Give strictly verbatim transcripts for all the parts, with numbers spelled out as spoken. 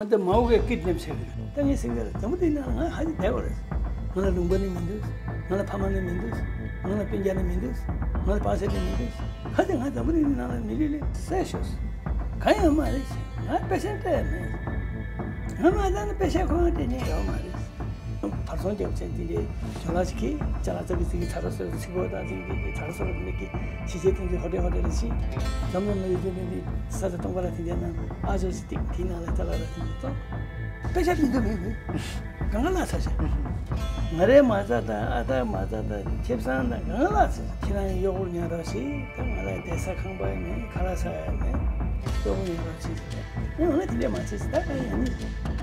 ང་ཚོ་མའོ་གི་ཀིཌ་ནེབ་བྱས་ཡོད། ད་ངས་ཟེར་གི་རེད། འཛམ་བུ་གླིང་ནང་ང་ཧ་ཅང་བདེ་བ་རེད། ང་ལ་ལུང་པ་ནི་མི་འདུག་ང་ལ་ཕ་མ་ནི་མི་འདུག་ང་ལ་སྤུན་ཀྱག་ནི་མི་འདུག་ང་ལ་པ་སེ་ནི་མི་འདུག་ཧ་ཅང་ང་འཛམ་བུ་གླིང་ནང་ལ་མི་ལུས་ལས་སད་ཤོར་སོང་། གང་ཡང་མ་རེད། ང་དཔེ་ཆ་སྤྲད་མེད། ང་མ་ཚང་ནི་དཔེ་ཆ་ཁོ་རང་སྤྲད་མཁན་ཡོད་མ་རེད། བར་སོང་རྒྱབ་ཆེན་དེ་འདྲའི་ཇོ་ལགས་ཤིག་གིས་ཅ་ལག་ཙག་གི་ཙིག་གི་ཚ་རོ་སོ་ཚིག་པོ་དང་ཙིག་གི་ཙིག་གི་ཚ་རོ་སོ་རོ་དེ་འདྲ་གི་ཞི་བྱེད་དེ་ཚོའི་ཧོ་ཏེ་ཧོ་ཏེ་རེ་ཞིག་འཛམ་གླིང་ལ་ཡོད་རྒྱུ་དེ་འདི་ས་ཆ་སྟོང་པ་ལ་དེ་འདྲའི་ནང་ཨ་ཇོ་ཞིག་སྟེང་དེའི་ནང་ལ་ཅ་ལག་ར་དེ་འདྲ་ཙང་དཔེ་ཆ་མི་འདུག་མི་མི་གང་ག་ལ་ཚ་ཆ། ང་རའི་མ་རྩ་དང་ཨ་ཐར་མ་རྩ་དང་ཁེ་བཟང་དང་གང་ག་ལ་ཚ་ཆ། ཁྱེད་རང་གཡོག་པོར་ཉར་རོགས་ཞིག་ད་ང་ལ་བསྡད་ས་ཁང་པ་ཡང་མེད། ཁ་ལག་ཟ་ཡ་མེད། གཡོག་པོ་ཉར་རོགས་ཞིག་ངས་འོ་ན་དེ་འདྲས་མ་བྱེད་ཟེར། ད་གང་ཡང་མི་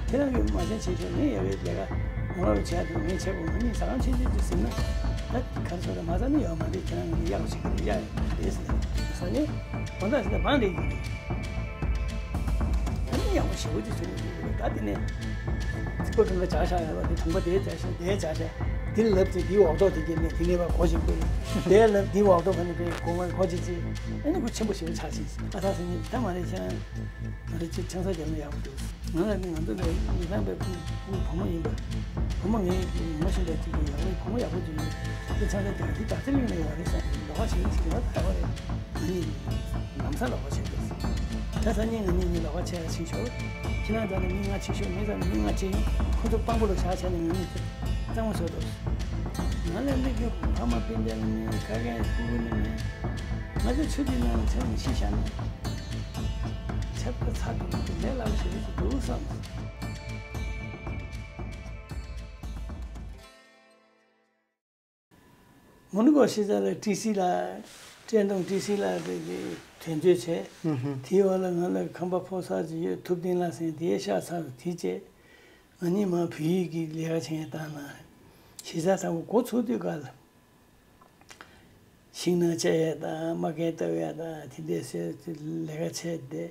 ཁྱེད་རང་གིས་མ་བྱན་བྱེད་ཆོག་ངས་ཡ་བའི་ལས་ཀ་ངོ་ལོག་བྱས་འདུག་ངས་བྱེད་དགོས། ང་གཉིས་ཟ་ཁང་ཆུང་ཆུང་ཅིག་ཟིན་ན་ད་ག་རེ་ཟེར། ད་མ་ཟ་ནི་ཡོད་མ་རེད། ཁྱེད་རང་གིས་ཡག་པོ་བྱེད་ཀྱི་རེད། ཡག་ཡོད་རེད་ཟེར་ནས་ཟ་ནས་དགོང་དག་ཟེར་ད་བང་རེད་ཀྱི་རེད། ཨ་ནི་ཡག་པོ་ཞེ་པོ་ཅིག་བྱུང་ཡོད་ཀྱི་རེད། ད་དེ་ནས་ཚིག་པ་གང་ག་བྱ་བཞག་ཡོད་པ་དེ་དུང་པ་དེ་བྱ་བཞག་དེ་བྱ་བཞག་དེ་ལབ་ཚེ་དེའི་འོག་ཐོག་དེ་གྱེར་ནས་དེ་ནས་ཕར་སྒོ་ཅིག་ཕུབ། དེ་ལབ་དེའི་འོག་ཐོག་ག་ནས་ཕར་སྒོ་ང་སྒོ་ཅིག་ཕྱེ། ཨ་ནི་ཁོ་ཆེན་པོ་ཞེ་པོ་ཆགས་ཤིང་ཨ་ཐག་ཟེར་ནས་ད་མ་རེད་ཁྱེད་རང་། ང་རང་ཅིག་ཆང་ས་རྒྱབ་ན་ཡག་པོ་འདུག་ང་ལ་ནི་ང་ཚོ་ལ་མི་ཚང་པའི་ཕུང་བུ་བུ་མོ་ཡིན་པ། བུ་མོ་ངའི་ངོ་ཤེས་པ་ཅིག་གིས་ཡག་པོ་བུ་མོ་ཡག་པོ་ཅིག་ཡོད། དེ་ཆང་ས་རྒྱབ་དེ་ད་ཚེ་གླིང་ལ་ཡོད་རེད་བསམ་ལོགས་ཀ་བྱེད་ཀྱི་ཞིག་ཡོད་ད་བ་རེད། ང་གཉིས་ལམ་སང་ལོགས་ཀ་བྱེད་དགོས། ད་སང་ཉིན་ང་གཉིས་གཉིས་ལོགས་ཀ་བྱེད་ཡ་ཕྱིན་ཆོག་ཁྱེད་རང་ཚོ་ནི་མི་ལྔ་ཕྱིན་ཆོག་ངེད་ཚོ་ནི་མི་ལྔ་ཕྱིན་ཡོང་། ཁོ་ཚོ་དཔང་པོ་ལ་བཞག་བྱས་ནས་ང་གཉིས་ཚོ་གཙང་མ་བཟོ་འདུག་ང་ལ་འདི་གི་ཕ་མ་སྤུན་ཀྱག་ནི་མེད། དགའ་མཁན་སྤུ་གུ་ནི་མེད། ང་ཚོ་ཆུ་དེའི་ནང་ལ་ཆ་ནས་ཤི་བཞག་ན་ཆབ་ཀ་ཚ་འདུག་དེ་ལས་སླ་པོ་ཞེ་པོ་ཞིག་འདུག་བསམ། མོན་གྷོ་གཞིས་ཆགས་ལ་ཀྲི་སི་ལགས། བཀྲས་མཐོང་ཀྲི་སི་ལགས་དེ་དེ་དོན་གཅོད་བྱས། ཨུ་ཧུ། དེའི་འོག་ལ་ང་ལ་ཁང་པ་ཕོགས་ས་ཅིག་ཡོད། ཐུབ་བསྟན་ལགས་ཟེར་མཁན་དེའི་ཤག་ཚར་དེ་བྱས། ང་གཉིས་མར་བོད་ཡིག་གི་ལས་ཀ་བྱེད་མཁན་བཏང་ན། གཞིས་ཆགས་དང་པོ་འགོ་ཚུགས་དུས་སྐབས་ལ། ཤིང་ནགས་བཅད་ཡས་དང་དམག་རྒྱན་བཏབ་ཡས་དང་དེ་འདྲས་བྱས་ལས་ཀ་བྱས་ཏེ།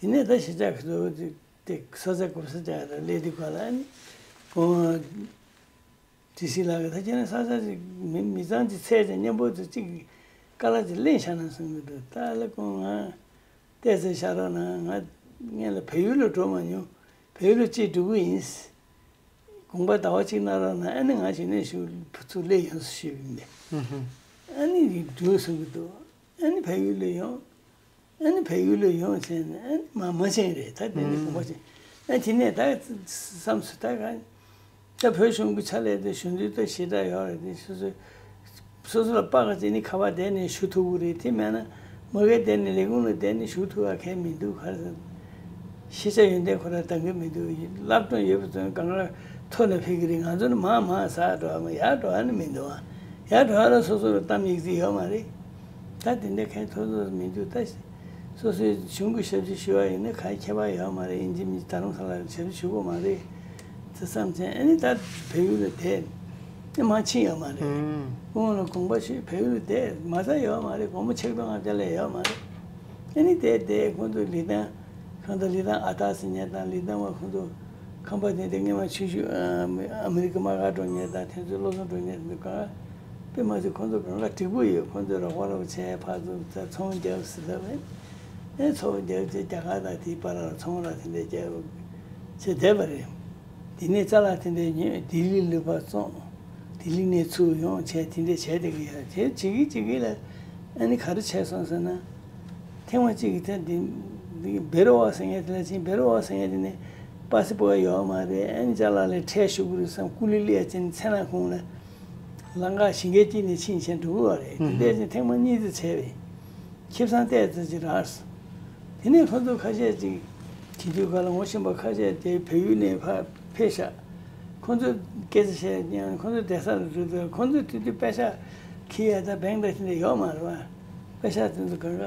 དེ་ནས་ད་གཞིས་ཆགས་ཀྱི་ཚོ་དེ་ས་ཆ་གོ་ས་ཆགས་ལ་སླེབས་དུས་སྐབས་ལ་ཨ་ནི་ཁོང་ཀྲི་སི་ལགས་ཀྱིས་ད་ཁྱེད་རང་ས་ཆ་ཅིག་མི་མི་ཚང་ཅིག་འཚོལ་ཏེ་མཉམ་པོ་དུ་ཅིག་ཀ་ལ་ཅིག་ལེན་བཞག་ན་བསམ་གྱི་འདུག་ད་ལ་ཁོང་ང་བལྟས་ཚེ་ཤ་རོགས་ན་ང་སྔོན་ལ་བལ་ཡུལ་ལ་འགྲོ་མ་མྱོང་། བལ་ཡུལ་ལ་ཅིག་འགྲོ་གི་ཡིན། དགོངས་པ་ཟླ་བ་གཅིག་གནང་རོགས་གནང་། ཨ་ནི་ང་གཞི་ནས་ཞུ་ཚུར་སླེབས་ཡོང་ཞུས་པ་ཡིན་པས། ཨ་ནི་འགྲོ་བསམ་གྱི་འདུག་ཨ་ནི་བལ་ཡུལ་ལ་ཡོང་། ཨ་ནི་བལ་ཡུལ་ལ་ཡོང་བྱས་ནས་ཨ་ནི་མ་མ་ཕྱིན་རེད། ད་དེ་ནས་དགོངས་པ་ཕྱིན། ཨ་དེ་ནས་ད་བསམ་སོང་། ད་ག་ད་བོད་གཞུང་གི་ཕྱག་ལས་དེ་ཞུ་འདོད་ད་ཞེ་དྲག་ཡོད་རེད། དེ་སོ་སོའི་སོ་སོ་ལ་དཔག་ག་ཅིག་ནི་ཁ་པར་བསྡད་ནས་ཞུ་ཐུབ་ཀྱི་རེད། དེ་མེད་ན་མ་གིར་བསྡད་ནས་ལས་ཁུངས་ལ་བསྡད་ནས་ཞུ་ཐུབ་པ་གང་ཡང་མི་འདུག་ག་རེ་ཟེར། ཤེས་བྱ་ཡོན་ཏན་ཁོ་རང་འདང་གི་མི་འདུག་སློབ་སྦྱོང་ཡོད་པ་ཚོས་གང་ལ་ཐོ་ནས་ཕེབས་ཀྱི་རེད། ང་ཚོ་ནི་མར་མར་ཟག་འགྲོ་བ་མ་ཡར་འགྲོ་བ་ནི་མི་འདུག་ཨ་ཡར་འགྲོ་བ་ལ་སོ་སོ་ལ་གཏམ་ཡིག་རྩིས་ཡོད་མ་རེད། ད་དེ་འདྲ་གང་ཐུབ་ཐུབ་མི་འདུག་ད་སོ་སོའི་གཞུང་གི་ཞབས་ཕྱི་ཞུ་བ་ཡིན་ན་གང་ཁྱད་པར་ཡོད་མ་རེད། ཡིན་གཅིག་མིན་གཅིག་ད་རུང་ས་ལ་ཞབས་ཕྱི་ཞུ་དགོས་མ་རེད། དེ་བསམ་བྱས་ཨ་ནི་ད་བལ་ཡུལ་ལ་བསྡད། ཨ་མ་ཕྱིན་ཡོད་མ་རེད། ཨུམ། ཁོང་ལ་དགོངས་པ་ཞུས། བལ་ཡུལ་ལ་བསྡད་མ་ཚར་ཡོད་མ་རེད། སྒོར་མོ་ཆིག་སྟོང་ལྔ་བརྒྱ་ལས་ཡོད་མ་རེད། ཨ་ནི་བསྡད་བསྡད་ཁོང་ཚོ་ལི་ཐང་གང་ལྟར་ལི་ཐང་ཨ་སྟག་ཟེར་མཁན་དང་ལི་ཐང་བ་ཁོང་ཚོ་ཁང་པ་དེ་འདྲ་སྔོན་མ་ཆུ་ཤུར་ཨ་མི་ཨ་མི་རི་ཀ་དམག་སྒར་འགྲོ་མཁན་དང་དེ་ཚོ་བློ་བཟང་འགྲོ་མཁན་དེ་ཚོ་གང་དཔེ་མ་ཚད་ཁོང་ཚོ་གང་ག་འགྲིག་པོ་ཡོད། ཁོང་ཚོས་རོགས་པ་རོགས་བྱས་ཕར་ཚུར་ཚོང་རྒྱབ་ཟེར་ལབ་པས། ཨེ་ཚོང་རྒྱབ་བྱས་རྒྱ་གར་དང་དེའི་བར་ལ་ཚོང་ར་དེ་འདྲ་རྒྱབ་བྱས་བསྡད་པ་རེད། དེ་ནས་ཅ་ལག་དེ་འདྲ་ཉོས། ལྡི་ལི་ལ་ཕར་བཙོང་། ལྡི་ལི་ནས་ཚུར་ཡོང་བྱས་དེ་འདྲ་བྱས་བསྡད་ཀྱི་ཡོད། དེ་བྱེད་ཀྱི་བྱེད་ཀྱི་ལ་ཨ་ནི་ག་རེ་བྱས་སོང་ཟེར་ན། ཐེངས་མ་གཅིག་གི་ཐད་འདི་འདི་བེ་རོ་ཝ་ཟེར་མཁན་དེ་ལ་ཕྱིན། བེ་རོ་ཝ་ཟེར་མཁན་དེ་ནི་པ་སི་པོ་ཡོད་མ་རེད། ཨ་ནི་ཅ་ལག་ལ་ཁྲལ་ཞུ་གི་རེད་བསམ་ཀུ་ལི་ལི་ཡ་ཅན་མཚན་ལ་ཁོང་ལ་ལམ་ཁ་ཞིང་ཁའི་དཀྱིལ་ནས་ཕྱིན་བྱས་འགྲོ་གི་ཡོད་རེད། དེ་འདྲ་ཕྱིན་ཐེངས་མ་གཉིས་ཙམ་བྱས་པས། ཁེ་བཟང་ཏོག་ཙམ་ཅིག་རག་སོང་། དེ་ནས་ཁོ་ཚོ་ཁ་ཤས་ཅིག་དེ་དུས་སྒང་ལ་ངོ་ཤེས་པ་ཁ་ཤས་དེ་བལ་ཡུལ་ནས་ཕར་ཕེབས་ཤག་ཁོ་ཚོས་སྐད་ཆ་བཤད་ཀྱང་ཁོ་ཚོ་བསྡད་ས་ལ་འགྲོ་དུས་ཁོ་ཚོས་དེ་དུས་པེ་ཤག་འཁྱེར་ཡ་དང་བེང་དང་དེ་འདྲ་ཡོད་མ་རེད་པ། པེ་ཤག་དེ་ཚོ་གང་ག་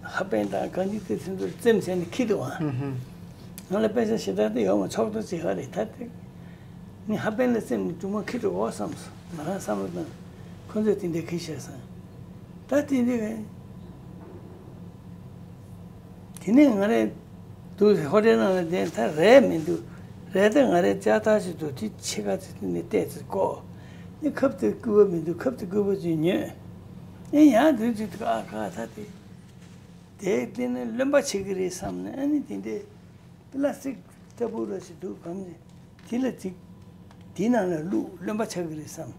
ཧ་པན་དང་གང་ཅི་དེ་ཚོ་བཙེམས་བྱས་ནས་འཁྱེར་འདུག་པ། ང་ལ་པེ་ཤག་ཞེ་དྲག་དེ་ཡོད་མ། ཆོག་ཏུ་བྱེད་ཡ་རེད་ད་དེ། ངས་ཧ་པན་ལ་བཙེམས་ནས་གྲུ་མོ་འཁྱེར་འགྲོ་འོ་བསམ་སོང་། ང་རང་བསམ་བློ་བཏང་། ཁོ་ཚོས་དེ་འདྲ་འཁྱེར་བཞག་སོང་། ད་དེ་འདྲ་གས། དེ་ནས་ང་རང་འདུག་ཧོ་ཊེལ་ནང་ལ་བསྡད། ད་རས་མི་འདུག་རས་ད་ང་རང་ལྕགས་ཐག་ཅིག་འདུག་དེ་ཕྱེད་ཀ་ཅིག་དེ་ནས་བལྟས་ཚེ་ཀོ། ཨེ་ཁབ་དེ་སྐུད་པ་མི་འདུག་ཁབ་དེ་སྐུད་པ་ཅིག་ཉོས། ཨེ་ཡང་འདུག་ཅིག་འདུག་ཨ་ཁ་ད་དེ། དེ་དེ་ནས་རློན་པ་ཆགས་ཀྱི་རེད་བསམ་ནས། ཨ་ནི་དེ་འདྲའི་པི་ལ་སི་ཊིག་ ལྟ་བུ་ར་ཞིག་འདུག་གམ་ནས་དེ་ལ་ཅིག་དེའི་ནང་ལ་བླུག་རློན་པ་ཆགས་ཀྱི་རེད་བསམ།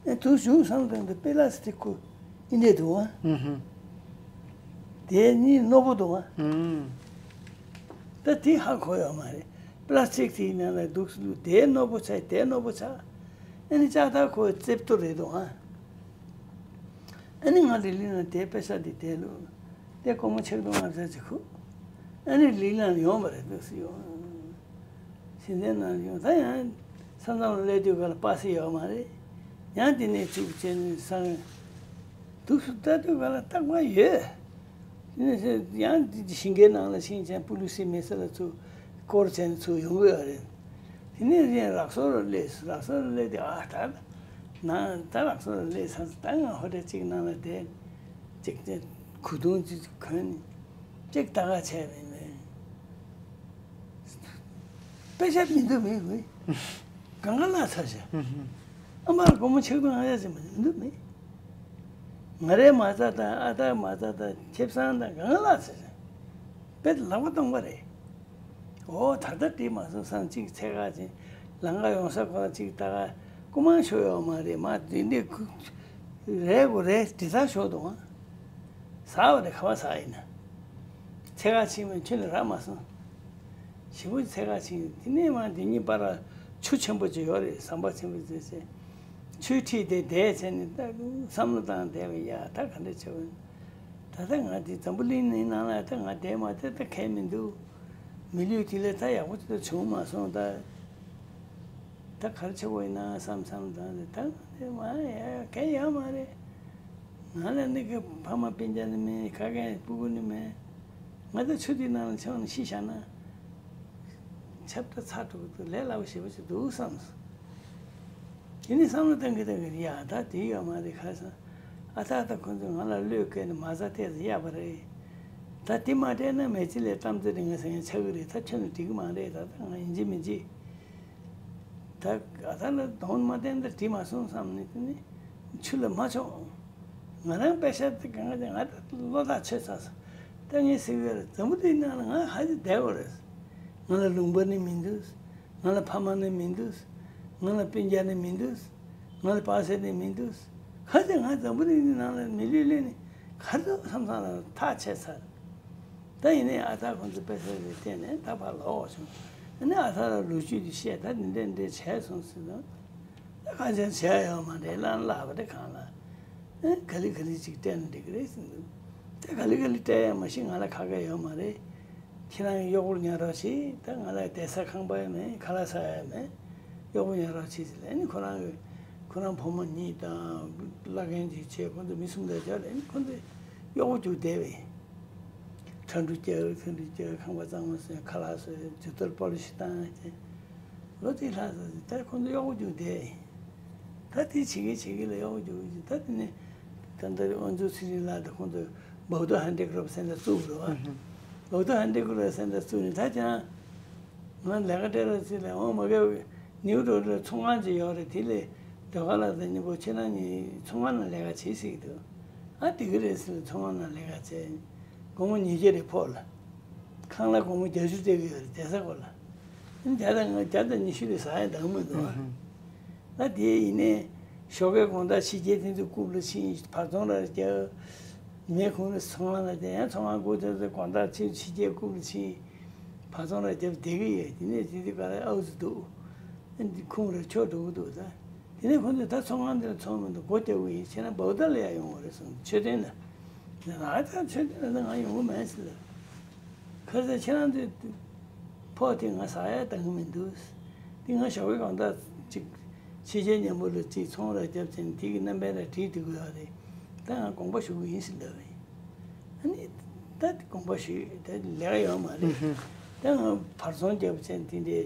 ཨེ་དུ་བཞུགས་བསམ་དང་དུ་པེ་ལ་སི་ཏིག་ཁུ་ཨིན་འདྲས་འདུག་ཨ། ཧུམ་ཧུམ། དེ་ནི་རྣོ་པོ་འདུག་ཨ། ཧུམ། ད་དེ་ཧ་གོ་ཡོད་མ་རེད། པེ་ལ་སི་ཏིག་དེའི་ནང་ལ་འདུག་སུ་བླུག་དེ་རྣོ་པོ་ཆགས་དེ་རྣོ་པོ་ཆགས། ཨ་ནི་ལྕགས་ཐག་ཁོའི་རྩེབ་ཏོ་རེད་འདུག་ཨ། ཨ་ནི་ང་ལི་ལི་ན་དེ་པེ་ས་དེ་དེ་ལུ། དེ་སྒོར་མོ་ཆིག་སྟོང་ལྔ་བརྒྱ་ཅིག་ཁུ། ཨ་ནི་ལི་ལི་ན་ཡོང་བ་རེད་འདུག་སུ་ཡོང་། ཞིང་ཆེན་ནང་ཡོང་ད་ཡང་ས་མཚམས་ལ་སླེབས་དུས་ག་ལ་པ་སེ་ཡོད་མ་རེད། ཡང་དེ་ནས་ཚུགས་བྱས་ནས་སང་། འདུག་སུ་ལྟ་དུས་ག་ལ་རྟག་པར་ཡོད། དེ་ནས་ཡང་ཞིང་ཁའི་ནང་ལ་ཕྱིན་ཙང་པུ་ལུ་སི་མེ་ས་ལ་ཚུར་སྐོར་བྱས་ནས་ཚུར་ཡོང་གི་ཡོད་རེད། དེ་ནས་གཞན་རག་སོ་རུ་སླེབས་སོ་རག་སོ་རུ་སླེབས་ཏེ་ཨ་ད་ན་ད་རག་སོ་རུ་སླེབས་ས་ད་ང་ཧོ་ཊེལ་གཅིག་ནང་ལ་བསྡད་ཅིག་ཅིག་གོས་ཐུང་ཅིག་གོན་ཅིག་ལྟ་ག་བྱས་པ་ཡིན་པས། པེ་ཤ་མི་འདུག་མི་དགོས། གང་ག་ལ་ཚ་ཤ། ཨ་མར་སྒོར་མོ་ཆིག་སྟོང་ལྔ་བརྒྱ་ཅིག་མ་འདུག་མི། ང་རའི་མ་རྩ་དང་ཨ་ཐར་མ་རྩ་དང་ཁེ་བཟང་དང་གང་ག་ལ་ཚ་ཤ། དཔེ་ལག་པ་སྟོང་པ་རེད། འོ་ད་ལྟ་བྲིས་མ་སོང་བསམ་གཅིག་ཚད་ག་ཅིག་ལང་ཀ་ཡོང་ས་ཁོ་ན་གཅིག་ལྟ་ག་སྐུ་མང་ཤོར་ཡོད་མ་རེད་མ་དེ་འདྲས་ཁུ་རེད་གོ་རེད་དྲི་ཚག་ཤོར་འདུག་ཨ། ཟ་བ་རེད་ཁ་བ་ཟ་ཡིན་ན། ཚད་ག་ཕྱིན་མ་ཁྱོད་ནི་རག་མ་སོང་། ཞེ་པོ་ཚད་ག་ཕྱིན་དེ་ནས་མ་དེ་གཉིས་པར་ཆུ་ཆེན་པོ་ཅིག་ཡོད་རེད་ཟམ་པ་ཆེན་པོ་ཅིག་བྱས། ཆུའི་འཁྲིས་དེ་བསྡད་བྱས་ནས་ད་བསམ་བློ་བཏང་བསྡད་པ་ཡ་ད་ག་འདྲ་བྱེད་དགོས། ད་ལྟ་ང་འདི་འཛམ་བུ་གླིང་འདིའི་ནང་ལ་ད་ང་བསྡད་མ་ཐུབ་ད་གལ་མི་འདུག་མི་ལུས་དེ་ལས་ད་ཡག་པོ་ཅིག་ད་བྱུང་མ་སོང་ད། ད་ག་རེ་བྱེད་དགོས་ཡིན་ན་བསམ་བསམ་བཏང་སྟེ་ད་དེ་མ་ཡ་གལ་ཡོད་མ་རེད། ང་ལ་ནི་གི་ཕ་མ་སྤུན་ཀྱག་ནི་མེད་ག་གེ་སྤུ་གུ་ནི་མེད། ང་ད་ཆུ་དེའི་ནང་ལ་ཆང་ནི་ཤི་བཞག་ན། ཆབ་ད་ཚ་དྲུག་ཏུ་ལས་སླ་པོ་ཞེ་པོ་ཞིག་འདུག་བསམས། དེ་ནི་བསམ་བློ་བཏང་གི་བཏང་གི་ཡ་ད་དེ་ཡོད་མ་རེད་ཁ་སང་། ཨ་ད་ད་ཁོ་ཚོས་ང་ལ་བློས་བཀལ་ནས་མ་རྩ་ཏོག་ཙམ་གཡར་བ་རེད། ད་དེ་མ་སྤྲད་ན་མེ་ལྕེ་ལས་གཏམ་རྩེ་རིང་ང་ཟེར་མཁན་ཆགས་ཀྱི་རེད་ད་ཁྱོད་ནི་འགྲིག་གི་མ་རེད་ད་ད་ང་ཡིན་གཅིག་མིན་གཅིག་ད་ཨ་ད་ལ་གདོང་མ་བསྟན་ད་བྲིས་མ་སོང་བསམ་ནས་དེ་ནི་ཆུ་ལ་མ་མཆོངས། ང་རང་པེ་ཤ་དེ་གང་ག་ང་ད་བློ་ཐག་ཆོད་ཚར་སོང་། ད་ངས་ཟེར་གི་རེད་འཛམ་བུ་གླིང་ནང་ལ་ང་ཧ་ཅང་བདེ་བོ་རེད། ང་ལ་ལུང་པ་ནི་མི་འདུག་ང་ལ་ཕ་མ་ནི་མི་འདུག་ང་ལ་སྤུན་ཀྱག་ནི་མི་འདུག་ང་ལ་པ་སེ་ནི་མི་འདུག་ག་ཚོད་ང་འཛམ་བུ་གླིང་འདི་ནང་ལ་མི་ལུས་ལེན་ནི་ག་ཚོད་བསམ་བསམ་ལ་ཐག་ཆད་ཚར། ད་ཡིན་ནའི་ཨ་ཐར་ཁོང་ཚོ་པེ་སེ་རེ་བལྟས་ནས་ད་ཕར་ལོག་བྱུང་། ཨ་ནི་ཨ་ཐར་ལ་ལོ་རྒྱུས་དེ་བཤད་ད་འདི་འདྲས་འདྲས་བྱས་སོང་ཟེར་ན། ད་ག་ཚོད་བྱས་ཡོད་མ་རེད་ལ་ལབ་པ་དེ་གང་ལ། ཨ་ག་ལེ་ག་ལེ་ཅིག་སྤྲད་ན་འགྲིག་གི་རེད་ཟེར་འདུག་ད་ག་ལེ་ག་ལེ་སྤྲད་ཡ་མ་གཞི་ང་ལ་ཁ་ཁ་ཡོད་མ་རེད། ཁྱེད་རང་གིས་གཡོག་པོར་ཉར་རོགས་བྱེད། ད་ང་ལ་བསྡད་ས་ཁང་པ་ཡང་མེད། ཁ་ལག་ཟ་ཡ་ཡང་མེད། གཡོག་པོ་ཉར་རོགས་བྱེད་ཟེར་ལབ་ནི་ཁོ་རང་གི་ཁོ་རང་བུ་མོ་གཉིས་དང་བླ་རྒན་ཅིག་བྱས་ཁོ་ཚོ་མི་གསུམ་དང་སྦྱར་ནི་ཁོ་ཚོ་གཡོག་པོ་རྒྱུགས་བསྡད་པས། ཁྲ་འབྲུ་རྒྱག་ཁྲ་འབྲུ་རྒྱག་ཁང་པ་གཙང་མ་བཟོས་ཁ་ལག་བཟོས་ཇུ་ཏར་པོ་ལི་ཤི་བཏང་བྱས། ལོ་དེ་ལྷག་ཙམ་ད་ཁོ་ཚོ་གཡོག་པོ་རྒྱུགས་བསྡད་ཡིན། ད་དེ་བྱེད་ཀྱི་བྱེད་ཀྱི་ལ་གཡོག་པོ་རྒྱུགས་ཀྱི་ད་དེ་ནས་ད་ལྟ་དབང་འཛུགས་ཚེ་རིང་ལགས་དང་ཁོང་ཚོས་བོག་ཏོ་ཧན་ཌེ་ཀྲབ་སེན་ཊར་བཙུགས་རེད་བ། བོག་ཏོ་ཧན་ཌེ་ཀྲབ་སེན་ཊར་བཙུགས་ནས་ད་ཀྱང་ང་ལས་ཀ་སྤྲད་རོགས་ཟེར་ལས་འོང་མ་གི་ནིའུ་ཡོག་ལ་ཚོང་ཁང་ཅིག་ཡོད་རེད། དེ་ལས་སྒྲོལ་དཀར་ལགས་དང་གཉིས་པོ་ཁྱེད་རང་གཉིས་ཚོང་ཁང་ནང་ལས་ཀ་བྱེད་ཟེར་གྱི་འདུག་ཨ་དེ་གི་རེད་ཟེར་ལས་ཚོང་ཁང་ནང་ལས་ཀ་བྱས། སྒོར་མོ་ཉིས་བརྒྱ་རེ་ཕོག་ལ། ཁང་གླ་སྒོར་མོ་བརྒྱད་ཅུ་སྤྲད་ཀྱི་ཡོད་རེད་བསྡད་ས་སྐོར་ལ། ཨ་ནི་བརྒྱ་དང་ལྔ་བརྒྱ་དང་ཉི་ཤུ་རེ་ཟ་ཡ་འདང་མི་འདུག་ཨ། ད་དེ་ཡིན་ནའི་ཞོགས་ཀའི་དགོང་དག་ཕྱི་རྒྱལ་དེ་ཚོ་རྐུབ་ལ་ཕྱིན་བར་ཚོང་ར་རྒྱག་ངས་ཁོང་ཚོ་ཚོང་ཁང་ལ་བསྡད་ཡང་ཚོང་ཁང་སྒོ་དེ་ཚོ་དགོང་དག་ཕྱི་ཕྱི་རྒྱལ་རྐུབ་ལ་ཕྱིན་བར་ཚོང་ར་རྒྱབ་བསྡད་ཀྱི་ཡོད། དེ་ནས་དེ་དུས་ག་ལ་ཨའུ་ཙི་འདུག་ཨ་འདི་ཁུངས་ར་ཆོག་འགྲོ་གི་འདུག་ད་དེ་ནས་ཁོང་ཚོས་ད་ཚོང་ཁང་འདི་ལ་ཚོང་མི་འདུག་སྒོ་རྒྱག་གི་ཡིན། ཁྱེད་རང་བོག་ཏ་ལ་ཡར་ཡོང་བ་རེད་གསུངས། མཆོད་རྟེན་ལ། ང་ད་མཆོད་རྟེན་ལ་ད་ང་ཡོང་གི་མེད་ཟེར་ལ། ཁ་ཟས་ཁྱེད་རང་ཚོའི་ཕོགས་དེ་ང་ཟ་ཡ་འདང་གི་མི་འདུག་དེ་ང་ཞོགས་པའི་གང་ལྟར་ཅིག་ཕྱི་རྒྱལ་མཉམ་པོ་ལ་ཅིག་ཚོང་ར་རྒྱབ་ཚེ་དེ་གི་རྣམ་པའི་ར་བྲིས་བསྡད་དགོས་ཡོད་རེད། ད་ང་དགོངས་པ་ཞུ་གི་ཡིན་ཟེར་ལབ་པ་ཡིན། ཨ་ནི་ད་དགོངས་པ་ཞུས་ད་ལས་ཀ་ཡོད་མ་རེད། ད་ང་བར་ཚོང་རྒྱབ་ཚེ་དེ་འདྲའི་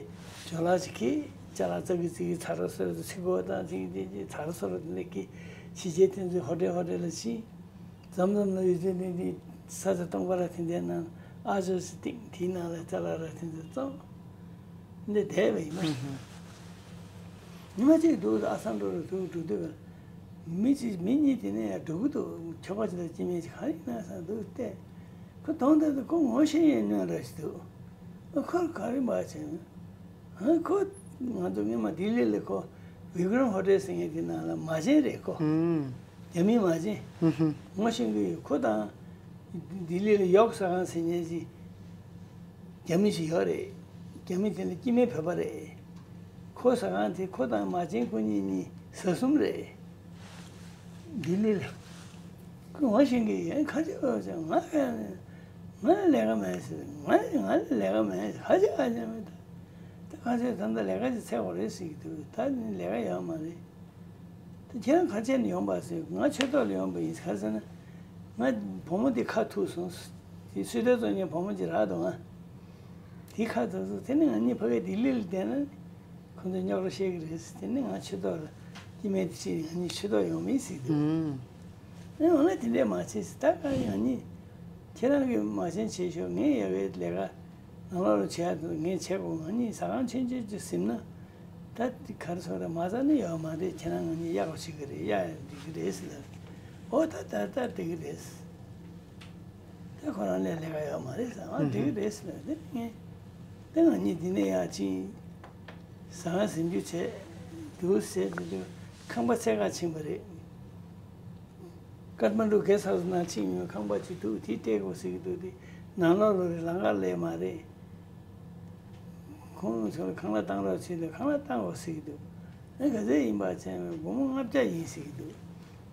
ཇོ་ལགས་ཅིག་གིས་ཅ་ལག་ཙག་གི་ཙིག་གི་ཚ་ར་སོ་ར་ཚིག་གོ་དང་ཅིག་དེ་ཅིག་ཚ་ར་སོ་ར་དེ་འདྲ་གི་ཕྱི་རྒྱལ་དེ་ཚོའི་ཧོ་ཊེལ་ཧོ་ཊེལ་ལ་ཕྱིན། མཚམས་མཚམས་ལ་ཡོད་ཚད་ནི་འདི་ས་ཆ་སྟོང་པ་ར་དེ་འདྲའི་ནང་ཨ་ཅོ་སི་སྟེང་དེའི་ནང་ལ་ཅ་ལག་ར་དེ་ཚོ་བཙོང་། འདི་བསྡད་པ་ཡིན་པ། ཉི་མ་གཅིག་འདུག་ཨ་སང་འགྲོ་རུ་འདུག་འགྲོ་དུས་མི་གཅིག་མི་གཉིས་དེ་ནས་ཡར་འགྲོ་གི་འདུག་ཁྱོ་ག་ཅིག་ལ་སྐྱེ་དམན་ཅིག་ག་རེ་ཡིན་ན་སང་འདུག་བལྟས། ཁོ་དོང་དེ་ཚོ་ཁོ་ངོ་ཤེས་ཡས་སྣོན་ར་ཞིག་འདུག་ཁོ་ག་རེ་མ་བྱས། ཨ་ཁོ་ང་ཚོ་སྔོན་མ་ལྡི་ལི་ལ་ཁོ་བི་ཀྲམ་ཧོ་ཊེལ་ཟེར་མཁན་དེ་ནང་ལ་མ་བྱན་རེད་ཁོ། ཨུམ། རྒྱ་མི་མ་བྱན། ཨུ་ཧུ། ངོ་ཤེས་ཀྱི་ཡོད། ཁོ་དང་ལྡི་ལི་ལ་ཡོག་ཟ་ཁང་ཟེར་མཁན་ཅིག་རྒྱ་མི་ཞིག་ཡོད་རེད། རྒྱ་མི་དེ་ལ་སྐྱེ་དམན་བོད་པ་རེད། ཁོ་ཟ་ཁང་དེ་ཁོ་དང་མ་བྱན་ཁོ་གཉིས་གཉིས་ཟ་གསུམ་རེད། ལྡི་ལི་ལ། ཁོས་ངོ་ཤེས་ཀྱི་ཡོད། ཁ་ཆེ་བ་ཟེར། ང་ང་ལས་ཀ་མེད་ཟེར། ང་ང་ལས་ཀ་མེད་ཟེར། ཁ་ཆེ་ཁ་ཆེ་མེད། ད་ད་ཁ་ཆེ་ད་ལྟ་ལས་ཀ་ཅིག་འཚོལ་དགོས་རེད་ཟེར་གྱི་འདུག་ད་ནི་ལས་ཀ་ཡོད་མ་རེད། ད་ཁྱེད་རང་ག་བྱས་ནས་ཡོང་པ་ཟེར། ང་ཆོས་ཐོག་ལ་ཡོང་པ་ཡིན། ག་རེ་ཟེར་ན། ང་བུ་མོ་དེ་ཁ་ཐུག་སོང་། དེ་སུས་ཏེ་བཙོང་མཁན་བུ་མོ་ཅིག་རག་འདུག་ང་། དེ་ཁ་ཐུག་སོང་། དེ་ནི་ང་གཉིས་ཕ་གིར་ལྡི་ལི་ལ་བསྡད་ན། ཁོ་ཚོས་རྙོག་དྲ་བཤད་ཀྱི་རེད། དེ་ནི་ང་ཆོས་ཐོག་ལ་སྐྱེ་དམན་དེ་ཁྲིད་ནས་ང་གཉིས་ཆོས་ཐོག་ཡོང་མིན་ཟེར་གྱི་འདུག་ཨུམ། ཨེ་འོ་ན་དེ་འདྲས་མ་བྱེད་ཟེར། ད་ག་ང་གཉིས་ཁྱེད་རང་གིས་མ་བྱན་བྱེད་ཤོག་ངས་ཡག་གི་ལས་ཀ་ནང་ལོགས་ལ་བྱེད་ཡག་འདུག་ངས་བྱེད་དགོས། ང་གཉིས་ཟ་ཁང་ཆུང་ཆུང་ཅིག་ཟིན་ན་ད་ག་རེ་ཟེར་རེད། མ་ཟ་ནི་ཡོད་མ་རེད། ཁྱེད་རང་ང་གཉིས་གཡག་པོ་བྱེད་ཀྱི་རེད། གཡག་ཡང་འགྲིག་གི་རེད་ཟེར་ལབ། འོ་ད་ད་ད་འགྲིག་གི་རེད་ཟེར། དེ་ཁོ་རང་ལས་ལས་ཀ་ཡོད་མ་རེད་ཟེར། ཨ་འགྲིག་གི་རེད་ཟེར་ལབ། དེ་ངས་དེ་ང་གཉིས་འདི་ནས་ཡར་ཕྱིན། ཟ་ཁང་ཟིན་རྒྱུ་བྱས། འདུག་ཟེར་དེ་དུས་ཁང་པ་འཚོལ་ག་ཕྱིན་པ་རེད། ཀཏ་མན་ཌུ་གེ་སི་ཧའུ་སི་ནང་ཕྱིན་ཡོང་། ཁང་པ་ཅིག་འདུག་དེ་སྤྲད་དགོས་ཟེར་གྱི་འདུག་དེ་ནང་ལོགས་ལོགས་རེད། ལམ་ཁ་ལ་མ་རེད། ཁོང་ཚོར་ཁང་གླ་བཏང་རོགས་བྱེད་དུས་ཁང་གླ་བཏང་དགོས་ཟེར་གྱི་འདུག་ཨ་ག་ཚོད་ཡིན་པ་བྱས། སྒོར་མོ་ལྔ་བརྒྱ་ཡིན་ཟེར་གྱི་འདུག་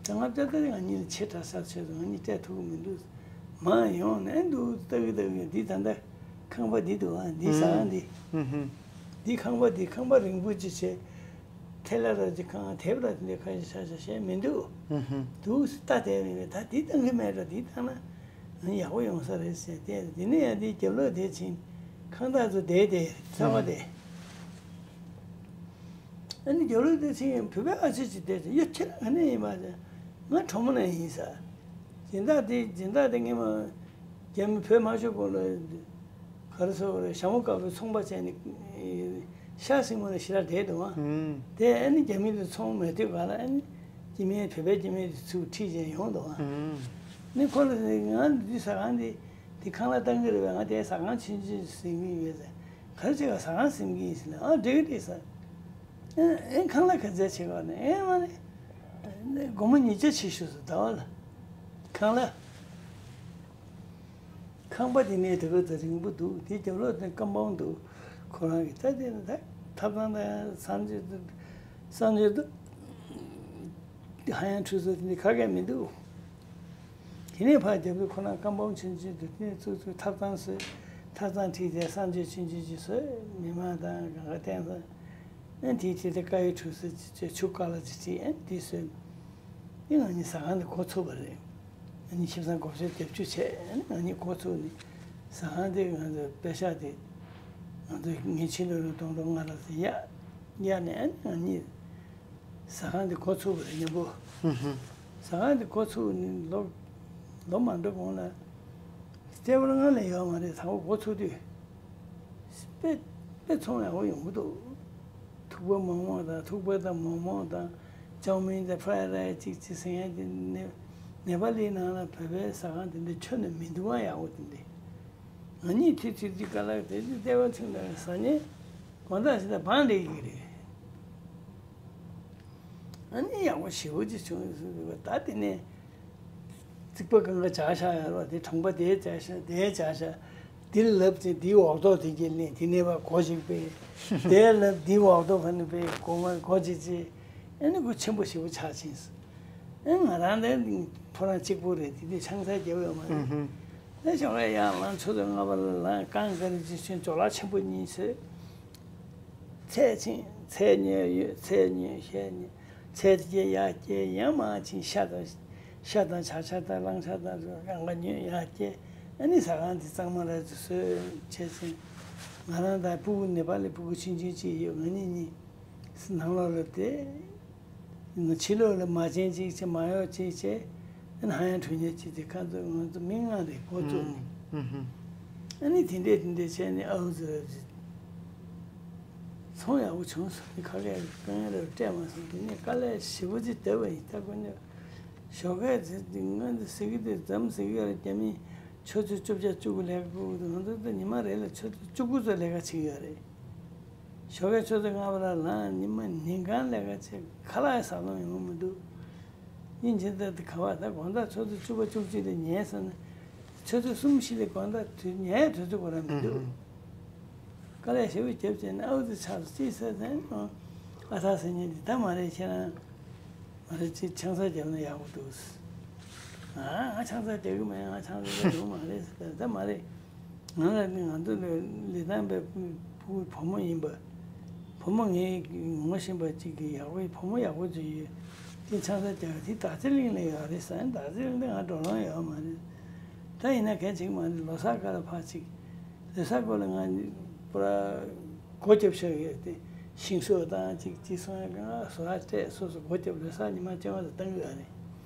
ད་ལྔ་བརྒྱ་དེ་ང་གཉིས་ལ་ཆེ་དྲགས་ས་ཆོད་སོང་། ང་གཉིས་སྤྲད་ཐུབ་ཀྱི་མི་འདུག་མར་ཡོང་ནས་འདུག་ལྟ་གི་ལྟ་གི་ཡོད། འདི་ད་ལྟ་ཁང་པ་འདི་འདུག་ཨ་འདི་ཟ་ཁང་འདི། ཨུ་ཧུ། འདི་ཁང་པ་འདི་ཁང་པ་རིང་པོ་ཅིག་བྱས། ཐལ་ར་ཅིག་གང་དེབ་ར་དེ་འདྲ་ཁ་ཤས་ཆ་ཆ་བྱས་མི་འདུག་ཨུ་ཧུ། འདུག་ལྟ་བསྡད་མི་འདུག་ད་འདི་བཏང་གི་མེད་འགྲོ། འདི་བཏང་ན་ཡག་པོ་ཡོང་ས་རེད་ཟེར། དེ་དེ་ནས་ཡང་དེའི་རྒྱབ་ལོགས་དེ་ཕྱིན། ཁང་བདག་ཚོ་བསྡད་དེ་ཚ་བ་དེ། ཨ་ནི་རྒྱབ་ལོགས་དེ་ཕྱིན། བོད་པའི་ཨ་ཅེ་ཅིག་བསྡད་དེ། ཡ་ཁྱེད་རང་ག་ནས་ཡིན་པ་ཟེར། ང་གྲོ་མོ་ནས་ཡིན་ཟེར། སྦྱིན་བདག་དེ་སྦྱིན་བདག་དེ་སྔོན་མ་རྒྱ་མི་བོད་དམར་ཤོག་སྐོར་ལ་ག་རེ་ཟེར་དགོས་རེད། ཞྭ་མོ་དཀར་པོའི་ཚོང་པ་བྱས་ནས་ཤ་སྲིན་མོ་ནས་ཞེ་དྲག་བསྡད་འདུག་ཨ། ཨུམ། དེ་ཨ་ནི་རྒྱ་མི་དེ་ཚོང་མེད་དུས་ག་ལ་ཨ་ནི་སྐྱེ་དམན་བོད་པའི་སྐྱེ་དམན་དེ་ཚུར་ཁྲིད་བྱས་ཡོང་འདུག་ཨ། ཨུམ། ནི་ཁོ་ལ་ང་འདི་ཟ་ཁང་འདི་དེ་ཁང་གླ་བཏང་གི་རེད་པས། ང་དེ་ཟ་ཁང་ཆུང་ཆུང་ཟིན་གི་ཡོད་ཟེར། ག་རེ་བྱེད་ག་ཟ་ཁང་ཟིན་གི་ཡིན་ཟེར་ལབ། ཨ་འགྲིག་གི་འགྲིག་ཟེར། ཨེ་ཨེ་ཁང་གླ་ག་ཚད་བྱེད་ག་ནས། ཨེ་མ་རེད། སྒོར་མོ་ཉིས་བརྒྱ་བྱེད་ཤོག་ཟེར། ཟླ་བ་ལ་ཁང་གླ། ཁང་པ་དེ་ནས་དེ་ག་ཚོད་རིང་པོ་འདུག་དེ་རྒྱབ་ལོགས་དེ་ཀམ་པའུན་འདུག་ཁོ་རང་གི་ད་དེ་ད་ཐབ་ཚང་དང་གསར་འགྱུར་གསར་འགྱུར་འདུག་ཧ་ཡང་ཁྲུས་གསོལ་དེ་འདྲ་ག་གེ་མི་འདུག་དེ་ནས་ཕར་རྒྱབ་ལོགས་ཁོ་རང་ཀམ་པའུན་ཆུང་ཆུང་འདུག་དེ་ནས་ཚུར་ཚུར་ཐབ་ཚང་བཟོས། ཐབ་ཚང་ཁྲིད་དེ་གསར་འགྱུར་ཆུང་ཆུང་ཅིག་བཟོས། མི་མང་དང་གང་ག་བསྟན་སོང་། ཨ་དེའི་ཆེད་དུ་དཀར་ཡོལ་ཁྲུས་གསོལ་ཅིག་བྱས། ཆུ་དཀར་ལ་ཅིག་བྱས། ཨ་དེ་བཟོས། དེ་ང་གཉིས་ཟ་ཁང་དེ་འགོ་ཚུགས་པ་རེད། ང་གཉིས་ཁྱིམ་ཚང་སྒོར་གཞས་བརྒྱད་ཅུ་བྱས། ཨ་ནི་ང་གཉིས་འགོ་ཚུགས་ནས་ཟ་ཁང་དེ་ང་ཚོ་པེ་ཤག་དེ་ང་ཚོ་ངའི་ཕྱི་ལོགས་ལ་སྟོང་ཕྲག་ལྔ་རེ་ཙམ་གཡར། གཡར་ནས་ཨ་ནི་ང་གཉིས་ཟ་ཁང་དེ་འགོ་ཚུགས་པ་རེད། མཉམ་པོ། ཧུམ་ཧུམ། ཟ་ཁང་དེ་འགོ་ཚུགས་ནས་ལོ་ལོ་མ་འགྲོ་གོང་ལ་སྟོང་ཕྲག་ལྔ་ལས་ཡོད་མ་རེད། དང་པོ་འགོ་ཚུགས་དུས། དཔེ་དཔེ་ཚོང་ཡག་པོ་ཡོང་གི་འདུག་ཐུག་པ་མོག་མོག་དང་། ཐུག་པ་དང་མོག་མོག་དང་ཅའོ་མིན་དང་ཕ་རའེ་རའེ་ཅིག་ཅིག་ཟེར་ཡག་དེ་ནེ་ནེ་པ་ལིའི་ནང་ལ་བོད་པའི་ཟ་ཁང་དེ་འདྲ་ཁྱོན་ནས་མི་འདུག་ཨང་། ཡག་པོ་དེ་འདྲ། ང་གཉིས་དུས་ཚོད་ཅིག་ག་ལ་དེ་ཚོ་ལྟེ་བ་ཚུན་ལ་ཟ་ཉེ་དགོང་དག་ཞིག་ལ་བང་རེག་གི་རེད། ཨ་ནི་ཡག་པོ་ཞེ་པོ་ཅིག་བྱུང་ཟེར་བ། ད་དེ་ནས་རྩིག་པ་གང་ག་བྱ་ཤ་ཡོད་རེད་པ། དེ་གྲོང་པ་དེའི་བྱ་ཤ། དེའི་བྱ་ཤ། དེ་ལབ་ཅིང་དེའི་འོག་ཐོག་དེ་གྱེར་ནས་དེ་ནས་ཕར་སྒོ་ཅིག་ཕྱེ། དེ་ལབ་དེའི་འོག་ཐོག་ཕར་ནས་ཕྱེ། སྒོ་ང་སྒོ་ཅིག་ཕྱེ། ཨ་ནི་སྒོ་ཆེན་པོ་ཞེ་པོ་ཆགས་ཕྱིན་སོང་། ཨ་ང་རང་དེ་ཁོ་རང་གཅིག་པུ་རེད། དེ་དུས་ཆང་ས་རྒྱབ་ཡོད་མ་རེད། ཨུ་ཧུམ། ཨ་ཞོགས་ཀས་ཡར་ལངས། ཆུ་ཚོད་ལྔ་པ་ལ་ལངས། རྐང་ག་རེ་ཅིག་ཕྱིན། ཅོག་ལག་ཆེན་པོ་གཉིས་ཟོས། ཚལ་ཕྱིན། ཚལ་ཉོས་ཡོད། ཚལ་ཉོས། ཤ་ཉོས། ཚལ་དེ་གྱེར། ཡར་གྱེར། ཡར་མར་ཕྱིན། ཤ་དང་ཤ་དང་ཇ་ཆང་དང་གླང་ཆ་དང་གང་ག་ཉོས། ཡར་གྱེར། ཨ་ནི་ཟ་ཁང་དེ་གཙང་མ་ར་ཅིག་བཟོས་བྱས་ཕྱིན། ང་རང་དང་ཕྲུ་གུ་ནེ་པ་ལི་ཕྲུ་གུ་ཆུང་ཆུང་གཅིག་ཡོད། ང་གཉིས་གཉིས་ནང་ལོགས་ལ་བསྡད། ཕྱི་ལོགས་ལ་མ་བྱན་གཅིག་བྱས། མ་གཡོག་གཅིག་བྱས། ཨ་ནི་ཧ་ཡང་ཁྲུས་ཉེས་གཅིག་བྱས། ཁ་ཚོ་ང་ཚོ་མི་ལྔ་རེད། འགོ་བཙུགས་ནས། ཨུ་ཧུམ། ཨ་ནི་དེ་འདྲས་དེ་འདྲས་བྱས་ནས་ཨའུ་ཙི་རབ་ཙི་ཚོང་ཡག་པོ་བྱུང་སོང་། ཁ་སྐད་དཀའ་ངལ་རབ་སྤྲད་མ་སོང་། དེ་ནས་དཀའ་ལས་ཞེ་པོ་ཅིག་བརྒྱབ་པ་ཡིན། ད་དཀོན་མཆོག་ཞོགས་ཀས་དེ་ང་ཚོ་ཟེར་གི་དེ་ཙམ་ཟེར་གི་ཡོད་རེད། རྒྱ་མི་ ཆུ་ཚོད་བཅུ་བརྒྱ་བཅུ་དགུ་ལས་ཀ་ཕུལ་འདུག་ང་ཚོ་ད་ཉི་མ་རེ་ལ་ཆུ་ཚོད་བཅུ་དགུ་ཙམ་ལས་ཀ་བྱེད་ཀྱི་ཡོད་རེད། ཞོགས་ཀའི་ཆུ་ཚོད་ལྔ་པ་ལ་ལངས། ཉི་མ་ཉིན་གང་ལས་ཀ་བྱེད། ཁ་ལག་ཟ་ལོང་ཡོང་གི་མི་འདུག་སྙིང་རྗེ་ད་དེ་ག་བ། ད་དགོང་དག་ཆུ་ཚོད་བཅུ་པ་བཅུ་གཅིག་ལ་ཉལ་སོང་ན། ཆུ་ཚོད་གསུམ་བཞི་ལ་དགོང་དག་དུས་ཉལ་དུས་ཚོད་ཁོ་རང་མི་འདུག་དཀའ་ལས་ཞེ་པོ་བརྒྱབ་བྱས་ནས་ཨའུ་ཙི་ཆགས་སོང་། ཅི་ཟེར་ཟེར་ཨ་ཐག་ཟེར་མཁན་དེ་ད་མ་རེད། ཁྱེད་རང་མ་རེད། ཅིག་ཆང་ས་བརྒྱབ་ན་ཡག་པོ་འདུག་ཨ་ང་ཆང་ས་རྒྱག་གི་མེད། ང་ཆང་ས་རྒྱག་གི་མ་རེད་ཟེར། ད་མ་རེད། ང་ལ་ནི་ང་ཚོ་ལ་ལི་ཐང་པའི་ཕྲུ་གུ་བུ་མོ་ཡིན་པ། བུ་མོ་ངའི་ངོ་ཤེས་པ་གཅིག་གི་ཡག་པོ་བུ་མོ་ཡག་པོ་ཅིག་ཡོད། དེ་ཆང་ས་རྒྱག་དེ་དར་རྩེ་གླིང་ལ་ཡོད་རེད་ཟེར། དར་རྩེ་གླིང་དེ་ང་འགྲོ་ལོང་ཡོད་མ་རེད། ད་ཡིན་ན་གལ་ཆེ་གི་མ་རེད། ལོ་གསར་སྐབས་ལ་ཕར་ཅིག་ལོ་གསར་སྐབས་ལ་ང་ནི་པུ་ར་སྒོ་རྒྱབ་བཞག་ཡོད་དེ། ཤིང་བཟོ་དང་ཅིག་ཅིག་སོང་ཡ་གང་བཟོ་ཡ་སྤྲད། སོ་སོ་སྒོ་རྒྱབ་ལོ་གསར་ཉི་མ་བཅོ་ལྔ་ལ་བཏང་གི་ཡོད་རེད།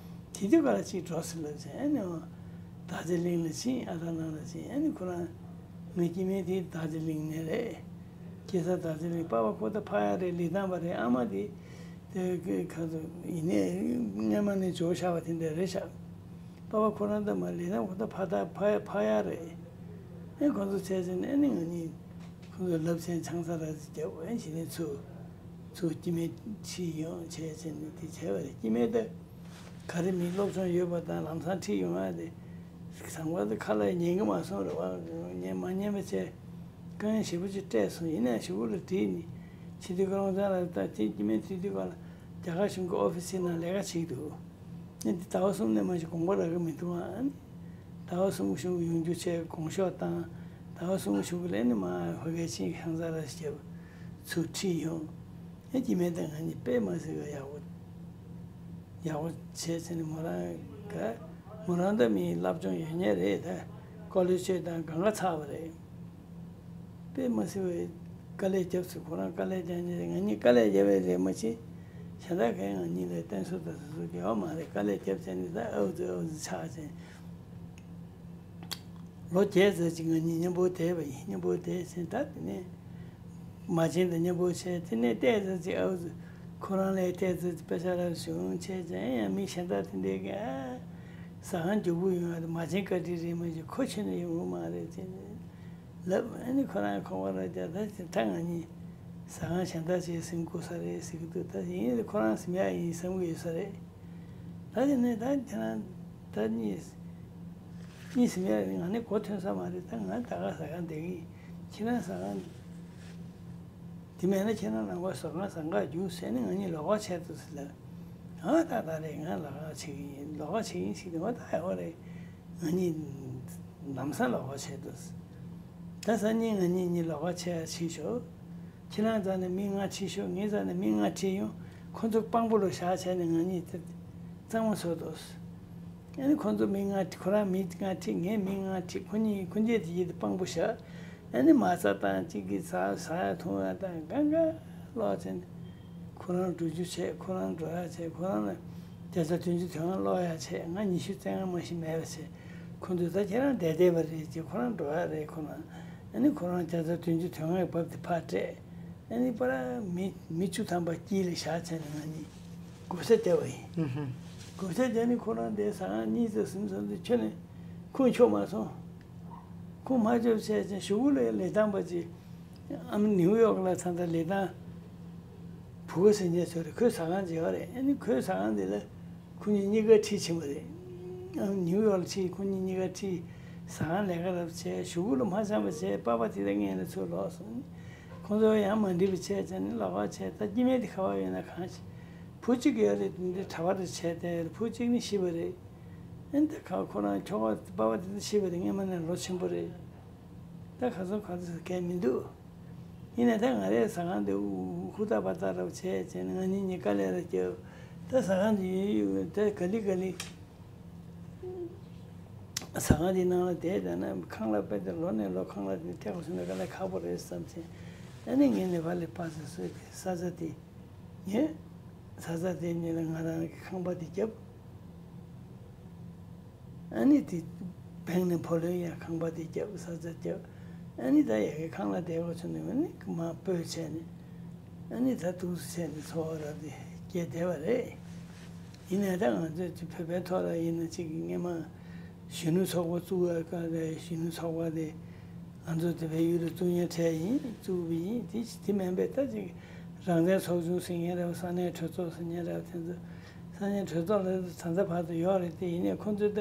དེ་དུས་ག་ལ་ཅིག་འགྲོ་ཟེར་ལབ་བྱས་ཨ་ནི་དར་རྩེ་གླིང་ལ་ཕྱིན། ཨ་ཐ་ནང་ལ་ཕྱིན། ཨ་ནི་ཁོ་རང་ངའི་སྐྱེ་དམན་དེ་དར་རྩེ་གླིང་ནས་རེད། སྐྱེས་ས་དར་རྩེ་གླིང་། པ་ཕ་ཁོ་ད་ཕ་ཡ་རེད། ལི་ཐང་པ་རེད། ཨ་མ་དེ་དེ་ག་ཚོད་ཡིན་ནའི་སྔས་མ་ནས་འཇོག་བཞག་པ་དེ་འདྲ་རེད་ཤག་པ་ཕ་ཁོ་རང་ད་མ་ལི་ཐང་ཁོ་ད་ཕ་ད་ཕ་ཡ་ཕ་ཡ་རེད། ཨེ་ཁོ་ཚོ་བྱས་ཙང་ཨ་ནི་ང་གཉིས་ཁོ་ཚོ་ལབ་བྱས་ཆང་ས་ར་ཅིག་བརྒྱབ། ཨེ་གཞི་ནས་ཚུར་ཚུར་སྐྱེ་དམན་ཁྲིད་ཡོང་བྱས་ཙང་ནི་དེ་བྱས་པ་རེད། སྐྱེ་དམན་ད་ག་རེ་མི་སློབ་སྦྱོང་ཡོད་པ་དང་ལམ་སང་ཁྲིད་ཡོང་ཡ་དེ། ཟང་བ་དེ་ཁ་ལ་ཉན་གི་མ་སོང་རེད་བ། ཉན་མ་ཉན་པ་བྱས་དཀའ་ངལ་ཞེ་པོ་ཅིག་སྤྲད་སོང་། ཡིན་ནའང་གཞུག་གུ་ལ་བྲིས་ནས་ཕྱི་དུས་ཀ་རོང་ཚང་ལ་ད་དེ་སྐྱེ་དམན་དེ་དུས་ག་ལ་རྒྱ་གར་གཞུང་གི་ཨོ་ཕི་སི་ནང་ལས་ཀ་བྱེད་ཀྱི་འདུག་ཨ་ནི་ཟླ་བ་གསུམ་ནས་མ་གཞི་དགོངས་པ་རག་གི་མི་འདུག་ཨ་ནི་ཟླ་བ་གསུམ་གཞུང་གི་ཡོང་རྒྱུ་བྱས་དགོངས་ཞོག་བཏང་། ཟླ་བ་གསུམ་གཞུག་གུ་ལ་ནི་མ་ཧོ་གའི་ཆིན་ཁང་ས་ར་ཞེས་ཚུར་ཁྲིད་ཡོང་། ཨེ་སྐྱེ་དམན་དང་ང་གཉིས་དཔེ་མ་སྲིད་པ་ཡག་པོ་ཡག་པོ་བྱས་ཟིན་ནས་མོ་རང་ག་མོ་རང་ད་མི་སློབ་སྦྱོང་ཡོད་མཁན་རེད། ད་ཀོ་ལེ་ཇི་ཆོས་དང་གང་ག་ཚར་བ་རེད། དཔེ་མ་སྲིད་པའི་དཀའ་ལས་བརྒྱབ་ཚེ་ཁོ་རང་དཀའ་ལས་རྒྱག་མཁན་རེད། ང་གཉིས་དཀའ་ལས་རྒྱབ་པའི་རེད་མ་གཞི་གཞན་དག་གས་ང་གཉིས་ལ་བསྟེན་གསོལ་དང་ཟེར་གསོལ་རྒྱག་པ་མ་རེད། དཀའ་ལས་བརྒྱབ་བྱས་ནས་ད་ཨའུ་ཙི་ཨའུ་ཙི་ཆགས་བྱས། ལོ་བརྒྱད་ཙམ་ཅིག་ང་གཉིས་མཉམ་པོ་བསྡད་པ་ཡིན། མཉམ་པོ་བསྡད་ཕྱིན་ད་དེ་ནས་མ་བྱན་དང་མཉམ་པོ་བྱས། དེ་ནས་ཏོག་ཙམ་ཅིག་ཨའུ་ཙི་ཁོ་རང་ལ་ཏོག་ཙམ་ཅིག་དཔེ་ཆ་རབ་བྱུང་བྱས་ཙང་ཡང་མི་གཞན་དག་དེ་འདྲས་ཀྱི་ཨ་ཟ་ཁང་རྒྱུག་པོ་ཡོང་ཡ་དེ་མ་བྱན་བཀའ་དྲིན་རེད། མ་གཞི་ཁོ་ཁྱོན་ནས་ཡོང་གི་མ་རེད་ཅེས་ལབ། ཨ་ནི་ཁོ་རང་ཁོ་པ་ར་རྒྱ་ད་ཅིག་ད་ང་གཉིས་ཟ་ཁང་གཞན་དག་ཅིག་ཟིན་དགོས་ས་རེད་ཟེར་གི་འདུག་ད་ཡིན་ཁོ་རང་ཟིན་ཡ་ཡིན་བསམ་གི་ཡོད་ས་རེད། ད་དེ་ནས་ད་ཁྱེད་རང་ད་གཉིས་གཉིས་ཟིན་ཡ་ཡིན། ང་ནི་གོ་ཐོན་ས་མ་རེད། ད་ང་ད་ག་ཟ་ཁང་བསྡད་གི་ཡིན། ཁྱེད་རང་ཟ་ཁང་དེ་མེད་ན་ཁྱེད་རང་རང་ག་ཟ་ཁང་ཟ་ཁང་རྒྱུགས་ཟེར་ནས་ང་གཉིས་ལོགས་ཀ་ཆད་འདུག་ཟེར་ལབ། ཨ་ད་ད་རེད། ང་ལོགས་ཀ་བྱེད་གི་ཡིན། ལོགས་ཀ་བྱེད་ཀྱི་ཡིན་ཟེར་དུས་ཨ་ད་ཡག་པོ་རེད། ང་གཉིས་ལམ་སང་ལོགས་ཀ་ཆད་འདུག་ད་སང་ཉིན་ང་གཉིས་གཉིས་ལོགས་ཀ་ཆད་ཡ་བྱེད་ཤོག་ཁྱེད་རང་རྩ་ནས་མི་ལྔ་ཁྲིད་ཤོག་ངའི་རྩ་ནས་མི་ལྔ་ཁྲིད་ཡོང་། ཁོ་ཚོ་དཔང་པོ་ལ་བཞག་བྱས་ནས་ང་གཉིས་དེ་གཙང་མ་བཟོ་འདུག་ཨ་ནི་ཁོ་ཚོ་མི་ལྔ་ཁྲིད། ཁོ་རང་མི་ལྔ་ཁྲིད། ངས་མི་ལྔ་ཁྲིད། ཁོ་གཉིས་ཁོ་གཉིས་དེ་ཡིད་དུ་དཔང་པོ་བཞག་ཨ་ནི་མ་རྩ་བཏང་གཅིག་གིས་ཟ་ཟ་ཡ་འཐུང་ཡ་དང་གང་ག་ལོག་བྱས་ནས། ཁོ་རང་འགྲོ་རྒྱུ་བྱས། ཁོ་རང་འགྲོ་ཡ་བྱས། ཁོ་རང་ལ་བརྒྱ་ཆ་བདུན་ཅུ་དོན་ལྔ་སློག་ཡ་བྱས། ང་ཉི་ཤུ་རྩ་ལྔ་མ་ཞིག་མེད་པ་བྱས། ཁོ་ཚོས་ད་ཁྱེད་རང་བསྡད་བསྡད་པ་རེད་ཅེས། ཁོ་རང་འགྲོ་ཡ་རེད། ཁོ་རང་ཨ་ནི་ཁོ་རང་བརྒྱ་ཆ་བདུན་ཅུ་དོན་ལྔའི་བབ་དེ་ཕར་སྤྲད། ཨ་ནི་པ་ར་མི་མི་བཅུ་ཐམ་པ་དཀྱིལ་ལ་བཞག་བྱས་ནས་ང་གཉིས་སྒུག་ས་བསྡད་པ་ཡིན། སྒུག་ས་བསྡད་ནས་ཁོ་རང་དེ་ཟ་ཁང་གཉིས་ཙམ་ཟིན་སོང་དུས་ཁྱོན་ནས་ཁོང་ཆོག་མ་སོང་། ཁོང་མ་ཆོག་བྱས་ཙང་གཞུག་གུ་ལ་ལས་དམ་པ་ཅིག་ཨ་མ་ནིའུ་ཡོག་ལ་ཚང་ད་ལས་དང་བུ་ག་ཟེར་མཁན་ཚོ་རེད། ཁོའི་ཟ་ཁང་མཇལ་བ་རེད། ཨ་ནི་ཁོའི་ཟ་ཁང་དེ་ལ་ཁོ་གཉིས་གཉིས་ཀ་ཁྲིད་ཕྱིན་པ་རེད། ཨ་ནིའུ་ཡོག་ལ་ཁྲིད། ཁོ་གཉིས་གཉིས་ཀ་ཁྲིད། ཟ་ཁང་ལས་ཀ་རབ་བྱས། གཞུག་གུ་ལ་མ་འཆམ་པ་བྱས། པ་ཕ་དེ་ལ་སྔོན་ལ་ཚུར་ལོག་སོང་། ཁོང་ཚོ་ཡང་མ་འགྲིག་པ་བྱས་ཙང་ནི་ལོགས་ཀ་བྱས། ད་སྐྱེ་དམན་དེ་ག་པར་ཡོད་ན་གང་ཤེས། བུ་གཅིག་ཡོད་རེད། དེ་འདྲ་གྲྭ་པ་རེད་བྱས་ཏེ། བུ་གཅིག་ནི་ཤི་བ་རེད། ཨ་ནི་ད་ག་ཁོ་རང་ཁྱོ་ག་པ་ཕ་དེ་ཚོ་ཤི་བ་དེ་སྔོན་མ་ནས་ལོ་ཆེན་པོ་རེད། ད་ག་ཚོད་ག་ཚོད་གལ་མི་འདུག་ཡིན་ནའི་ད་ང་རའི་ཟ་ཁང་དེ་ཧུར་ཐག་བར་ཐག་རབ་བྱས་བྱས་ནས་ང་གཉིས་གཉིས་དཀའ་ལས་ར་བརྒྱབ། ད་ཟ་ཁང་དེ་ཡོད་ཡོད་ད་ག་ལེ་ག་ལེ། ཟ་ཁང་དེ་ནང་ལ་བསྡད་བསྡད་ན་ཁང་གླ་དཔེ་དེ་ལོ་ནས་ལོ་ཁང་གླ་དེ་ཐེག་པ་སོང་ན་དཀའ་ལས་ཁག་པོ་རེད་བསམ་བྱས། ཨ་ནི་ངས་ནེ་པ་ལི་པ་སེ་བཟོས་ཏེ་ས་ཆ་དེ་ངས་ས་ཆ་དེ་ཉིད་ལ་ང་རང་གི་ཁང་པ་དེ་བརྒྱབ། ཨ་ནི་དེ་བེང་ནས་ཕོ་ལོན་ཡང་ཁང་པ་དེ་བརྒྱབ། ས་ཆ་བརྒྱབ། ཨ་ནི་ད་ཡ་གི་ཁང་གླ་བསྡད་དགོས་བྱུང་ནས་ཨ་ནི་མར་སྤོས་བྱས་ནས་ཨ་ནི་ད་འདུག་སེ་བྱས་ནས་འཚོ་བ་རབ་དེ་སྐྱེལ་བསྡད་པ་རེད། ཡིན་ནའི་ད་ང་ཚོས་ཅིག་བོད་པའི་ཐོག་ལ་ཡིན་ན་ཅིག་གི་སྔས་མ་ གཞོན་ནུ་ཚོགས་པ་བཙུགས་པའི་སྐབས་ལ་གཞོན་ནུ་ཚོགས་པ་དེ་ང་ཚོ་དེ་བལ་ཡུལ་ལ་བཙུགས་མཁན་གྲས་ཡིན། བཙུགས་པ་ཡིན། དེ་དེ་མིན་པའི་ད་ཅིག་རང་བཙན་ཚོགས་ཆུང་ཟེར་མཁན་རེད་བ། ས་གནས་གྲོས་ཚོགས་ཟེར་མཁན་རེད་བ། དེ་ཚོ་ས་གནས་གྲོས་ཚོགས་ལ་ད་ལྟ་བར་དུ་ཡོད་རེད། དེ་ཡིན་ནའི་ཁོང་ཚོས་ད་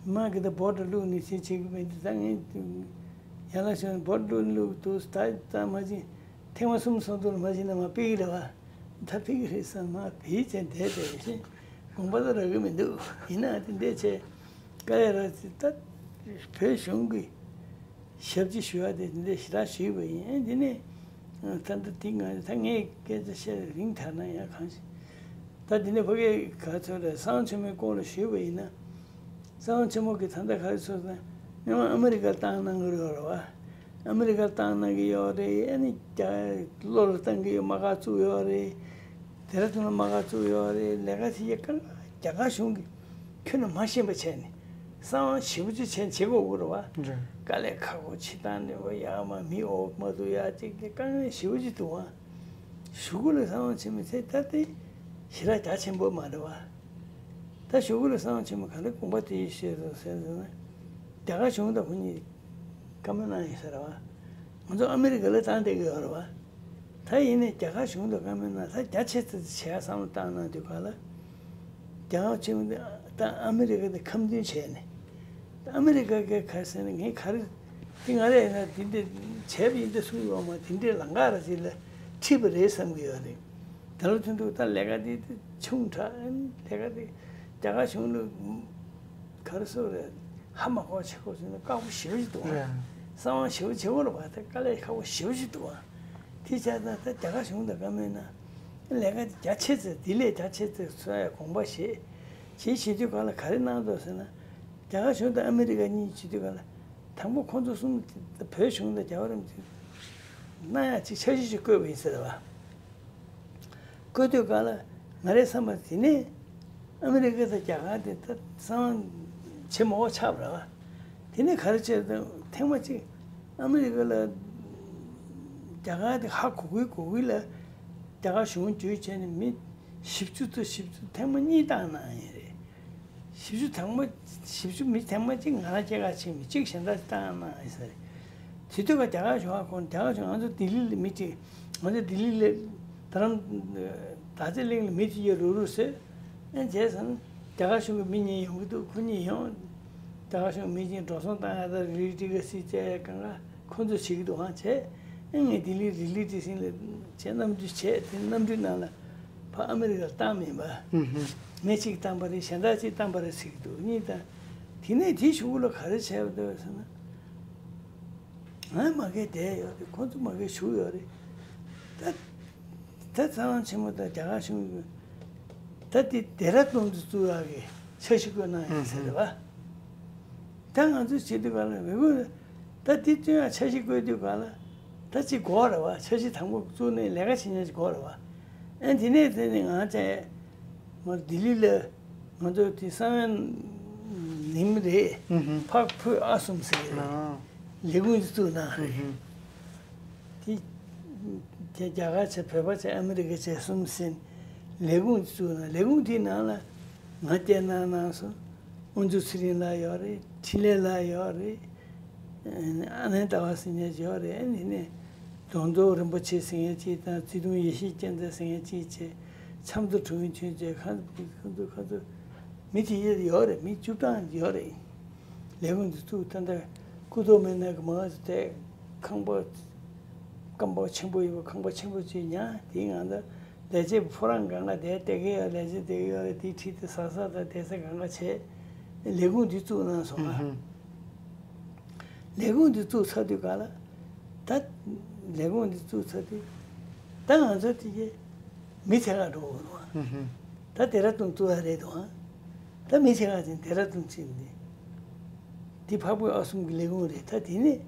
མ་གི་ད་བོ་ཊི་བླུགས་ནས་ཅིག་བྱེད་ཀྱི་མེད། དེ་ད་ངས་ཡར་ལངས་བྱུང་ནས་བོ་ཊི་བླུགས་བླུགས་འདུག་ད་ད་མ་ཕྱིན། ཐེངས་མ་གསུམ་སོང་དུས་མ་ཕྱིན་ན་མ་ཕེབས་ཀྱི་རེད་བ། ད་ཕེབས་ཀྱི་རེད་བསམ། མ་ཕེབས་བྱས་བསྡད་བསྡད་བཞིན་དགོངས་པ་ད་རག་གི་མི་འདུག་ཡིན་ནའང་དེ་འདྲས་བྱས་དཀའ་ལས་རག་ཅིག་ད་བོད་གཞུང་གི་ཞབས་ཕྱི་ཞུ་བ་དེ་འདི་འདྲ་ཞེ་དྲག་ཞུས་པ་ཡིན། ཨེ་འདི་ནས་ད་ལྟ་དེ་ང་ད་ངས་སྐད་ཆ་བཤད་རིང་ཐལ་ན་ཡང་གང་ཞིག་ད་འདི་ནས་ཕ་གིའི་ག་ཚོད་རེད། གསང་བ་ཆེན་མོའི་སྐོར་ལ་ཞུས་པ་ཡིན་ན། གསང་བ་ཆེན་མོ་གི་ད་ལྟ་ག་རེ་ཚོད་ཟེར་ན་སྔོན་མ་ཨ་མི་རི་ཀར་བཏང་གནང་གི་ཡོད་རེད་བ། ཨ་མི་རི་ཀར་བཏང་གནང་གི་ཡོད་རེད། ཨ་ནི་རྒྱ་བློ་ལ་བཏང་གི་ཡོད། དམག་སྒར་བཙུགས་ཡོད་རེད། དེ་ར་དུ་ན་དམག་སྒར་བཙུགས་ཡོད་རེད། ལས་ཀ་དེ་ཡི་ཀ་རྒྱ་གར་གཞུང་གིས་ཁྱོན་ནས་མ་ཤེས་པ་བྱས་ནས་གསང་བ་ཞེ་པོ་ཅིག་བྱས་བྱེད་དགོས་ཀྱི་རེད་བ། རེད། དཀའ་ལས་ཁག་པོ་བྱེད་སྟངས་ནི་བ། ཡག་མ་མི་འོག་མ་ཐུག་ཡག་ཅིག་གི་དཀའ་ངལ་ཞེ་པོ་ཅིག་འདུག་ཨ། གཞུག་གུ་ལ་གསང་བ་ཆེན་མོ་ཚེ་ད་དེ་ཞེ་དྲག་རྒྱ་ཆེན་པོ་མ་རེད་བ། ད་གཞུག་གུ་ལ་གསང་བ་ཆེན་མོ་ག་རེ་དགོངས་པ་དེ་ཡིས་བཞེས་སོང་ཟེར་ཟེར་ན། རྒྱ་གར་གཞུང་དང་ཁོ་གཉིས་བཀའ་མོལ་གནང་ཡིན་ཟེར་བ། ང་ཚོ་ཨ་མི་རི་ཀ་ལ་བཏང་བསྡད་ཀྱི་ཡོད་རེད་བ། ད་ཡིན་ནའི་རྒྱ་གར་གཞུང་དང་བཀའ་མོལ་གནང་ད་རྒྱ་ཆེ་ཙམ་བྱེད་ཡ་བསམ་བློ་བཏང་གནང་དུས་ག་ལ། རྒྱ་གར་ཆེན་པོ་ད་ཨ་མི་རི་ཀ་དང་ཁ་མཐུན་བྱས་ནས། ཨ་མི་རི་ཀ་གིས་ག་རེ་ཟེར་ན་ངས་ག་རེ། དེ་ང་རས་ཡིན་ན་དེ་འདྲ་བྱས་པ་ཡིན་འདྲ་གསུངས་ཡོད་མ། དེ་འདྲའི་ལམ་ཁ་ར་ཅིག་ལ་ཁྲིད་པ་རེད་བསམ་གྱི་ཡོད་རེད། དེ་ལ་མཐུན་འདུག་ད་ལས་ཀ་དེ་དེ་ཆུང་དྲགས། ལས་ཀ་དེ་རྒྱ་གར་གཞུང་ལ་ག་རེ་ཟེར་རེད། ཧ་མ་གོ་བྱེད་དགོས་ཟེར་ན་དཀའ་པོ་ཞེ་པོ་ཅིག་འདུག་ཨ། རེད། གསང་བ་ཞེ་པོ་བྱེད་དགོས་རེད་བ། ད་དཀའ་ལས་ཁག་པོ་ཞེ་པོ་ཅིག་འདུག་ཨ། དེ་བྱས་ཙང་ད་རྒྱ་གར་གཞུང་དང་བཀའ་མོལ་གནང་། ལས་ཀ་དེ་རྒྱ་ཆེ་ཙམ་དེ་ལས་རྒྱ་ཆེ་ཙམ་བཟོ་ཡ་དགོངས་པ་བཞེས། བྱེད་བྱེད་དུས་ག་ལ་ག་རེ་གནང་འདུག་ཟེར་ན། རྒྱ་གར་གཞུང་དང་ཨ་མི་རི་ཀ་གཉིས་བྱེད་དུས་ག་ལ། དང་པོ་ཁོང་ཚོ་གསུམ་བོད་གཞུང་དང་རྒྱལ་བ་རིན་པོ་ཆེ་གནང་ཡག་ཅིག་འཆར་གཞི་ཞིག་བཀོད་པ་ཡིན་ཟེར་བ། བཀོད་དུས་ག་ལ་ང་རའི་བསམ་པར་དེ་ནས་ཨ་མི་རི་ཀ་དང་རྒྱ་གར་དེ་ད་གསང་བ་ཆེན་མོ་ཆགས་པ་རེད་བ། དེ་ནས་ག་རེ་བྱས་དང་ཐེངས་མ་གཅིག་ཨ་མི་རི་ཀ་ལ་རྒྱ་གར་དེ་ཧ་གོ་གི་གོ་གི་ལ་རྒྱ་གར་གཞུང་བརྒྱུད་བྱས་ནས་མི་བཞི་བཅུ་ཙམ་བཞི་བཅུ་ཐེངས་མ་གཉིས་བཏང་གནང་ཡིན་རེད། བཞི་བཅུ་དང་པོ་བཞི་བཅུ་མི་ཐེངས་མ་གཅིག་ང་རང་སྐྱེས་སྐར་ཆེན་མི་གཅིག་གཞན་དག་བཏང་གནང་ཡིན་ས་རེད། དེ་དུས་ཀ་རྒྱ་གར་གཞུང་ཁོང་རྒྱ་གར་གཞུང་ང་ཚོ་ལྡི་ལི་ལ་མི་གཅིག་ང་ཚོ་ལྡི་ལི་ལ་རྡ་རམ་རྡ་རྗེ་གླིང་ལ་མི་གཅིག་ཡོད་རུག་རུག་ཟེར། ཨེ་བྱས་ཙང་རྒྱ་གར་གཞུང་གི་མི་གཉིས་ཡོང་གི་འདུག་ཁོ་གཉིས་ཡོང་། རྒྱ་གར་གཞུང་མི་གཉིས་འགྲོ་སོང་བཏང་ཡ་ད་རི་ཏི་ག་སི་བྱས་ཡ་གང་ག་ཁོ་ཚོས་བྱེད་ཀྱི་འདུག་ཧང་བྱས། ཨེ་ངས་ལྡི་ལི་རི་ལི་ཏི་སིང་ལ་བྱས་གནམ་གྲུ་བྱས་དེ་གནམ་གྲུའི་ནང་ལ་ཕ་ཨ་མི་རི་ཀར་བཏང་མིན་པ། ངས་གཅིག་བཏང་པ་རེད། གཞན་དག་གཅིག་བཏང་པ་རེད་ཟེར་གྱི་འདུག་གཉིས་དང་། དེ་ནས་དེའི་གཞུག་གུ་ལ་ག་རེ་བྱས་པ་འདུག་ཟེར་ན། ང་མ་གིར་བསྡད་ཡོད་རེད། ཁོ་ཚོ་མ་གིར་བཞུགས་ཡོད་རེད། ད་ད་གསང་བ་ཆེན་མོ་དང་རྒྱ་གར་གཞུང་གིས་ད་དེ་ལྡེ་ར་ལྡུན་དུ་བཙུགས་ཡག་གི་འཆར་གཞི་བཀོད་གནང་ཡོད་ཟེར་རེད་བ། ད་ང་ཚོས་བྱེད་དུས་ག་ལ་ཝེ་གུ་ད་དེ་བཙུགས་ཡག་འཆར་གཞི་བཀོད་དུས་ག་ལ་ད་ཅིག་དགོས་རེད་བ། འཆར་གཞི་དང་པོ་བཙུགས་ནས་ལས་ཀ་བྱེད་མཁན་ཅིག་དགོས་རེད་བ། ཨ་དེ་ནས་དེ་ནས་ང་བཅས་མར་ལྡི་ལི་ལ་ང་ཚོ་དེ་གསང་བའི་ཉིན་རེད། ཕག་ཕུད་ཨ་གསུམ་ཟེར་གྱི་རེད། ལས་ཁུངས་ཅིག་བཙུགས་གནང་རེད། དེ་དེ་རྒྱ་གར་བྱས། བོད་པ་བྱས། ཨ་མི་རི་ཀ་བྱས། གསུམ་ཟིན། ལས་ཁུངས་ཅིག་བཙུགས་གནང་། ལས་ཁུངས་དེའི་ནང་ལ་ང་བསྐྱལ་གནང་གནང་སོང་། དབུ་མཛད་ཚེ་རིང་ལགས་ཡོད་རེད། འཕྲིན་ལས་ལགས་ཡོད་རེད། ཨ་ནེ་ཟླ་བ་ཟེར་མཁན་ཅིག་ཡོད་རེད། ཨ་ནི་ནས་གདོང་ཚོགས་རིན་པོ་ཆེ་ཟེར་མཁན་ཅིག་དང་། བརྩེ་དུང་ཡེ་ཤེས་རྒྱལ་མཚན་ཟེར་མཁན་ཅིག་བྱས། ཆབ་མདོ་དྲུང་ཆེན་བྱས། ཁ་ཁ་ཚོ་ཁ་ཚོ་མི་དེ་ཡོད་རེད། མི་བཅུ་གྲངས་ཡོད་རེད། ལས་ཁུངས་འདི་ཚུགས། ད་ལྟ་སྐུ་ཐོག་མེད་ན་གི་མང་ཚོ་དེ་ཁང་པ་སྐམ་པོ་ཆེན་པོ་ཡོད་པ། ཁང་པ་ཆེན་པོ་ཅིག་ཉར། དེའི་ནང་ད་ལས་བྱེད་པ་ཕོ་རང་གང་ག་དེ་བསྡད་ཀྱི་ཡོད། ལས་བྱེད་བསྡད་ཀྱི་ཡོད་རེད། དེའི་འཁྲིས་དེ་ཟ་ས་དང་བསྡད་ས་གང་ག་བྱས། ལས་ཁུངས་འདི་བཙུགས་གནང་སོང་ང་། ལས་ཁུངས་འདི་བཙུགས་ཚར་དུས་ག་ལ་ད་ལས་ཁུངས་འདི་བཙུགས་ཚར་དུས་ད་ང་ཚོ་དེ་གའི་མི་ཚད་ག་འགྲོ་དགོས་རེད་བ། ད་ལྡེ་ར་ལྡུན་བཙུགས་ཡ་རེད་དོ། ད་མི་ཚད་ག་ཅིག་ལྡེ་ར་ལྡུན་ཕྱིན་ནས་འདི་འཕགས་བོད་ཨ་གསུམ་གྱི་ལས་ཁུངས་རེད། ད་དེ་ནས་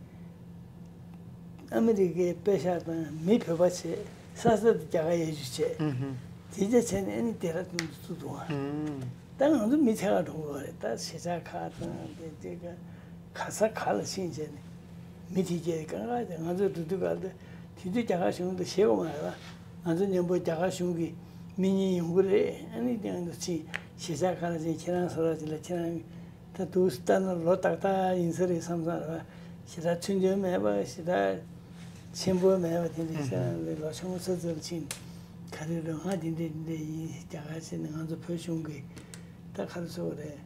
ཨ་མི་རི་ཀའི་པེ་ཤག་དང་མི་བོད་པ་བྱས། ས་ས་དེ་རྒྱ་གར་ཡ་ཇུ་བྱས། དེ་རྗེས་བྱས་ནས་ཨ་ནི་ལྡེ་ར་ལྡུན་དུ་བཙུགས་འདུག་ཨ། ད་ང་ཚོ་མི་ཚད་ག་འགྲོ་དགོས་རེད། ད་གཞིས་ཆགས་ཁག་དང་དེ་དེ་ག་ག་ས་ག་ལ་ཕྱིན་བྱས་ནས་མི་དེ་གས་གང་ག་དེ་ང་ཚོ་འགྲོ་དུས་ག་ད་དེ་དུས་རྒྱ་གར་གཞུང་དང་ཞེད་དགོས་མ་རེད་བ། ང་ཚོ་མཉམ་པོ་རྒྱ་གར་གཞུང་གི་མི་གཉིས་ཡོང་གི་རེད། ཨ་ནི་དེ་ང་ཚོ་ཕྱིན་གཞིས་ཆགས་ག་ལ་ཕྱིན། ཁྱེད་རང་ཚོ་ར་ཅིག་ལ་ཁྱེད་རང་ད་ ད་འདུག་ལྟ་ན་ལོ་ཏག་ཏག་ཡིན་ས་རེད་བསམ་བསམ་རེད་བ། ཞེ་དྲག་ཚུལ་འདོན་མེད་པ་ཞེ་དྲག་ཆེན་པོ་མེད་པ་དེ་འདྲ་ཤར་ལ་ལོ་ཆུང་ཚ་ཚ་ལ་ཕྱིན། ག་རེ་རེད་ང་དེ་འདྲ་དེ་འདྲ་ཡིན། རྒྱ་གར་ཕྱིན་ནས་ང་ཚོ་བོད་གཞུང་གི་ད་ག་རེ་ཟེར་དགོས་རེད།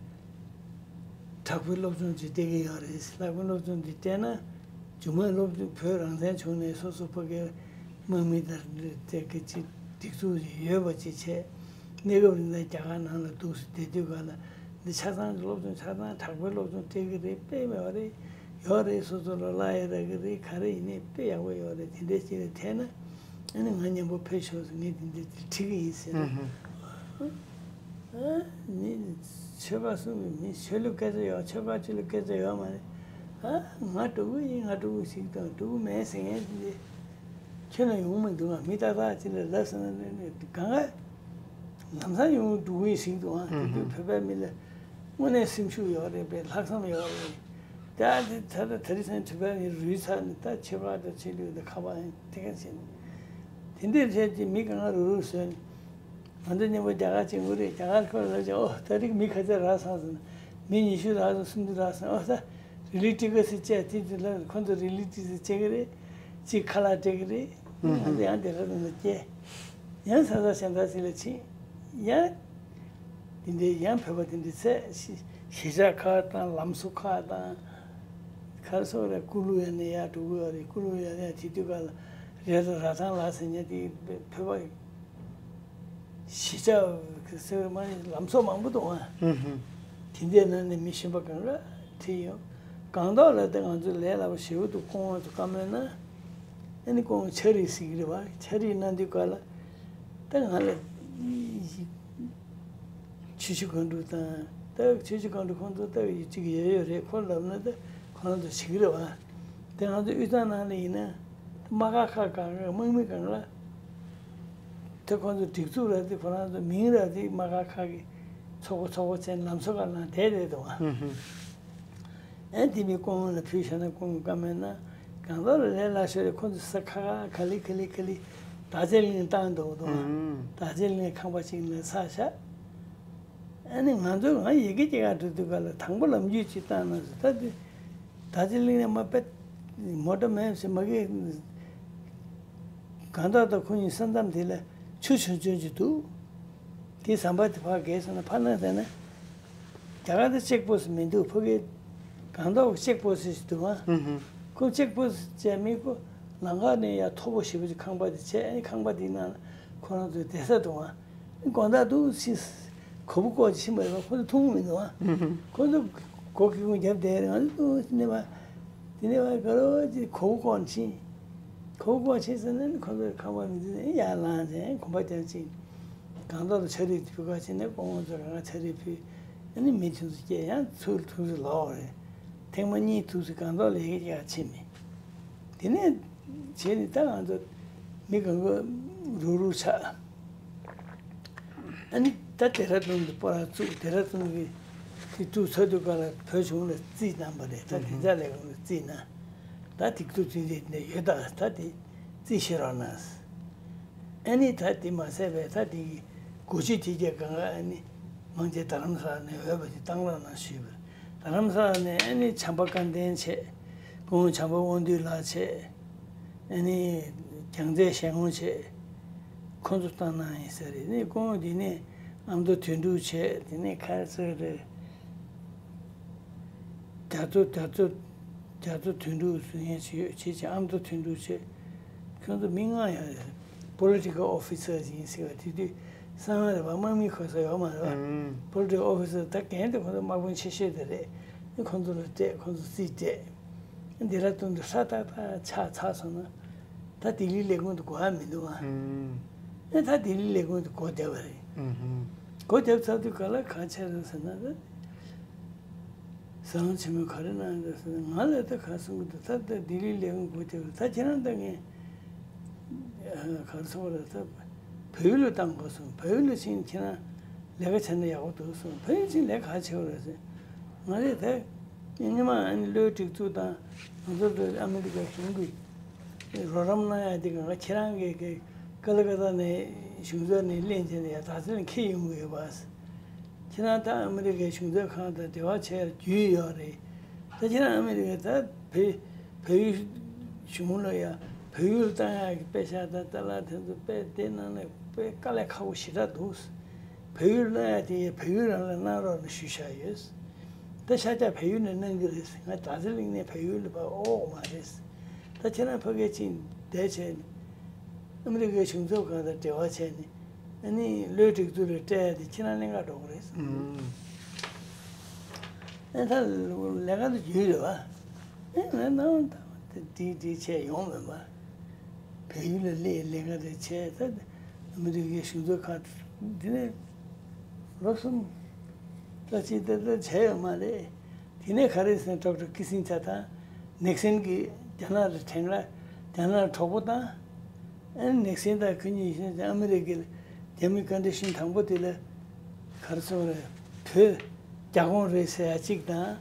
དྲག་པོའི་སློབ་སྦྱོང་ཅིག་སྤྲད་ཀྱི་ཡོད་རེད། ལྷག་པའི་སློབ་སྦྱོང་འདི་སྤྲད་ན་རྒྱུ་མ་སློབ་སྦྱོང་བོད་རང་བཙན་བྱུང་ནས་སོ་སོ་ཕ་གིའི་དམག་མི་དང་དེ་གི་ཅིག་སྒྲིག་འཛུགས་ཡོད་པ་ཅིག་བྱས། གནས་སྐབས་རིང་ལ་རྒྱ་གར་ནང་ལ་འདུག་སེ་བསྡད་དུས་ག་ལ་འདི་ཆ་ཚང་གི་སློབ་སྦྱོང་ཆ་ཚང་དྲག་པོའི་སློབ་སྦྱོང་སྤྲད་ཀྱི་རེད། དཔེ་མེད་པ་རེད། ཡོད་རེད། སོ་སོ་ལ་བརླག་ཡ་རག་གི་རེད། ག་རེ་ཡིན་ནའི་དཔེ་ཡག་པོ་ཡོད་རེད། དེ་འདྲའི་ཅིག་ལ་ཐད་ན་ཨ་ནི་ང་མཉམ་པོ་ཕེབས་ཤོག་ཟེར། ངས་དེ་འདྲ་ཅིག་ཁྲིད་ཀྱི་ཡིན་ཟེར། ཨ་ནི་ཆོལ་ཁ་གསུམ་གྱི་མི་ཆོས་ལུགས་སྐད་ཆ་ཡོད། ཆོལ་ཁ་ཆོས་ལུགས་སྐད་ཆ་ཡོད་མ་རེད། ཨ་ང་དྲུག་པོ་ཡིན། ང་དྲུག་པོ་ཞིག་དང་དྲུག་པོ་མེད་ཟེར་མཁན་དེ་ཁྱོན་ནས་ཡོང་མི་འདུག་ང་མི་ཏག་ཏག་ཅིག་ལ་ལབ་སོང་ན་ནི་གང་ག་ལམ་སང་ཡོང་དྲུག་པོ་ཞིག་འདུག་ཨ་དེ་དུས་བོད་པའི་མི་ལ་དངོས་གནས་སེམས་ཤུགས་ཡོད་རེད་པས། ལྷག་བསམ་ཡོད་རེད། ད་དེ་ད་ལྟ་དེ་རིང་སང་བོད་པའི་མི་རུལ་ཚར་ནས་ད་ཆོལ་ཁ་དང་ཆོས་ལུགས་དང་ཁ་པར་དེ་ག་བྱས་ནས་དེ་འདྲའི་བྱས་ཀྱི་མི་གང་ག་རུ་རུ་བཟོས་ནས། ང་ཚོ་མཉམ་པོ་རྒྱ་གར་ཕྱིན་དགོས་རེད། རྒྱ་གར་ཁོ་ལབ་ཀྱང་ཨོ་ད་རིག་མི་ཁ་ཤས་རག་སོང་ཟེར་ན། མི་ཉི་ཤུ་རག་སོང་། སུམ་ཅུ་རག་སོང་། ཨོ་ད་རི་ལི་ཊི་ཀ་སི་བཅས་དེ་དེ་ལ་ཁོ་ཚོ་རི་ལི་ཊི་ཀ་སི་བཅས་ཀྱི་རེད། གཅིག་ཁ་ལག་སྤྲད་ཀྱི་རེད། ང་ཚོ་ཡང་དེ་ལ་དུ་ན་སྐྱེ་ཡང་ས་ས་ཞན་ད་སི་ལ་ཕྱིན། ཡང་དེ་འདྲའི་ཡང་བོད་པ་དེ་འདྲའི་ཚད་གཞིས་ཆགས་ཁག་དང་ལམ་བཟོ་ཁག་དང་ག་རེ་ཟེར་རེད། ཀུ་ལུ་ཡ་ནས་ཡར་འགྲོ་གི་ཡོད་རེད། ཀུ་ལུ་ཡ་ནས་དེ་དུས་ག་ལ་རེད་ད་ར་ཐང་ལ་ཟེར་མཁན་དེ་བོད་པ། གཞིས་ཆགས་ཀྱི་སེ་མ་ལམ་སོགས་མང་པོ་འདུག་ཨ། དེ་འདྲའི་ནང་ནས་མི་གཞན་པ་གང་ག་ཁྲིད་ཡོང་། སྒང་ཏོག་ལ་དེ་ང་ཚོ་ལས་སླ་པོ་ཞེ་པོ་འདུག་སྐུ་ངོ་ཚོ་བཀའ་མོལ་ན། ཨ་ནི་སྐུ་ངོ་ཆ་རིག་ཟེར་གྱི་རེད་བ། ཆ་རིག་གནང་དུས་ག་ལ་ད་ང་ལ་ཆུ་བཞི་སྒང་དྲུག་དང་ད་ཆུ་བཞི་སྒང་དྲུག་ཁོང་ཚོ་ད་གཅིག་ཡོད་ཡོད་རེད། ཁོ་ལབ་ན་ད་ཁོ་རང་ཚོ་བྱེད་ཀྱི་རེད་བ། དེ་ང་ཚོ་དབུས་གཙང་ནང་ལ་ཡིན་ན་དམག་སྒར་ཁག་གང་ག་དམག་མི་གང་ག་དེ་ཁོང་ཚོ་སྒྲིག་འཛུགས་ར་དེ་ཁོ་རང་ཚོ་མིང་ར་དེ་དམག་སྒར་ཁག་གི་ཚོགས་པ་ཚོགས་པ་བྱས་ལམ་སང་ག་ལ་བསྡད་བསྡད་འདུག་ཨ། ཨེ་དེ་མི་སྐུ་ངོ་ལ་ཕུལ་བཞག་ན་སྐུ་ངོ་བཀའ་མོལ་ན་སྒང་ཏོག་ལ་ལས་སླ་ཤོས་རེད། ཁོང་ཚོ་ས་ཁ་ཁ་ལི་ཁ་ལི་ཁ་ལི་དར་ལྕོག་གླིང་བཏང་འདུག་འདུག་ཨ། དར་ལྕོག་གླིང་ཁང་པ་ཞིག་ནས་ས་ཤག་ཨ་ནི་ང་ཚོ་ང་ཡི་གེ་སྐྱེལ་ག་འགྲོ་དུས་ག་ལ་དང་པོ་ལམ་རྒྱུས་ཅིག་བཏང་ན་ཟེར། ད་དེ་ད་ཅི་གླིང་ནས་མ་པད་མོ་ཊ་མེད་ཟེར། མ་གི་གང་ལྟར་ད་ཁོ་གཉིས་ས་མཚམས་དེ་ལ་ཆུ་ཆུང་ཆུང་ཅིག་འདུག་དེ་ཟམ་པ་དེ་ཕར་བརྒལ་སོང་ན་ཕར་ན་དེ་ན་རྒྱ་གར་དུ་ཅེག་པོ་སི་མི་འདུག་ཕ་གི་གང་ལྟར་ཅེག་པོ་སི་ཞིག་འདུག་ཨ། ཁོ་ཅེག་པོ་སི་བྱས་མི་ཁོ་ལམ་ཁ་ནས་ཡར་མཐོ་པོ་ཞེ་པོ་ཅིག་ཁང་པ་དེ་བྱས། ཨ་ནི་ཁང་པ་དེའི་ནང་ལ་ཁོ་རང་ཚོའི་བསྡད་ས་འདུག་ཨ། དགོང་དག་འདུག་སེ་གོ་བོ་ཀོ་ཅིག་ཕྱིན་པ་ཡིན་པ་ཁོ་ཚོ་མཐོང་གི་མི་འདུག་ཨ། ཁོ་ཚོ་སྒོ་ཁེ་ཁུང་བརྒྱབ་བསྡད་རེད། ང་ཚོ་འདུག་སེ་ནས་པ་དེ་ནས་པ་ག་རོ་ཅིག་གོ་བོ་ཀོ་ཕྱིན། གོ་བོ་ཀོ་ཕྱིན་ཟེར་ན་ནི་ཁོ་ཚོ་ཁང་པ་མི་འདུག་ནས་ཡར་ལངས་བྱས་གོམ་པ་རྒྱབ་ཅིག་སྒང་ཏོག་ལ་ཆ་རིག་ཕུལ་ག་ཕྱིན་ནས་སྐུ་ངོ་ཚོ་རང་ཆ་རིག་ཕུལ། ཨ་ནི་མི་ཐུག་སུ་སྐྱེལ་ཡང་ཚུར་ཐུག་སུ་ལོག་རེད། ཐེངས་མ་གཉིས་ཐུག་སུ་སྒང་ཏོག་ལ་ཡི་གེ་རྒྱག་ཕྱིན་མེད། དེ་ནས་བྱས་ནས་ད་ང་ཚོ་མི་གང་ག་རུག་རུག་ཆགས། ཨ་ནི་ད་ལྡེ་ར་ལྡུན་དུ་སྤོ་ར་བཙུགས། ལྡེ་ར་ལྡུན་གྱི་དེ་དུས་ཚོགས་འདུ་སྒང་ལ་བོད་གཞུང་ལ་རྩིས་གནང་པ་རེད། ད་དེ་ཚོ་ལས་ཁུངས་ལ་རྩིས་གནང་། ད་དེ་དུས་དུས་དེ་འདྲ་ཡོད། ད་ད་དེ་རྩིས་བྱེད་རོགས་གནང་། ཨ་ནི་ད་དེ་མ་ཟད་པའི་ད་དེ་གི་སྒོ་ཕྱི་དེ་གྱད་སྒང་ག་ཨ་ནི་མང་ཆེ་རྡ་རམ་ས་ལ་ནས་འོས་པ་དེ་བཏང་རོགས་གནང་ཞུས་པ་རེད། རྡ་རམ་ས་ལ་ནས་ཨ་ནི་བྱམས་པ་སྐལ་ལྡན་བྱས། སྐུ་ངོ་བྱམས་པ་དབང་འདུས་ལགས་བྱས། ཨ་ནི་རྒྱལ་མཚན་ཞལ་ངོ་བྱས། ཁོང་ཚོ་བཏང་གནང་ཡིན་ས་རེད། ཨ་ནི་སྐུ་ངོ་དེ་ནས་ཨ་མདོ་དོན་གྲུབ་བྱས། དེ་ནས་ཁ་སང་རེད། རྒྱ་མཚོ་རྒྱ་མཚོ་རྒྱ་མཚོ་དོན་གྲུབ་ཟེར་མཁན་ཞིག་ཡོད། བྱས་ཙང་ཨ་མདོ་དོན་གྲུབ་བྱས། ཁོང་ཚོ་མི་ལྔ་ཡོད་རེད། Political Officers ཡིན་ཟེར་བ། དེ་དུས་གསང་བ་རེད་པ། དམག་མི་གོ་ས་ཡོད་མ་རེད་པ། Political Officer ད་རྒན་དེ་ཁོང་ཚོ་དམག་དཔོན་ཆེ་ཤོས་དེ་རེད། ཁོང་ཚོ་ལ་སྤྲད། ཁོང་ཚོ་རྩིས་སྤྲད། ལྡེ་ར་ལྡུན་དུ་ཧྲ་ཏག་ཏག་ཆགས་ཚར་སོང་ན་ད་ལྡི་ལི་ལས་ཁུངས་དེ་དགོས་ཡ་མི་འདུག་ཨ། ཨེ་ད་ལྡི་ལི་ལས་ཁུངས་དེ་སྒོ་བརྒྱབ་པ་རེད། སྒོ་བརྒྱབ་ཚར་དུས་ག་ལ་ག་བྱས་རེད་ཟེར་ན་ད། ཟམ་ཆེན་མོས་ག་རེ་གནང་རེད་ཟེར་ན། ང་ལ་ད་ག་གསུང་གི་འདུག་ད་ལྟ་ལྡི་ལི་ལས་ཁུངས་སྒོ་བརྒྱབ་རེད། ད་ཁྱེད་རང་ད་ངས་ག་རེ་ཟེར་དགོས་རེད། ད་བལ་ཡུལ་ལ་བཏང་དགོས་གསུངས། བལ་ཡུལ་ལ་ཕྱིན་ཁྱེད་རང་ལས་ཀ་བྱས་ན་ཡག་པོ་འདུག་གསུངས། བལ་ཡུལ་ཕྱིན་ལས་ཀ་ག་བྱེད་དགོས་རེད་ཟེར། ང་ལས་ད་སྔོན་མ་ཨ་ནི་བློའི་སྒྲིག་འཛུགས་དང་ང་ཚོ་ལ་ཨ་མི་རི་ཀ་གཞུང་གིས་རོགས་རམ་གནང་ཡ་དེ་གང་ག་ཁྱེད་རང་གི་གི་ཀ་ལ་ཀ་ཏ་ནས་གཞུང་ཚབ་ནས་ལེན་བྱས་ནས་ཡ་དག་ཚན་ཁྱེར་ཡོང་གི་ཡོད་པ། ཁྱེད་རང་ད་ཨ་མི་རི་ཀའི་གཞུང་ཚབ་ཁང་དང་འབྲེལ་བ་བྱས་རྒྱུས་ཡོད་རེད། ད་ཁྱེད་རང་ཨ་མི་རི་ཀ་ད་བལ་བལ་ཡུལ་གཞུང་ལ་ཡང་བལ་ཡུལ་བཏང་ཡག་གི་དཔེ་ཤག་དང་ཏཱ་ལ་དེ་ཚོ་དཔེ་དེ་ནང་ལ་དཔེ་དཀའ་ལས་ཁག་པོ་ཞེ་དྲག་འདུག་བལ་ཡུལ་གནང་ཡག་དེ་ཡང་བལ་ཡུལ་རང་ལ་གནང་རོགས་གནང་ཞུས་བཞག་ཡོད། ད་ཤར་རྒྱག་བལ་ཡུལ་ནས་གནང་གི་རེད། ང་དྭགས་བཙན་གླིང་ནས་བལ་ཡུལ་ལ་ཕར་འོང་མ་རེད། ད་ཁྱེད་རང་ཕ་གིར་ཕྱིན་བསྡད་བྱས་ནས་ཨ་མི་རི་ཀའི་གཞུང་ཚབ་ཁང་དང་འབྲེལ་བ་བྱས་ནས་ཨ་ནི་བློའི་སྒྲིག་འཛུགས་ལ་སྤྲད་ཡག་དེ་ཁྱེད་རང་གླེན་ག་འགྲོ་གི་རེད། ཨ་ད་ལས་ཀ་དེ་རྒྱུས་རེད་བ། ཨེ་ང་ནང་ད་དེ་འགྲིག་འགྲིག་བྱས་ཡོང་མེད་པ། བལ་ཡུལ་ལ་སླེབས་ལས་ཀ་རེ་བྱས། ད་ཨ་མི་རི་ཀའི་གཞུང་ཚབ་ཁང་འདི་ནས་ལོ་གསུམ་ཙམ་ཅིག་ད་ལྟ་བྱས་ཡོད་མ་རེད། དེ་ནས་ག་རེ་ཟེར་ན་ཌོག་ཊར་ཀི་སིན་ཇར་དང་ནིག་སན་གྱིས་རྒྱ་ནག་ལ་དྲན་ག་རྒྱ་ནག་ལ་གྲོགས་པོ་བཏང་། ཨ་ནི་ནིག་སན་དང་ཁོ་གཉིས་ཨ་མི་རི་ཀའི་རྒྱ་མི་ཀོན་ཌི་ཤན་དང་པོ་དེ་ལ་ག་རེ་ཟེར་དགོས་རེད། བོད་རྒྱ་ཁོངས་རེད་ཟེར་ཡ་གཅིག་དང་།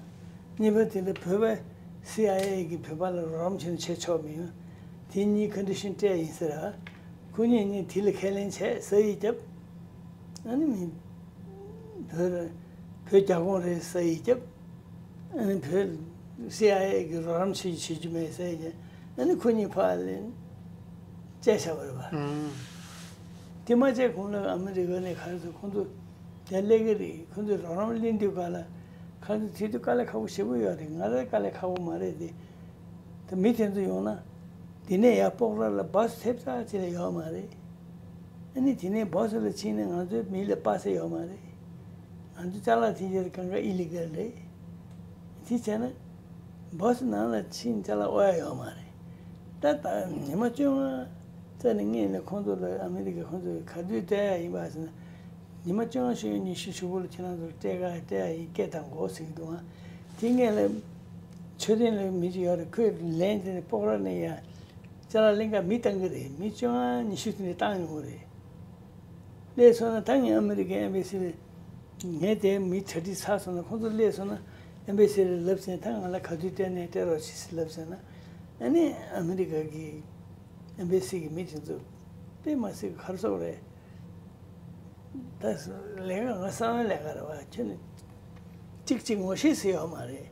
གཉིས་པ་དེ་ལ་བོད་པ་སི་ཨའི་ཨེ་གིས་བོད་པ་ལ་རོགས་རམ་བྱས་ན་བྱེད་ཆོག་མི་ཡོང་། དེ་གཉིས་ཀོན་ཌི་ཤན་སྤྲད་ཡིན་ཟེར་ར། ཁོ་གཉིས་གཉིས་དེ་ལ་ཁས་ལེན་བྱས་ས་ཡིག་བརྒྱབ། ཨ་ནི་མི་བོད་བོད་རྒྱ་ཁོངས་རེད་ས་ཡིག་བརྒྱབ། ཨ་ནི་བོད་སི་ཨའི་ཨེ་གིས་རོགས་རམ་བྱེད་བྱེད་རྒྱུ་མེད་ཟེར་ཡིན། ཨ་ནི་ཁོ་གཉིས་ཕར་ལ་བཅད་བཞག་པ་རེད་པ། ཨང་། དེ་མ་བཅད་གོང་ལ་ཨ་མི་རི་ཀ་ནས་ག་རེ་ཟེར། ཁོང་ཚོ་དེ་སླེབས་ཀྱི་རེད། ཁོང་ཚོས་རོགས་རམ་ལེན་དུས་ག་ལ་ག་ཚོད་དེ་དུས་དཀའ་ལས་ཁག་པོ་ཞེ་པོ་ཡོད་རེད། ང་རང་དཀའ་ལས་ཁག་པོ་མ་རེད་དེ། ད་མི་དེ་ཚོ་ཡོང་ན་འདི་ནས་ཡར་སྤོག་ར་ལ་བཱ་སི་ཐེབས་རྩ་ཅིག་ལས་ཡོད་མ་རེད། ཨ་ནི་དེ་ནས་བཱ་སི་ལ་ཕྱིན་ནས་ང་ཚོའི་མི་ལ་སྤ་སེ་ཡོད་མ་རེད། ང་ཚོ་ཅ་ལག་དེ་ཡོད་གང་ག་ཨི་ལི་གལ་རེད། དེ་བྱས་ན་བཱ་སི་ནང་ལ་ཕྱིན་ཅ་ལག་དབོར་ཡ་ཡོད་མ་རེད། ད་ད་ཉི་མ་བཅོ་ལྔ་རྩ་ནས་སྔོན་ལ་ཁོང་ཚོ་ལ་ཨ་མི་རི་ཀ་ཁོང་ཚོས་ག་དུས་སྤྲད་ཡ་ཡིན་པ་ཟེར་ན། ཉི་མ་བཅོ་ལྔ་ཤོག་ཉི་ཤུ་གཞུག་གུ་ལ་ཁྱེད་རང་ཚོར་སྤྲད་ག་སྤྲད་ཡ་ཡིན། སྐད་བཏང་དགོས་ཟེར་གྱི་འདུག་ཨ། དེ་སྔོན་ལ་མཆོད་རྟེན་ལ་མི་ཅིག་ཡོད་རེད། ཁོས་ལན་དེ་ནས་སྤོག་ར་ནས་ཡ་ཅ་ལག་ལེན་ག་མི་བཏང་གི་རེད། མི་བཅོ་ལྔ་ཉི་ཤུ་དེ་འདྲ་བཏང་ཡོང་གི་རེད། སླེབས་སོང་ན་ད་ངས་ཨ་མི་རི་ཀའི་ཨེམ་བྷེ་སི་ལ། ངས་དེ་མི་གྲ་སྒྲིག་ཚར་སོང་ན་ཁོང་ཚོ་སླེབས་སོང་ན་ཨེམ་བྷེ་སི་ལ་ལབ་ཟིན། ད་ང་ལ་ག་དུས་སྤྲད་ནས་སྤྲད་རོགས་བྱེད་ཟེར་ལབ་ཟིན་ན། ཨ་ནི་ཨ་མི་རི་ཀ་གི་ཨེམ་བྷེ་སི་གི་མི་དེ་ཚོ་དཔེ་མ་སྲིད་ག་རེ་ཟེར་དགོས་རེད། ད་ལས་ཀ་ང་གསང་བའི་ལས་ཀ་རེད་བ། ཁྱོད་ནི་གཅིག་གཅིག་ངོ་ཤེས་ཟེར་ཡོད་མ་རེད།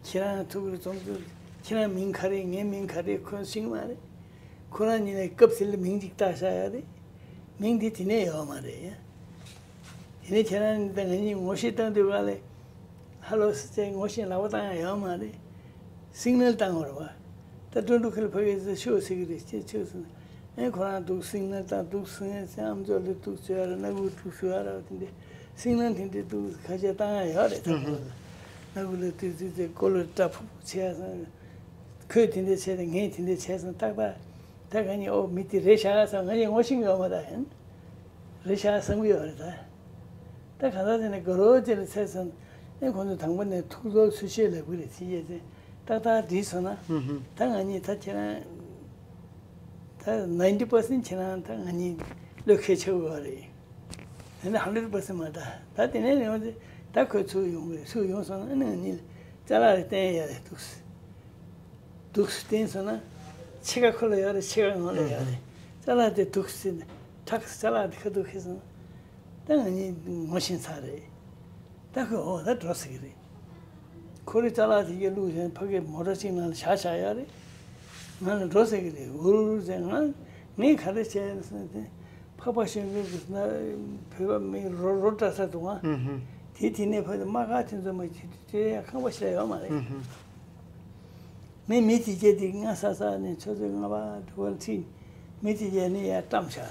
ཁྱེད་རང་ཐུག་རེ་འཛོམས་དུས་ཁྱེད་རང་མིང་ག་རེ་ངའི་མིང་ག་རེ་ཁོས་ཤེས་ཀྱི་མ་རེད། ཁོ་རང་གཉིས་ལ་སྐབས་དེ་ལ་མིང་གཅིག་བཏགས་བཞག་ཡོད་རེད། མིང་དེ་དེ་ནས་ཡོད་མ་རེད། དེ་ནས་ཁྱེད་རང་གཉིས་དང་ང་གཉིས་ངོ་ཤེས་བཏང་དུས་ག་ལས་ཧ་ལོ་ཟེར་བྱས་ངོ་ཤེས་ལག་པ་བཏང་ཡ་ཡོད་མ་རེད། སིག་ནལ་བཏང་བ་རེད་བ། ད་ཀྲུང་ཀྲུང་ཁུལ་ཕ་གི་ཚོས་ཤོག་ཟེར་གི་རེད། ཅེས་ཆོས་ཟེར་ན། ཨེ་ཁོ་རང་འདུག་སིག་ནལ་བཏང་འདུག་སིག་ནལ་ཟེར། ཨམ་ཅོག་ལ་འདུག་བཟོས་ཡ་ར་སྣ་ཁུག་འདུག་བཟོས་ཡ་ར་དེ་འདྲ། སིག་ནལ་དེ་འདྲ་འདུག་ཁ་ཤས་བཏང་ཡ་ཡོད་རེད། ད་ཁོ་ལ་སྣ་ཁུག་ལ་འདུག་འདུག་ཟེར་གོ་ལ་སྐྲ་ཕུབ་ཕུབ་བྱས་ཡ་སོང་། ཁོས་དེ་འདྲ་བྱས་ཏེ་ངས་དེ་འདྲ་བྱས་སོང་ཏག་ཏག་ད་ག་ནི་ཨོ་མི་དེ་རེད་ཤག་བསམ། ང་ཡང་ངོ་ཤེས་ཀྱི་ཡོད་མ་རེད་ཡིན། རེད་ཤག་བསམ་གྱི་ཡོད་རེད་ད། ད་ག་ད་དེ་ནས་དགའ་རོགས་ཅིག་ལ་ཚེ་སོང་། ཨེ་ཁོང་ཚོ་དང་པོ་ནས་ཐུགས་ཚོར་ཚུལ་ཤེས་ལབ་ཀྱི་རེད་ཟེར་བྱས་ཏེ་ཏག་ཏག་བྲིས་སོང་ན། ཧུམ་ཧུམ། ད་ང་གཉིས་ད་ཁྱེད་རང་ད་ninety percent ཁྱེད་རང་ད་ང་གཉིས་བློ་ཁེལ་ཆེ་བོ་རེད། དེ་ནས་hundred percent མ་ད་ད་དེ་ནས་ཡོང་ཚེ་ད་ཁོས་ཚུར་ཡོང་གི་རེད། ཚུར་ཡོང་སོང་ན་ཨ་ནི་ང་གཉིས་ལ་ཅ་ལག་རེ་བསྟན་ཡ་རེད་འདུག་སེ། འདུག་སེ་བསྟན་སོང་ན། ཕྱེད་ཀ་ཁོ་ལ་ཡོད་རེད། ཕྱེད་ཀ་ང་ལ་ཡོད་རེད། ཅ་ལག་དེ་འདུག་སེ་ཁྲག་ཅ་ལག་དེ་ཁ་ཐུག་ཁེལ་སོང་ན། ད་ང་གཉིས་ངོ་ཤེས་ཚར་རེད། ད་ཁོས་འོ་ད་འགྲོ་ཟེར་གི་རེད། ཁོ་རེ་ཅ་ལག་དེ་གས་བླུགས་བཞག་ཕ་གིར་མོ་ཊ་གཅིག་ནང་ལ་བཞག་བཞག་ཡོད་རེད། ང་ལ་འགྲོ་ཟེར་གི་རེད། འུར་འུར་ཟེར། ང་ངས་ག་རེ་བྱས་ཟེར་ཏེ། འཕགས་པ་ཤིང་ཀུན་གྱི་ན་བོད་པ་མི་རོ་རོ་བཀྲ་ས་འདུག་ཨང་། ཧུམ་ཧུམ། དེ་དེ་ནས་ཕ་དེ་དམག་སྒར་དེ་ཚོ་མ་བྱེད་དུས་དེ་ཡང་ཁང་པ་ཞིག་ལ་ཡོད་མ་རེད། ཧུམ་ཧུམ། མི་མི་དེ་གྱད་དེ་སྔ་ས་ས་ནས་ཆུ་ཚོད་ལྔ་པ་དྲུག་པ་ལ་ཁྲིད། མི་དེ་གྱད་ནི་ཡར་བཀྲམ་བཞག་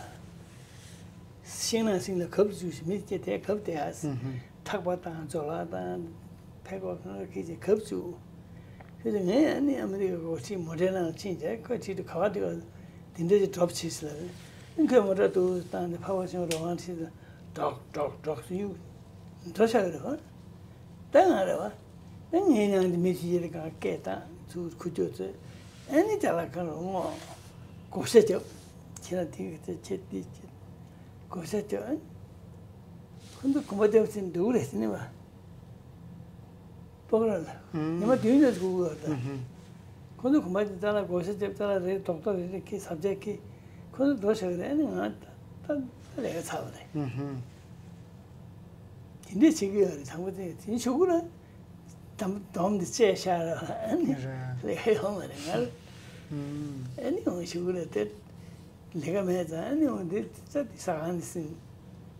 ཤིང་ནགས་སེང་ལ་གབ་བཅུག་ཞིག་མི་དེ་གྱད་དེ་གབ་བསྡད་ཨ། ཧུམ་ཧུམ། ཐག་པ་དང་ཇོ་ལ་དང་ཕད་ཀོ་གང་ག་ཁྱེར་བྱས་གབ་བཅུག་ཁྱོད་ཚོ་ངས་ཨ་ནི་ཨ་མི་རི་ཀ་གོ་ཁྲིད་མོ་ཊའི་ནང་ལ་ཕྱིན་བྱས་ཁོས་ཁྲིད་དུ་ག་བ་འདུག་དེ་འདྲ་ཅིག་ཌོབ་བྱས་ཟེར་ལབ། ཨ་ཁོས་མོ་ཊ་ཏུ་བཏང་སྟེ་ཕ་བ་ཆུང་རོ་ཝང་ཁྲིད་དུ་ཌོག་ཌོག་ཌོག་ཟེར་གཡུག་འགྲོ་ཤག་གི་རེད་བ། ད་ང་རེད་བ། ད་ངའི་ནང་དུ་མི་ཞིག་ཡོད་རེད། གང་སྐད་བཏང་ཚུར་ཁུ་ཅོ་ཚོས་ཨ་ནི་ཅ་ལག་ཁང་རུ་སྔོག་བགོ་བཤའ་རྒྱབ། ཁྱེད་རང་དེ་གི་ཚེ་ཁྱེད་དེ་ཁྱེད་བགོ་བཤའ་རྒྱབ། ཨ་ནི་ཁོ་ཚོ་གོམ་པ་རྒྱབ་ཟིན་འདུག་རེད་ཟེར་ནི་བ། སྤོག་ར་ལ། ཉི་མ་བདུན་ནས་སྒུག་དགོས་ད། ཁོ་ཚོ་གོམ་པ་དེ་ཙ་ལ་བགོ་བཤའ་རྒྱབ། ཙ་ལ་རེ་རྡོག་རྡོག་རེ་རེ་ཁྱེར་ཟབ་ཆ་ཁྱེར། ཁོ་ཚོ་འགྲོ་བཞག་གི་རེད། ཨ་ནི་ང་ད་ད་ད་ལས་ཀ་ཚར་བ་རེད། དེ་འདྲས་བྱེད་ཀྱི་ཡོད་རེད། དང་པོ་དེ་དེ་ཤོག་གུ་ལ་དམ་དོམ་དེ་བཅད་བཞག་ར། ཨ་ནི་རེད། ལས་ཀ་ཡོང་མ་རེད་ང་ལ། ཨ་ནི་འོང་ཤོག་གུ་ལ་དེ་ལས་ཀ་མེད་ཙང་ཨ་ནི་འོང་དེ་ཙ་དེ་ཟ་ཁང་དེ་ཟིན།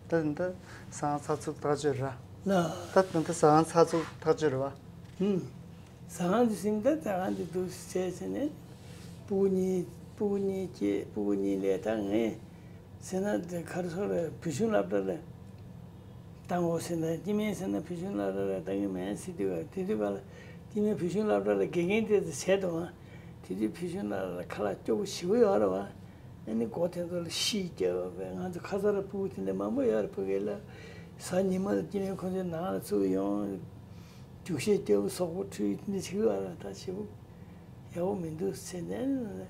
ད་འདི་ཟ་ཁང་ཚགས་ཚུད་ཐག་ཆོད་ར། ལ། ད་འདི་ཟ་ཁང་ཚགས་ཚུད་ཐག་ཆོད་ར་བ། ཧུམ། ཟ་ཁང་དེ་ཟིན། ད་ཟ་ཁང་དེ་འདུག་བྱས་ཟིན་ནས་སྤུ་གུ་གཉིས་སྤུ་གུ་གཉིས་སྐྱེས། སྤུ་གུ་གཉིས་ལས་ད་ངས་ཟེར་ན་དེ་ག་རེ་ཟེར་རེད། བོད་གཞུང་སློབ་གྲྭ་ལ་བཏང་འོ་ཟེར་ན། སྐྱེ་དམན་ཟེར་ན་བོད་གཞུང་སློབ་གྲྭ་ལ་བཏང་གི་མེད་ཟེར་དུས་ག་དེ་དུས་ག་ལ་སྐྱེ་དམན་བོད་གཞུང་སློབ་གྲྭ་ལ་དགེ་རྒན་དེ་ཚོ་བྱས་འདུག་ཨ། དེ་དུས་བོད་གཞུང་སློབ་གྲྭ་ལ་ཁ་ལག་སྐྱོ་པོ་ཞེ་པོ་ཡོད་རེད་བ། ཨ་ནི་སྒོ་དེ་ཚོ་ལ་ཤིག་བརྒྱབ་པས། ང་ཚོ་ཁ་སང་ར་སྤུ་གུ་དེ་འདྲ་མང་པོ་ཡོད་རེད། ཕ་གི་ལ་གཟའ་ཉི་མ་ལ་སྐྱེ་དམན་ཁོང་ཚོའི་ནང་ལ་ཚུར་ཡོང་། རྒྱུག་ཤད་རྒྱབ། སོག་པོ་ཁྲུས་དེ་འདྲ་བྱེད་ཀྱི་ཡོད་རེད། ད་ཞེ་པོ་ཡག་པོ་མི་འདུག་ཟེར་ནས།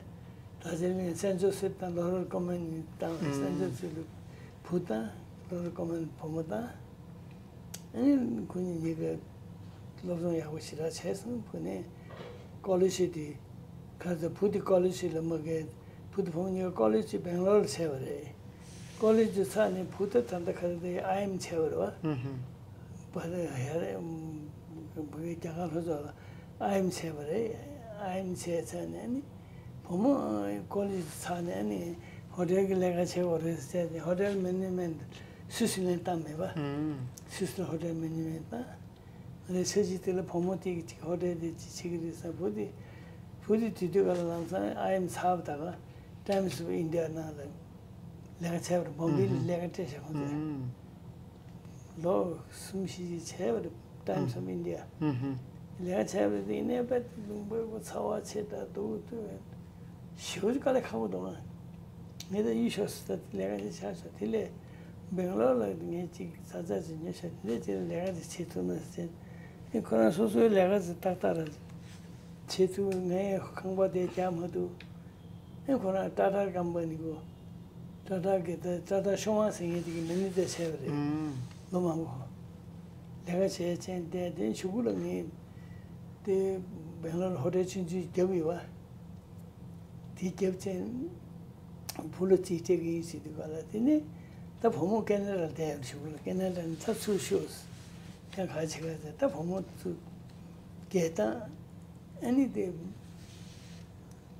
ད་ཆ་ནས་སན་ཇོ་སེབ་དང་ལོ་རེལ་ཀོ་མན་བཏང་། སན་ཇོ་སེབ་ལ་བུ་དང་ལོ་རེལ་ཀོ་མན་བུ་མོ་དང་། ཨ་ནི་ཁོ་གཉིས་གཉིས་ཀ་སློབ་སྦྱོང་ཡག་པོ་ཞེ་དྲག་བྱས་སོང་། བུ་ནས་ཀོ་ལེ་ཇི་དེ་ག་ཚོད། བུ་དེ་ཀོ་ལེ་ཇི་ལ་མ་བསྐྱལ། བུ་དེ་བུ་མོ་གཉིས་ཀ་ཀོ་ལེ་ཇི་སྦེང་ལོར་ལ་བྱས་པ་རེད། ཀོ་ལེ་ཇི་ཚར་ནས་བུ་ད་ད་ལྟ་ག་རེ་དེ་ཨའི་ཨེམ་བྱས་པ་རེད་བ། ཧུམ་ཧུམ། བ་རེད་ཡ་རེད། བུ་གི་རྒྱ་གར་ལྷོ་ཕྱོགས་ལ་ཨའི་ཨེམ་བྱས་པ་རེད། ཨའི་ཨེམ་བྱས་ཚར་ནས་ནི་བུ་མོ་ཀོ་ལེ་ཇི་ཚར་ནས་ནི་ཧོ་ཊེལ་གྱི་ལས་ཀ་བྱེད་དགོས་རེད་ཟེར་ཏེ། ཧོ་ཊེལ་མེ་ནེ་ཇི་མེན་ཊི་སུད་སི་ལན་བཏང་མེད་པ། ཧུམ། སུད་སི་ལ་ཧོ་ཊེལ་མེ་ནེ་ཇི་མེན་ཊི་བཏང་། ང་རའི་ས་གཞི་དེ་ལ་བུ་མོ་དེ་གི་ཅིག་ཧོ་ཊེལ་དེ་ཅིག་བྱེད་ཀྱི་རེད་ཟེར། བུ་དེ་བུ་དེ་དེ་དུས་ག་ལ་ལམ་སང་ཨའི་ཨེམ་ཚར་བ་ད་ག་ཊའིམ་སི་ཨོཕ་ཨིན་ཌི་ཡ་ནང་ལ་ལས་ཀ་བྱས་པ་རེད། བོམ་བེ་ལ་ལས་ཀ་སྤྲད་བཞག་ཁོང་ཚོས། ལོ་གསུམ་བཞི་ཅིག་བྱས་པ་རེད། ཊའིམ་སི་ཨོཕ་ཨིན་ཌི་ཡ་ལས་ཀ་བྱས་པ་རེད། དེ་ནས་པད་ལུང་པའི་སྒོ་ཚ་བ་ཆེ་དྲགས་འདུག་འདུག་ཞེ་པོ་ཅིག་དཀའ་ལས་ཁག་པོ་འདུག་ཨ། ངས་ད་གཡུག་ཞོག་ཟེར། ད་ལས་ཀ་ཞིག་ཆགས་ཤག་དེ་ལས་སྦེང་ལོར་ལ་ངས་ཅིག་ཟ་ཆ་ཅིག་ཉོས་ཤག་དེ་ལས་ཅིག་ལས་ཀ་ཅིག་བྱེད་ཐུབ་ན་ཟེར། ཨེ་ཁོ་རང་སོ་སོའི་ལས་ཀ་ཅིག་ཏག་ཏག་ར་བྱེད་ཐུབ། ངས་ཁང་པ་དེ་རྒྱག་མ་ཐུབ། ཨེ་ཁོ་རང་ཊ་ཊ་ཀམ་པ་ནི་གོ། ཊ་ཊ་གི་ད་ཊ་ཊ་ཤོ་ཝང་ཟེར་མཁན་དེ་གི་མེ་ནེ་ཇར་བྱས་པ་རེད། ལོ་མང་པོ་ལས་ཀ་བྱས་བྱས་བསྡད། དེ་གཞུག་གུ་ལ་ངས་དེ་སྦེང་ལོར་ཧོ་ཊེལ་ཆུང་ཆུང་བརྒྱབ་ཡོད་པ། དེ་རྒྱབ་ཅན་བུ་ལ་རྩིས་སྤྲད་ཀྱི་ཡིན་ཟེར་དུས་ག་ལ། དེ་ནས་ད་བུ་མོ་ཁེ་ན་ཌ་ལ་བསྡད་ཡོད་ཞུ་གི་ལ། ཁེ་ན་ཌ་ནས་ད་ཚུར་ཤོག་ཟེར། ཡང་ག་བྱེད་ག་ཟེར། ད་བུ་མོ་ཚུར་སྐད་བཏང་། ཨ་ནི་དེ་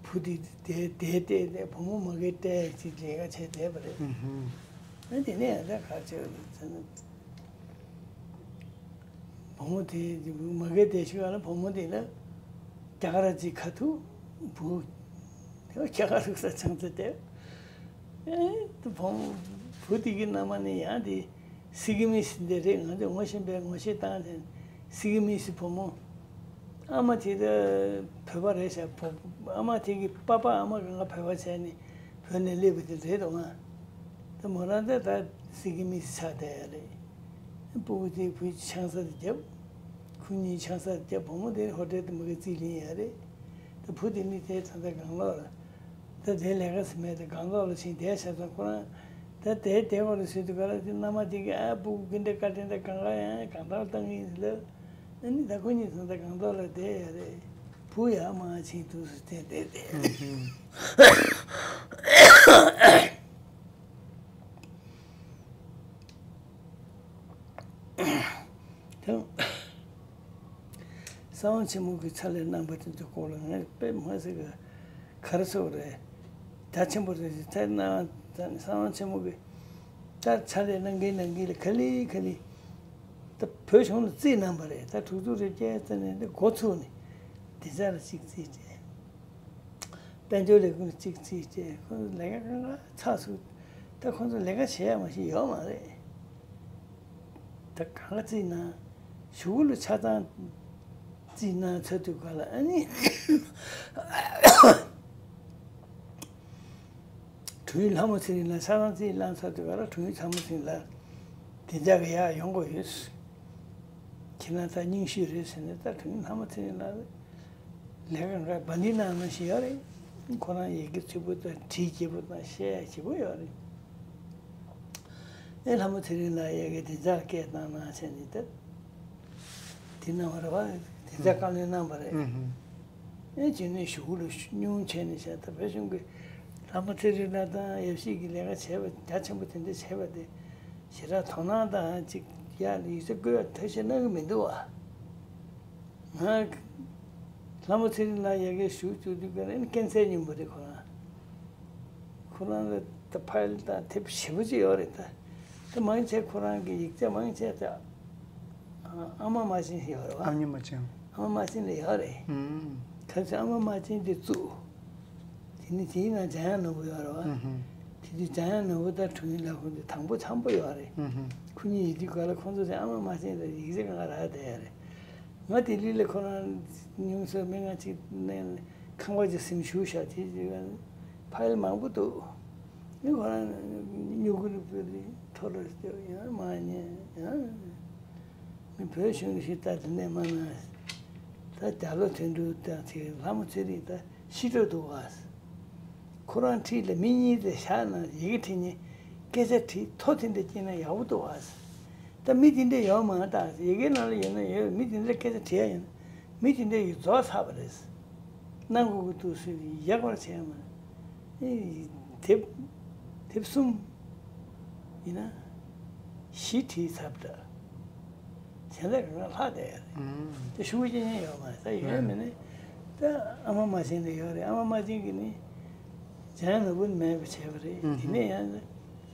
བུ་དེ་དེ་དེ་བལྟས་ནས་བུ་མོ་མ་གིར་སྤྲད་ཅིག་ལས་ཀ་བྱས་བསྡད་པ་རེད། ཨ་དེ་ནས་ཡང་ད་ག་བྱེད་ག་ཟེར་ན། བུ་མོ་དེ་མ་གིར་བསྡད་ཤུལ་ལ་བུ་མོ་དེ་ལ་རྒྱ་གར་ཅིག་ཁ་ཐུག་བུ། དེ་བ་རྒྱ་གར་ལུགས་ས་ཆང་ཚ་དེ། ཨེ་དེ་བུ་མོ་བུ་དེ་གི་མནའ་མ་ནི་ཡང་དེ་སི་ཀི་མིས་འདི་རེད། ང་ཚོས་ངོ་ཤེས་པའི་ངོ་ཤེས་བཏང་དེ་སི་ཀི་མིས་བུ་མོ། ཨ་མ་དེ་ད་བོད་པ་རེད་ཤག་བོ་ཨ་མ་དེ་གི་པ་པ་ཨ་མ་གང་ག་བོད་པ་བྱས་ནས་བོད་ནས་སླེབས་པ་དེ་རེད་འདུག་ང་། ད་མོ་རང་ད་ད་སི་ཀི་མིས་ཆགས་བསྡད་ཡ་རེད། སྤུ་གུ་དེ་བུ་ཆང་ས་དེ་བརྒྱབ། ཁོ་གཉིས་ཆང་ས་དེ་བརྒྱབ། བུ་མོ་དེ་ཧོ་ཊེལ་དུ་མ་གི་རྩིས་ལེན་ཡ་རེད། ད་བུ་དེ་ནི་དེ་ད་ད་གང་ལོག་ལ། ད་དེ་ལས་ཀ་ཟེར་མེད། ད་གང་ལོག་ལ་ཕྱིན་བསྡད་ཤག་ཙང་ཁོ་རང་ད་དེ་བསྡད་པ་རེད་ཟེར་དུས་ག་ལ། དེ་མནའ་མ་དེ་གིས་ཨ་སྤུ་གུ་འདི་འདྲ་བཀའ་དྲིན་ད་གང་ག་ཡང་གང་ལྟར་བཏང་གི་ཡིན་ལབ། ཨ་ནི་ད་ཁོ་གཉིས་ཚང་ད་གང་ལྟར་ལ་བསྡད་ཡ་རེད། བུ་ཡར་མར་ཕྱིན་འདུག་ཟེར་བསྡད་བསྡད་བསྡད། ད་གསང་བ་ཆེན་མོ་གི་ཕྱག་ལས་གནང་བ་དེ་ཚོའི་སྐོར་ལ་ངས་དཔེ་མ་སྲིད་གི་ག་རེ་ཟེར་དགོས་རེད། རྒྱ་ཆེན་པོ་རེད། ད་གནང་ད་གསང་བ་ཆེན་མོ་གི་ད་ཕྱག་ལས་གནང་མཁན་གནང་མཁན་ལ་ག་ལེ་ག་ལེ་ད་བོད་གཞུང་ལ་རྩིས་གནང་བ་རེད། ད་དྲུག་ཅུ་རེ་བརྒྱད་ཙམ་ནས་འདི་འགོ་ཚུགས་ནས་དེ་ཚོ་ལ་གཅིག་རྩིས་སྤྲད། དཔལ་འབྱོར་ལས་ཁུངས་གཅིག་རྩིས་སྤྲད། ཁོ་ལས་ཀ་གང་ག་ཚགས་ཚུད། ད་ཁོ་ཚོ་ལས་ཀ་བྱེད་ཡ་མ་ཞིག་ཡོད་མ་རེད། ད་གང་ག་རྩིས་གནང་། གཞུག་གུ་ལ་ཆ་ཚང་རྩིས་གནང་ཚར་དུས་ག་ལ་ཨ་ནི་དྲུང་ཡིག་ལྷ་མོ་ཚེ་རིང་ལགས་ཆ་ཚང་རྩིས་གནང་ཚར་དུས་ག་ལ། དྲུང་ཡིག་ལྷ་མོ་ཚེ་རིང་ལགས་བདེ་འཇགས་ཀྱི་ཡར་ཡོང་དགོས་ཡོད། ཁྱེད་རང་ད་རྙིང་ཤོས་རེད་ཟེར་ནས། ད་དྲུང་ཡིག་ལྷ་མོ་ཚེ་རིང་ལགས་ལས་ཀ་འགའ་བ་འདི་ནང་ནང་བཞིན་ཡོད་རེད། ཁོ་རང་ཡི་གེ་རྩིས་པོ་དང་བྲིས་རྒྱས་པོ་དང་བཤད་ཡ་ཞེ་པོ་ཡོད་རེད། ཨེ་ལྷ་མོ་ཚེ་རིང་ལགས་ཡ་གི་བདེ་འཇགས་སྐད་བཏང་གནང་བྱས་ནས་ད་དེ་གནང་བ་རེད་བ། བདེ་འཇགས་བཀའ་བློན་གནང་བ་རེད། ཨེ་རྗེས་ནས་གཞུག་གུ་ལ་སྙུང་བྱས་ནས་བྱས། ད་བོད་གཞུང་གི་ལྷ་མོ་ཚེ་རིང་ལགས་དང་ཡབ་གཞིས་ཀྱི་ལས་ཀ་བྱས་པ་རྒྱ་ཆེན་པོ་དེ་འདྲ་བྱས་པ་དེ་ཞེ་དྲག་དོ་སྣང་དང་ཅིག་ ཡ་ལ་ཡིག་ཆ་བཀོད་ཡ་ཐབས་ཤེས་གནང་གི་མི་འདུག་བ། ང་ལྷ་མོ་ཚེ་རིང་ལགས་ཡ་གིར་ཞུགས་བཅུག་དུས་ཀ་ནས་ཀན་སར་སྙིང་པོ་རེད་ཁོ་རང་། ཁོ་རང་ལ་ད་ཕ་ཡུལ་དང་དེབ་ཞེ་པོ་ཅིག་ཡོད་རེད་ད། ད་མང་ཆེ་ཁོ་རང་གི་ཡིག་ཆ་མང་ཆེ་ད་ཨ་མ་མ་བྱན་ཡོད་རེད་བ། ཨ་མྱེས་མ་བྱན། ཨ་མ་མ་བྱན་ལ་ཡོད་རེད། ཁ་སང་ཨ་མ་མ་བྱན་དེ་བཙུགས། དེ་ནི་དེའི་ནང་འཇམ་དབྱངས་ནོར་བུ་ཡོད་རེད་བ། ཨུ་ཧུ། དེ་དུས་འཇམ་དབྱངས་ནོར་བུ་དང་དྲུང་ཡིག་ལ་ཁོང་དེ་དང་པོ་འཆམ་པོ་ཡོད་རེད། ཨུ་ཧུ། ཁོ་གཉིས་ཡོད་དུས་ག་ལ་ཁོང་ཚོ་ཚེ་ཨ་མ་མ་བྱན་དང་ཡིག་ཆ་གང་ག་རག་བསྡད་ཡོད་རེད། ང་ལྡི་ལི་ལ་ཁོ་རང་ཉུང་ཙམ་མི་ང་གཅིག་ནས་ཁང་པ་ཅིག་ཟིན་བཞུགས་ཤག་དེ་དུས་ཕ་ཡུལ་མང་པོ་འདུག་ངས་ཁོ་རང་སྨྱུ་གུ་ནི་བོད་རིགས་ཐོ་རེ་སྐྱོ་ཡང་མ་ཉན་ཡང་། ངས་བོད་གཞུང་ཞིག་ལྟ་དེ་ནས་མ་ན་ད་རྒྱ་ལོ་དོན་གྲུབ་དང་དེ་ལྷ་མོ་ཚེ་རིང་ད་ཤི་འགྲོ་འདུག་བ། ཁོ་རང་འཁྲིས་ལ་མི་གཉིས་དེ་བཞག་ན་ཡི་གེ་བྲིས་ནས་སྐད་ཆ་དྲིས་ཐོ་དེ་འདྲ་སྐྱེས་ན་ཡག་པོ་འདུག་བ། ད་མི་དེ་འདྲ་ཡོད་མ་རེད་ད། ཡི་གེ་ནང་ལ་ཡོད་ན་ཡོད། མི་དེ་འདྲ་སྐད་ཆ་དྲིས་ཡ་ཡིན་ན་མི་དེ་འདྲ་ཡི་རྫོགས་ཚར་བ་རེད། གནང་དགོས་ཀྱི་འདུག་ཟེར་ཡག་པར་བྱས་མ་རེད། དེབ་དེབ་གསུམ་ཡིན་ན་བཞི་བྲིས་ཚར་འདྲ། གཞན་དག་གང་ག་ལྷག་བསྡད་ཡ་རེད། དེ་ཤུགས་རྐྱེན་ཡང་ཡོད་མ་རེད། ད་ཡོད་མེད་ནི་ད་ཨ་མ་མ་བྱན་ལ་ཡོད་རེད། ཨ་མ་མ་བྱན་གྱིས་ནི་འཇམ་དབྱངས་ནོར་བུ་ནི་མེད་པ་བྱས་པ་རེད། དེ་ནས་ཡང་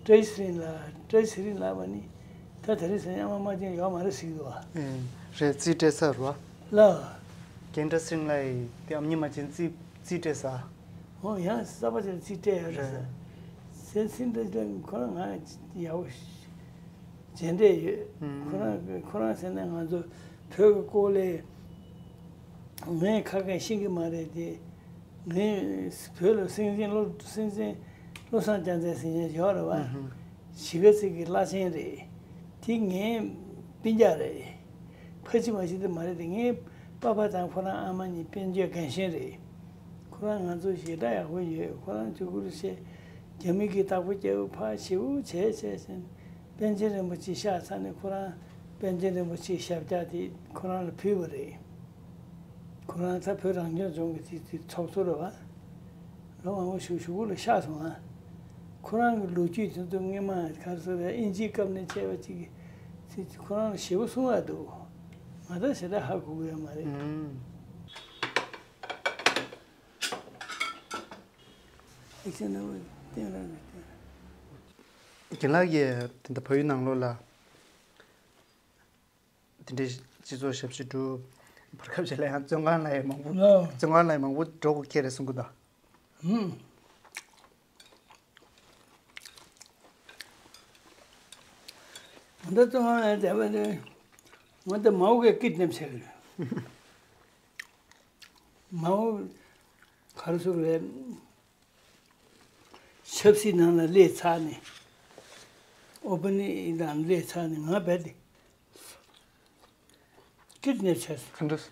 བཀྲ་ཤིས་ཚེ་རིང་ལགས། བཀྲ་ཤིས་ཚེ་རིང་ལགས་པ་ནི་ད་དེ་རིང་ཟེར་ནས་ཨ་མ་མ་བྱན་ཡོད་མ་རེད་ཟེར་གྱི་འདུག་བ། ཨེ། རེད། རྩིས་སྤྲད་ས་རེད་བ། ལགས། རྒན་བཀྲ་ཤིས་ཚེ་རིང་ལགས་ཡིས་དེ་ཨ་མྱེས་མ་བྱན་རྩིས་རྩིས་སྤྲད་ས། ཨོ་ཡང་གསར་པ་ཅིག་ལ་རྩིས་སྤྲད་ཡོད་རེད་ཟེར། ཟེར་ཚེ་འདི་ལ་ཁོ་རང་ང་ཡག་པོ་མཇལ་འཕྲད་ཡོད། ཁོ་རང་ཁོ་རང་ཟེར་ན་ང་ཚོ་བོད་ཀྱི་སྐོར་ལས་ངས་ཁ་སྐད་ཤེས་ཀྱི་མ་རེད་དེ། ངས་བོད་ལ་སེང་ཆེན་བློ་སེང་ཆེན་བློ་བཟང་རྒྱལ་མཚན་ཟེར་མཁན་ཡོད་རེད་བ། གཞིས་ཀ་རྩེ་གི་བླ་ཆེན་རེད། དེ་ངའི་སྤུན་ཀྱག་རེད། ཕ་གཅིག་མ་གཅིག་དེ་མ་རེད་དེ། ངའི་པ་ཕ་དང་ཁོ་རང་ཨ་མ་གཉིས་དཔལ་འབྱོར་རྒན་གཞོན་རེད། ཁོ་རང་ང་ཚོ་ཞེ་དྲག་ཡག་པོ་ཡོད། ཁོ་རང་གཅིག་པུར་བཤད། རྒྱ་མི་གི་བདག་པོ་རྒྱག་ཕར་ཞེ་པོ་བྱས་བྱས་ཟིན། པཎ་ཆེན་རིན་པོ་ཆེ་གཤེགས་ཚར་ནས་ཁོ་རང་པཎ་ཆེན་རིན་པོ་ཆེའི་ཞབས་བཀྱག་དེ་ཁོ་རང་ལ་ཕུལ་བ་རེད། ཁོ་རང་ད་བོད་རང་སྐྱོང་ལྗོངས་ཀྱི་དེ་དེ་ཚོགས་གཙོ་རེད་བ། ལོ་མང་པོ་ཞིག་གཞུག་གུ་ལ་གཤེགས་སོང་ང་། ཁོ་རང་གི་ལོ་རྒྱུས་དེ་ཚོ་སྔོན་མ་ག་རེ་ཟེར་རེད། དབྱིན་ཇིའི་སྐབས་ནས་བྱས་པ་ཅིག་གི་ཁོ་རང་ལ་ཞེ་པོ་གསུང་ཡ་འདུག་ང་ད་ཞེ་དྲག་ཧ་གོ་གི་ཡོད་མ་རེད། ཨེག་ཤན་ནང་བསྟན་རང་རེད་བསྟན། རྒན་ལགས་ཀྱིས་དེ་འདྲ་བལ་ཡུལ་ནང་ལོགས་ལ་དེ་འདྲའི་སྤྱི་ཚོགས་ཞབས་ཕྱི་སྒྲུབ། བར་སྐབས་ཤིག་ལ་ཡང་བཙོན་ཁང་ལ་ཡང་མང་པོ། ཨོ། བཙོན་ཁང་ལ་ཡང་མང་པོ་འགྲོ་དགོས་ཁེལ་རེད་གསུང་གི་འདུག་ཧུམ། ད་བཙོན་ཁང་ལ་བསྡད་པ་དེ་ང་ད་མའོ་གིས་ཀིཌ་ནེབ་བྱས་པ་རེད། མའོ་ག་རེ་ཟེར་རེད། ཆབ་སྲིད་ནང་ལ་སླེབས་ཚར་ནས། ཨོ་པ་ནི་ནང་སླེབས་ཚར་ནས་ང་རྦད་དེ་ཀིཌ་ནེབ་བྱས་སོང་། ག་འདྲ།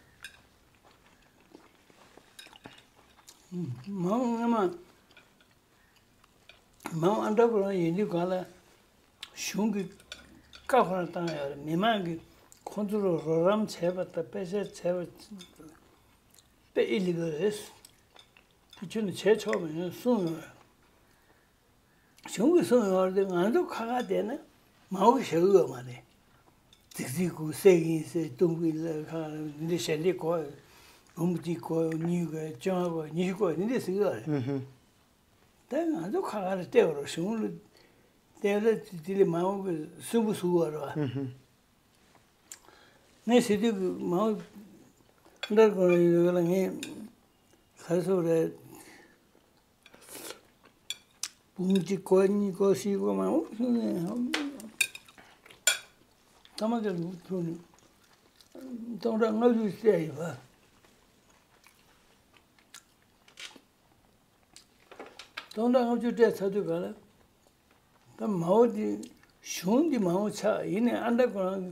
མའོ་སྔོན་མ། མའོ་ཨན་ཌར་གྷི་རའུན་ཌ་ཡིན་དུས་སྒང་ལ་གཞུང་གིས་བཀའ་ཁོ་རང་བཏང་ཡོད་རེད། མི་མང་གིས་ཁོ་ཚོར་རོགས་རམ་བྱས་པ་དང་དཔེ་ཆ་བྱས་པ་དཔེ་ཨི་ལི་གལ་རེད། དེ་ཁྱོན་ནས་བྱས་ཆོག་མ་ཡིན་གསུངས་ཡོད་རེད། གཞུང་གིས་གསུངས་ཡོད་རེད་དེ། ང་ཚོ་ཁ་ཁ་བསྡད་ན་མའོ་གིས་བཞག་གི་ཡོད་མ་རེད། རྫིག་རྫིག་གུ་བསད་ཀྱི་ཡིན་ཟེར། གཏུམ་གྱི་ལ་ཁ་འདི་ཞལ་འདེབས་དགོས། འབུམ་གཅིག་དགོས། གཉིས་དགོས། བཅོ་ལྔ་དགོས། ཉི་ཤུ་དགོས། འདི་འདྲ་ཟེར་གྱི་ཡོད་རེད། ཨུ་ཧུ། ད་ང་ཚོ་ཁ་ཁ་ལ་སྤྲད་པ་རེད། གཞུང་ལ་སྤྲད་ལ་དེ་ལས་མ་འོངས་པའི་སུན་པོ་བཟོ་བ་རེད་བ། ཨུ་ཧུ། ངས་ཟེར་དུས་མ་འོངས་འདར་དགོས་ན་ཡོད་ལ། ངས་ག་རེ་ཟེར་རེད། འབུམ་གཅིག་དགོས། གཉིས་དགོས། བཞི་དགོས། མ་འོངས་ཐུག་ནས་ཐ་མ་དེར་ཐུག་ནས་སྟོང་ཕྲག་ལྔ་བཅུ་སྤྲད་ཡོད་པ། སྟོང་ཕྲག་ལྔ་བཅུ་སྤྲད་ཚར་དུས་ག་ལ། ད་མའོ་འདི་གཞུང་འདི་མའོ་ཆགས། ཡིན་ནའི་ཨན་ཌར་གྷི་རའུན་ཌ་གི་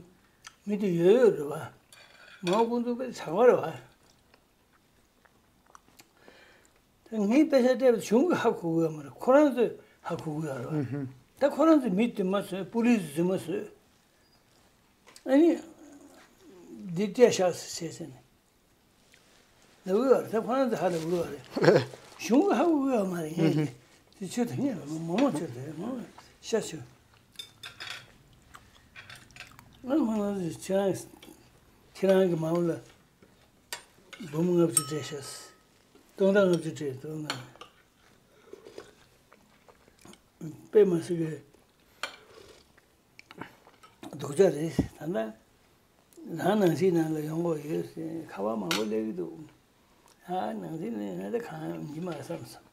མི་དེ་ཡོད་ཡོད་རེད་བ། མའོ་ཁོང་ཚོ་དཔེ་བྱ་བ་རེད་བ། ད་ངས་དཔེ་ཆ་སྤྲད་པ་གཞུང་གིས་ཧ་གོ་གི་ཡོད་མ་རེད། ཁོ་རང་ཚོས་ཧ་གོ་གི་ཡོད་རེད་བ། ད་ཁོ་རང་ཚོས་མི་རྫུན་མ་བཟོས། པུ་ལིས་རྫུན་མ་བཟོས། ཨ་ནི་འདི་སྤྲད་བཞག་ཟེར་ཟེར་ནས། ལབ་ཡོད་རེད། ད་ཁོ་རང་ཚོ་ཧ་ལས་ཡོད་རེད། གཞུང་གིས་ཧ་གོ་གི་ཡོད་མ་རེད། ངས་དེ་ཚོ་ད་ངས་མོག་མོག་ཚོ་དེ་མོག་ཤ་ཚོ། ང་ཁོང་རང་ཚོས་ཁྱེད་རང་ཁྱེད་རང་གི་མ་འོངས་ལ་འབུམ་ལྔ་བཅུ་སྤྲད་ཤག་སྟོང་ཕྲག་ལྔ་བཅུ་སྤྲད་འདུག་ང་དཔེ་མ་སྲིད་པའི་སྡུག་ཅག་རེད། ད་ལྟ་རང་ནང་སྲིད་ནང་ལ་ཡོང་དགོས་ཡོད་ཟེར་ཁ་པར་མང་པོ་སླེབས་ཀྱི་འདུག་ཨ་ནང་སྲིད་ནང་ང་ད་གང་ཡང་ཡིན་མ་བསམ་སོང་།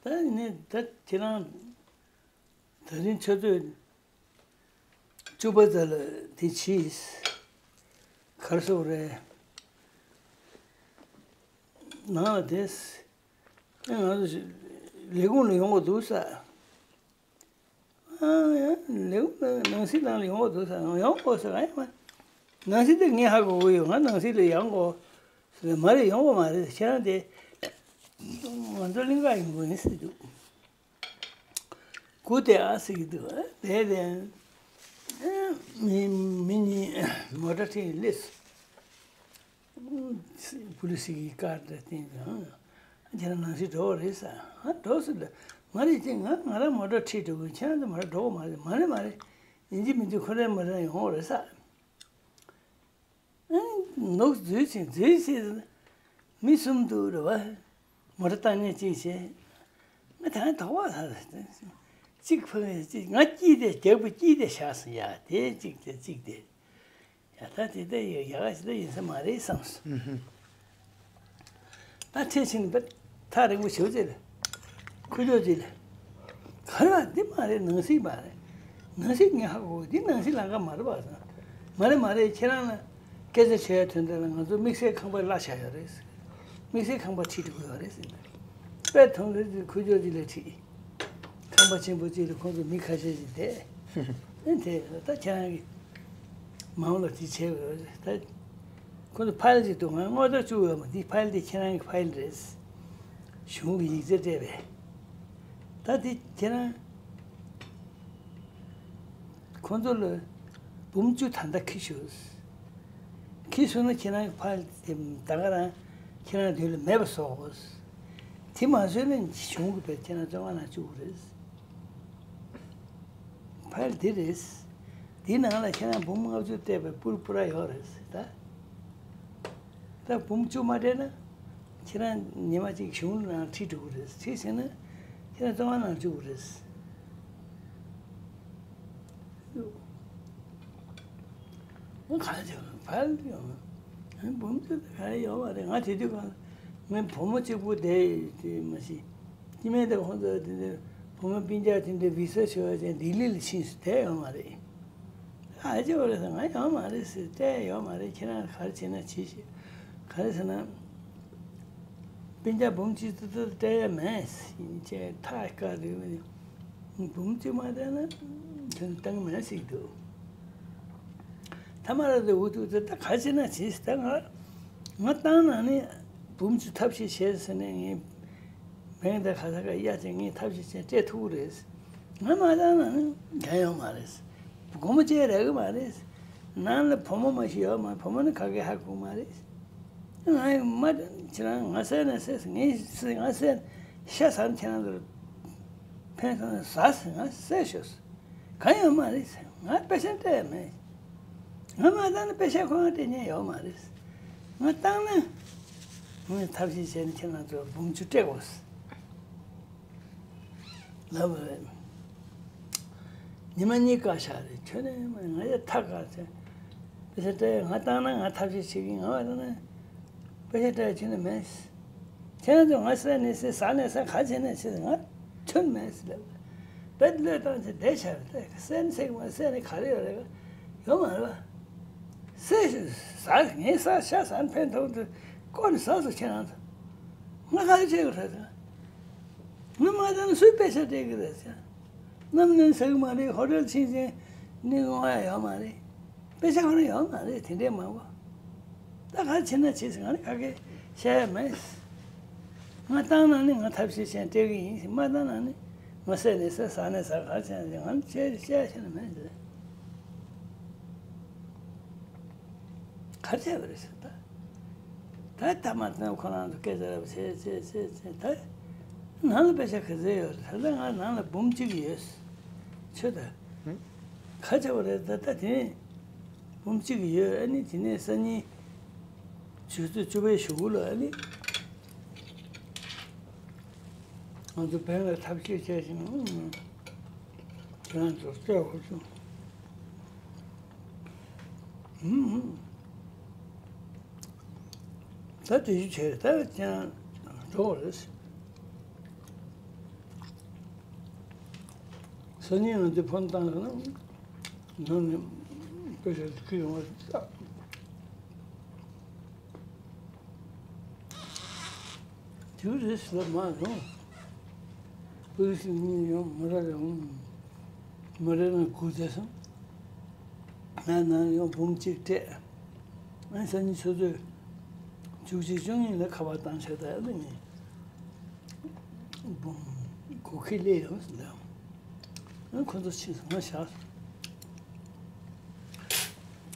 ད་ནི་ད་ཁྱེད་རང་ད་རིང་ཆུ་ཚོད་བཅུ་པ་ཙམ་ལ་དེ་གྱིས། གར་སོང་རེད། ནང་ལ་དེ་ང་ཚོ་ལས་ཁུངས་ལ་ཡོང་དགོས་འདུག་ས། ཨ་ལས་ཁུངས་ནང་སྲིད་ནང་ལ་ཡོང་དགོས་འདུག་ས། ཡོང་དགོས་ས་གང་ཡང་མ། ནང་སྲིད་དེ་ངས་ཧ་གོ་གི་ཡོད། ང་ནང་སྲིད་ལ་ཡོང་དགོས་ས་མ་རེད། ཡོང་དགོས་མ་རེད། ཁྱེད་རང་དེ་ང་ཚོ་གླིང་ག་ཡིན་དགོས་ཡིན་ཟེར་འདུག་སྐུ་དེ་ཨ་ཟེར་གྱི་འདུག་དེ་དེ་མི་མི་གཉིས་མོ་ཊ་ཁྲིད་སླེབས་སོང་། པུ་ལི་སི་གི་ཀར་དེ་བསྟན་ཀྱང་ཁྱེད་རང་ནང་སྲིད་འགྲོ་བ་རེད་ཟེར། ཨ་འགྲོ་ཟེར་ལ་མ་རེད་ཅེས་ང་ང་རང་མོ་ཊ་ཁྲིད་འགྲོ་གི། ཁྱེད་རང་ཚོ་མོ་ཊ་འགྲོ་གི་མ་རེད། མ་རེད་མ་རེད། ཡིན་གཅིག་མིན་གཅིག་ཁོ་རང་མོ་ཊ་ཡོང་བ་རེད་ཟེར། ནུག་འཛུལ་ཕྱིན་འཛུལ་ཕྱིན་མི་གསུམ་འདུག་རེད་བ། མོ་ཊ་བཏང་ཉན་གཅིག་བྱས། ང་ད་དོགས་པ་ལ་གཅིག་ཕངས་གཅིག་ང་སྐྱིད་དེ་རྒྱག་པ་སྐྱིད་དེ་བཞག་སོང་ཡ། དེ་གཅིག་དེ་གཅིག་དེ་ཡ་ད་དེ་ད་ཡ་ཡ་ག་ཞིག་ད་ཡིན་ས་མ་རེད་བསམ་སོང་། ད་ཁྲིད་ཕྱིན་པ་ཐག་རིང་པོ་ཞེ་པོ་ཅིག་ལ། ཁུ་ལོ་ཅིག་ལ། ག་རེ་བ་འདི་མ་རེད། ནང་སྲིད་མ་རེད། ནང་སྲིད་ངས་ཧ་གོ་འདི་ནང་སྲིད་ལམ་ཁ་མ་རེད་པ་ཟེར། མ་རེད་མ་རེད། ཁྱེད་རང་ལ་སྐད་ཆ་བྱེད་ཡ་དོན་དག་ལ་ང་ཚོ་དམིགས་བསལ་ཁང་པ་གླ་བཞག་ཡོད་རེད་ཟེར། དམིགས་བསལ་ཁང་པ་ཁྲིད་འགྲོ་གི་ཡོད་རེད་ཟེར། དཔེ་མཐོང་རེད་ཟེར། ཁུ་ལོ་ཅིག་ལ་ཁྲིད། ཁང་པ་ཆེན་པོ་ཅིག་ལ་ཁོང་ཚོ་མི་ཁ་ཤས་ཤིག་བསྡད། ཨེ་དེ་ད་ཁྱེད་རང་གི་མ་འོངས་ལ་དེ་བྱས་ཡོད་རེད་ད། ཁོ་ཚོ་ཕ་ཡུལ་ཅིག་འདུག་ང་དངོས་བརྡ་བཅུག་ཡོད་མ། འདི་ཕ་ཡུལ་དེ་ཁྱེད་རང་གི་ཕ་ཡུལ་རེད། གཞུང་གི་ཡིག་ཚད་སྤྲད་པས། ད་དེ་ཁྱེད་རང་ཁོ་ཚོ་ལ་འབུམ་བཅུ་ད་ལྟ་ཁྱེར་ཤོག་ཁྱེར་སོང་ན་ཁྱེད་རང་གི་ཕ་ཡུལ་དེ་ད་ག་རང་ཁྱེད་རང་དུས་ལ་མེད་པ་བཟོ་དགོས། དེ་མ་བཟོས་ན་གཞུང་གི་བས་ཁྱེད་རང་བཙོན་ཁང་ནང་བཅུག་གི་རེད། ཕ་ཡུལ་འདི་རེད། འདི་ནང་ལ་ཁྱེད་རང་འབུམ་ལྔ་བཅུ་སྤྲད་པའི་པུར་པུ་ར་ཡོད་རེད་ད། ད་འབུམ་བཅུ་མ་སྤྲད་ན་ཁྱེད་རང་ཉི་མ་གཅིག་གཞུང་ནང་ཁྲིད་འགྲོ་གི་རེད། ཁྲིད་ཟིན་ན་ཁྱེད་རང་བཙོན་ཁང་ནང་བཅུག་གི་རེད། ང་གང་བྱས་ཕ་ཡུལ་དུ་ཡོང་། ང་འབུམ་བཅུ་དེ་ག་རེ་ཡོད་མ་རེད། ང་དེ་དུས་གང་ངའི་བུ་མོ་གཅིག་པུ་བསྡད་ཡོད་དེ་མ་གཞི། སྐྱེ་དམན་དང་ཁོང་ཚོ་དེ་འདྲ་བུ་མོ་སྤུན་ཀྱག་དེ་འདྲ་བི་ས་ཞུ་བ་བྱས་ལྡི་ལི་ལ་ཕྱིན་སོང་། བསྡད་ཡོད་མ་རེད། ཨ་ཅེ་བ་རེད་ཟེར། ང་ཡོད་མ་རེད་ཟེར། སྤྲད་ཡོད་མ་རེད། ཁྱེད་རང་ག་རེ་བྱེད་ན་བྱེད་ཤིག་ག་རེ་ཟེར་ན། སྤུན་ཀྱག་འབུམ་གཅིག་ཙི་ཙི་སྤྲད་ཡ་མེད་ཟེར། ཡིན་ཅེ་ཐག་བཀག་རེད། འབུམ་གཅིག་མ་སྤྲད་ན་ཁྱོད་བཏང་མེད་ཟེར་གྱི་འདུག་ཐ་མ་ར་དེ་འུ་ཐུག་ཙི་ད་ག་རེ་བྱེད་ན་བྱེད་ཟེར། ད་ང་ང་བཏང་ན་ནི་འབུམ་གཅིག་ཐབས་ཤེས་བྱས་ཟེར་ནས་ངས། བེང་དང་ཁ་ས་ཁ་གཡར་བྱས་ངས་ཐབས་ཤེས་བྱས་སྤྲད་ཐུབ་ཀྱི་རེད། ང་མ་བཏང་ན་ནི་འགན་ཡོད་མ་རེད། སྒོར་མོ་གཅིག་རག་གི་མ་རེད། ནང་ལ་བུ་མོ་མ་ཞིག་ཡོད་མ། བུ་མོ་ནི་ག་གེ་ཧ་གོ་མ་རེད། ང་ཡི་མ་ཁྱེད་རང་ང་བསད་ན་བསད། ངས་ང་བསད་ཤ་ཟ་ན་ཁྱེད་རང་ཚོར་ཕན་སོང་ན་ཟ་ཟེར། ང་བསད་ཤོག་ཟེར། གང་ཡོད་མ་རེད་ཟེར། ང་པེ་ཤ་སྤྲད་ཡ་མེད། ང་མ་བཏང་ན་པེ་ཤ་ཁོ་རང་སྤྲད་མཁན་ཡོད་མ་རེད། ང་བཏང་ན་ངས་ཐབས་ཤེས་བྱས་ནས་ཁྱེད་རང་ཚོར་འབུམ་བཅུ་སྤྲད་དགོས་ཟེར་ལབ་པ་རེད། ཉི་མ་གཉིས་བཀག་བཞག་རེད། ཁྱོན་ནས་མ་ང་ཡ་ཐག་བཀག་བྱས། པེ་ཤ་སྤྲད་ཡ་ང་བཏང་ན་ང་ཐབས་ཤེས་བྱེད་ཀྱི། ང་མ་བཏང་ན་པེ་ཤ་སྤྲད་ཡ་ཁྱོན་ནས་མེད་ཟེར། ཁྱེད་རང་ཚོ་ང་བསད་ནས་བསད། ཟ་ནས་ཟ། ག་བྱས་ནས་བྱས། ང་ཁྱོན་མེད་ཟེར་ལབ། བེད་བློས་བཏང་བྱས་བསྡད་བཞག་རེད། བསད་ནས་བསད་མ་བསད་ནས་ག་རེ་ཡོད་རེད། ཡོད་མ་རེད་པ། བསད་ཟ། ངས་ཟ། ཤ་ཟ་ན་ཕན་ཐོགས་འདུག་བསྐོལ་ནས་ཟ་སོང་ཁྱེད་རང་ཚོ། ང་ག་རེ་བྱེད་དགོས་རེད་ཟེར། ང་མ་བཏང་ན་སུས་པེ་ཤ་སྤྲད་ཀྱི་རེད་ཟེར། ནམ་ནས་ཟ་གི་མ་རེད། ཧོ་ཊེལ་ཕྱིན་ཙང་ནི་དངུལ་ཡོད་མ་རེད། པེ་ཤ་ཁོ་རང་ཡོད་མ་རེད། དེ་འདྲས་མང་པོ། ད་ག་བྱེད་ན་བྱེད་ཟེར། ང་ནི་ག་གེ་བཤད་ཡ་མེད། ང་བཏང་ན་ནི་ང་ཐབས་ཤེས་བྱས་སྤྲད་ཀྱི་ཡིན་ཟེར། མ་བཏང་ན་ནི་ང་བསད་ནས་བསད། ཟ་ནས་ཟ། ག་བྱེད་ན་བྱེད། ང་ནི་བཤད་བཤད་ཡ་ནི་མེད་ཟེར། ག་རེ་བྱས་པ་རེད་ཟེར། ད་ད་ཐ་མ་ཐ་མ་ཁོ་རང་ཚོ་སྐད་ཆ་རབ་བྱས་བྱས་བྱས་བྱས། ད་ནང་ལ་པེ་ཤ་ག་ཚོད་ཡོད་རེད། ད་ལྟ་ང་ནང་ལ་འབུམ་གཅིག་ཡོད། ཁྱོད་ད། ཧུམ། ཁ་ཆེ་བ་རེད། ད་ལྟ་དེ་ནས་འབུམ་གཅིག་ཡོད། ཨ་ནི་དེ་ནས་སང་ཉིན་ཆུ་ཚོད་བཅུ་པའི་གཞུག་གུ་ལ་ཨ་ནི་ང་ཚོ་བན་ལ་ཐབས་ཤེས་བྱས་ཤིང་ཁྱེད་རང་ཚོར་སྤྲད་དགོས་བྱུང་། ཧུམ་ཧུམ། ད་དེ་ཞུ་བྱས་ད་ཀྱང་འགྲོ་བ་རེད། སང་ཉིན་ང་ཚོས་ཕོན་བཏང་ན་ནང་ནས་དཔེ་ཆ་ཁྱེར་ཡོང་བ་རེད། དེའུ་རེས་ལ་མ་རུང་། ཀུ་རེ་ཤི་གཉིས་ཡོང་མ་ར་རུང་། མ་ར་ན་དགུ་བྱས་སོང་། ང་ནང་ཡོང་འབུམ་གཅིག་སྤྲད། ཨ་སང་ཉིན་ཆུ་ཚོད་བཅུ་གཅིག་བཅུ་གཉིས་ལ་ཁ་པར་བཏང་བྱས་ད་ཨ་ལ་ངས་འབུམ་དགུ་ཁེ་ལས་ཡོང་ཟེར་ལ། ཨ་ཁོ་ཚོ་ཕྱིན་སོང་། ང་བཞག་སོང་།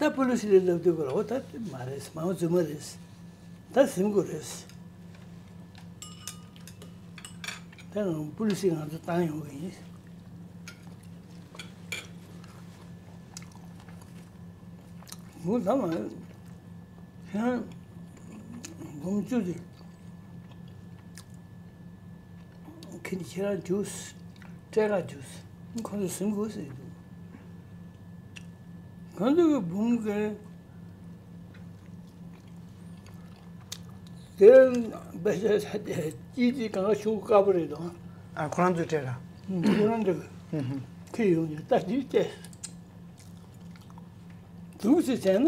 ད་པུ་ལི་སི་ལ་ལབ་དུས་ཀ་ལ་འོ་ད་དེ་མ་རེད། མ་འོ་རྫུན་མ་རེད། ད་ཟིན་དགོས་རེད། ད་ང་པུ་ལི་སི་ང་ཚོ་བཏང་ཡོང་གི་ཡིན། མུ་ད་མ་རེད། ཁྱེད་རང་འབུམ་བཅུ་དེ། ཁྱེད་ཁྱེད་རང་རྒྱུགས། སྤྲད་ག་རྒྱུགས། ཁོ་ཚོ་ཟིན་དགོས་ཟེར་གྱི་འདུག་ཁོ་ཚོ་གི་འབུམ་གི་དེ་པེ་ཤ་ཅི་ཅི་གང་ག་ཆུང་དཀར་པོ་རེད་དོ། ཨ་ཁོ་རང་ཚོས་སྤྲད་ར། ཁོ་རང་ཚོ་གི་ཁྱེད་ཡོང་ནས་ལྟ་དུས་སྤྲད། དུང་ཞིག་བྱས་ན་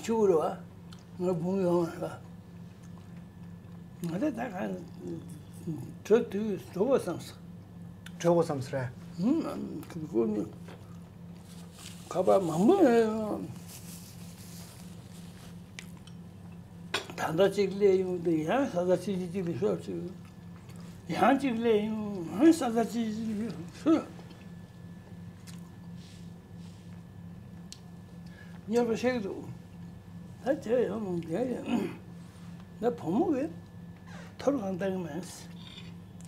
ཆུ་བུར་བ་ང་བུང་ཡོང་བ་ལ་ང་ད་ད་ག་གྲོད་དུས་གྲོད་པོ་བསམ་སོང་། གྲོད་པོ་བསམ་སོང་རེད། ཧུམ། ཁོ་ནི་ཁ་པར་མང་པོ་ཡོང་། ད་ལྟ་གཅིག་སླེབས་ཡོང་དུས་ཡང་ས་ས་ཆི་ཆི་གཅིག་ལ་ཤོར་ཅིག་ཡང་གཅིག་སླེབས་ཡོང་ཡང་ས་ས་ཆི་ཆི་གཅིག་ལ་ཤོར། གཉེར་པ་ཤེས་ཀྱི་འདུག་ད་དེ་ཡང་མང་དེ་ཡང་ད་བུ་མོ་གིས་ཐོར་གང་བཏང་གི་མེད།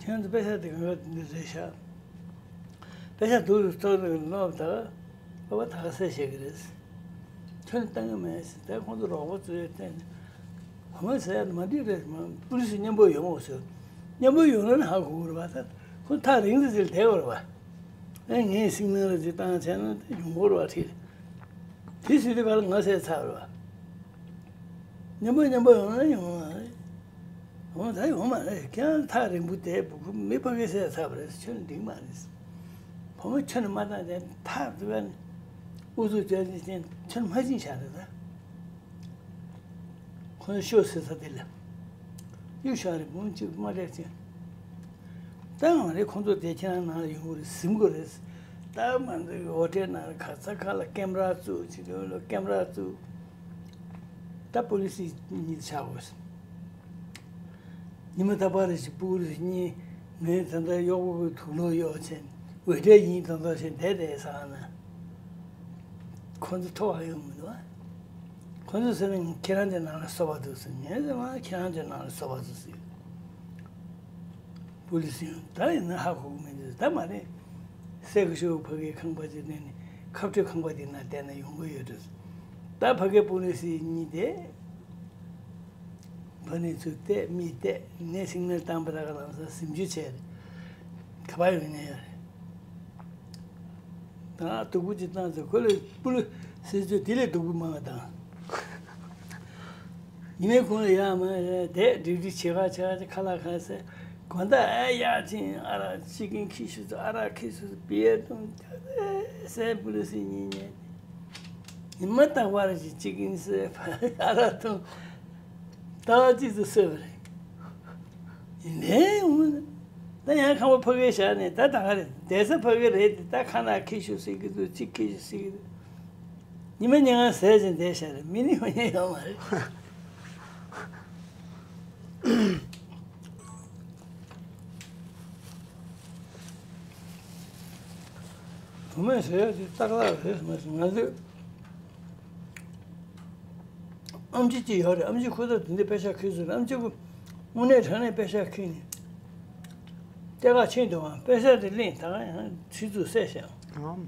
ཁྱེད་ཚོ་པེ་ཤ་དེ་གང་ག་འདི་རེད་ཤག་པེ་ཤ་དུག་ཏུ་ཐོར་ནས་ལོག་ད་པ་པ་ད་ག་སེ་བཤད་ཀྱི་རེད། ཁྱོད་ནི་བཏང་གི་མེད་ཟེར། ད་ཁོང་ཚོ་རོགས་པ་ཚོས་བལྟས་ནས་བུ་མོ་ཟེར་ཡ་མ་འགྲིག་རེད། མ་པུ་ལི་སི་མཉམ་པོ་ཡོང་འོ་ཟེར། མཉམ་པོ་ཡོང་ན་ནི་ཧ་གོ་གི་རེད་པ། ད་ཁོ་ཐག་རིང་དུ་ཟེར་བསྡད་པ་རེད་པ། ཨེ་ངས་སིང་ནལ་ཅིག་བཏང་བྱས་ན་དེ་ཡོང་གི་རེད་པ། དེ་དེ་ཟེར་དུས་ག་ལ་ང་ཟས་ཚར་རེད་པ། མཉམ་པོ་མཉམ་པོ་ཡོང་ན་ཡོང་བ་རེད། འོ་ད་ཡོང་མ་རེད། ཁྱེད་རང་ཐག་རིང་པོ་བསྡད། བུ་མི་ཕ་གི་ཟས་ཚར་བ་རེད། ཁྱོད་འགྲིག་མ་རེད། བུ་མོ་ཁྱོད་ནི་མ་བཏང་དེ་ཐག་དེ་བས་ནི་ཨུ་ཚུགས་རྒྱག་ཅིང་ཁྱོད་མ་བྱིན་བཞག་རེད་ད། ཁོ་ཚོ་ཤོག་ཟེར་ས་དེ་ལ་གཡུག་བཞག་རེད། བུ་མོ་གཅིག་མ་སླེབས་ཅིང་། ད་ང་རེད། ཁོང་ཚོ་དེ་ཁྱེད་རང་ནང་ལ་ཡོང་གི་རེད། ཟིན་གི་རེད། ད་མ་འདི་ཧོ་ཊེལ་ནང་ལ་ག་ས་ག་ལ་ཀེམ་ར་བཙུགས། ཅི་དོན་ལ་ཀེམ་ར་བཙུགས། ད་པུ་ལི་སི་གཉིས་ཆགས་དགོས། ཉི་མ་རྟག་པར་རེ་ཞིག་པུ་ལི་སི་གཉིས་ངའི་ད་ལྟ་གཡོག་པོ་གི་དུག་ལོག་གཡོག་བྱས་ཝེ་ཊར་ཡིན་ད་ལྟ་བྱས་བསྡད་བསྡད་ས་ན་ཁོ་ཚོ་ཐོག་ཨ་ཡོང་མི་འདུག་ཨ། ཁོ་ཚོ་ཟེར་ན་ཁྱེད་རང་ཚོའི་ནང་ལ་སོ་པ་འདུག་ཟེར། ངས་ཟེར་བ་ཁྱེད་རང་ཚོའི་ནང་ལ་སོ་པ་འདུག་ཟེར། པུ་ལི་སི་ཡང་ད་ཡིན་ན་ཧ་གོ་གི་མི་འདུག་ད་མ་རེད། སེ་གོ་ཤོ་ཕ་གིའི་ཁང་པ་ཅིག་ནས་ནི་ཁ་སྤྲོད་ཁང་པ་དེ་ན་བསྡད་ན་ཡོང་གི་ཡོད་འགྲོ། ད་ཕ་གིའི་པུ་ལི་སི་གཉིས་དེ་ཕ་ནས་ཚུར་བལྟས། མི་བལྟས། ནས་སིང་ནལ་བཏང་པ་ར་ག་ལམ་སང་ཟིན་བཅོས་བྱས་རེད། ག་པར་ཡོང་ནས་ཡོད་རེད། ད་སྡུག་པོ་ཅིག་བཏང་ཚེ་ཁོ་ལ་པུ་ལི་སི་ཚོས་དེ་ལས་སྡུག་པོ་མང་བ་བཏང་། ཡིན་ནའི་ཁོང་ལ་ཡ་མ་རེད་དེ་འགྲིག་འགྲིག་བྱེད་ག་བྱེད་ག་ཁ་ལག་ཁ་ཟས་དགོན་ད་ཨ་ཡ་ཅིང་ཨ་རག་ཅི་ཀིན་ཁི་ཤུ་ཚོ་ཨ་རག་ཁི་ཤུ་ཚོ་པི་ཡེ་དུང་ཟས་པུ་ལི་སི་གཉིས་ཉལ་ནས་ཉི་མ་རྟག་པར་ཅིག་ཅི་ཀིན་ཟས་ཨ་རག་དུང་ཟླ་བ་གཅིག་ཏུ་གསོས་པ་རེད། ཡིན་ནའི་འོང་ད་ཡང་ཁང་པ་ཕ་གིར་བཞག་ནས་ད་ད་ག་རེད། བསྡད་ས་ཕ་གི་རེད་དེ། ད་ཁ་ན་ཁི་ཤུ་ཟེར་གི་འདུག་ཅིག་ཁི་ཤུ་ཟེར་གི་འདུག་ཉི་མ་ཉལ་ཁང་ཟས་ཅིག་བསྡད་བཞག་རེད། མི་ནི་མ་ཉལ་ཡོད་མ་རེད། བུ་མོས་ཟེར་ཡག་དེ་ཏག་ཏག་རེད་མ་གསུང་། ང་ཚོས་ཨམ་ཆི་གཅིག་ཡོད་རེད། ཨམ་ཆི་ཁོ་ཚོ་དེ་འདྲའི་པེ་ཤ་ཁྱེར་ཚུལ་རེད། ཨམ་ཆི་ཁོ་དངོས་གནས་དྲང་གནས་པེ་ཤ་ཁྱེར་ནས་ལྟེ་ཁ་ཕྱིན་འདུག་ཨང་། པེ་ཤ་དེ་ལེན་ད་ག་ཡང་ཚིག་རྩུབ་བསད་བཞག་ཨང་།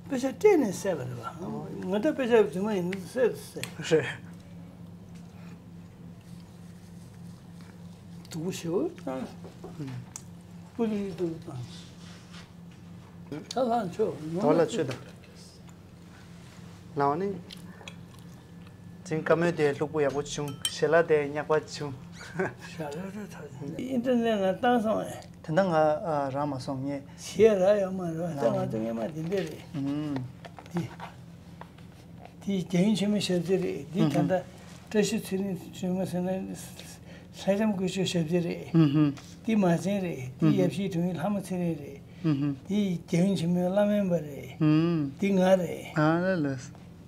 དཔེ་ཆ་སྤྲད་ནས་བསད་པ་རེད་བ། ང་འདྲ་དཔེ་ཆ་རྫུན་མ་ཡིན་ན་བསད་བསད། རེད། སྡུག་པོ་ཞེ་པོ་བཏང་། སྤུ་ལི་སྡུག་པོ་བཏང་། ད་ལྷག་ཆོག་རྡོ་ལ་ཆོད་དང་། ལའོ་ནི། ཅིང་ཀ་མོའི་དེ་ལྷུག་པོ་ཡག་པོ་བྱུང་། ཞལ་ལག་དེ་ཉག་པ་བྱུང་། ཞལ་ལག་དེ་ད་ཨིན་ཊར་ནེཊ་ལ་བཏང་སོང་ཨེ། དེ་འདྲ་ང་ཨ་རག་མ་སོང་ངས། ཞེས་རག་ཡོད་མ་རེད་བ། ད་ང་ཚོ་སྔས་མ་དེ་འདྲ་རེད། ཨུམ། འདི། འདི་རྒྱལ་ཡུམ་ཆེན་མོའི་ཞབས་རྗེས་རེད། འདི་ད་ལྟ་བཀྲ་ཤིས་ཚེ་རིང་བཙུན་མ་ཟེར་ན་ལྷ་ལྕམ་སྐུ་ཞབས་ཞབས་རྗེས་རེད། ཨུམ། འདི་མ་བྱན་རེད། འདི་ཡབ་གཞིས་དྲུང་ཡིག་ལྷ་མོ་ཚེ་རིང་རེད། ཨུམ། འདི་རྒྱལ་ཡུམ་ཆེན་མོའི་བླ་སྨན་པ་རེད། ཨུམ། འདི་ང་རེད། ཨ་ལ་ལ།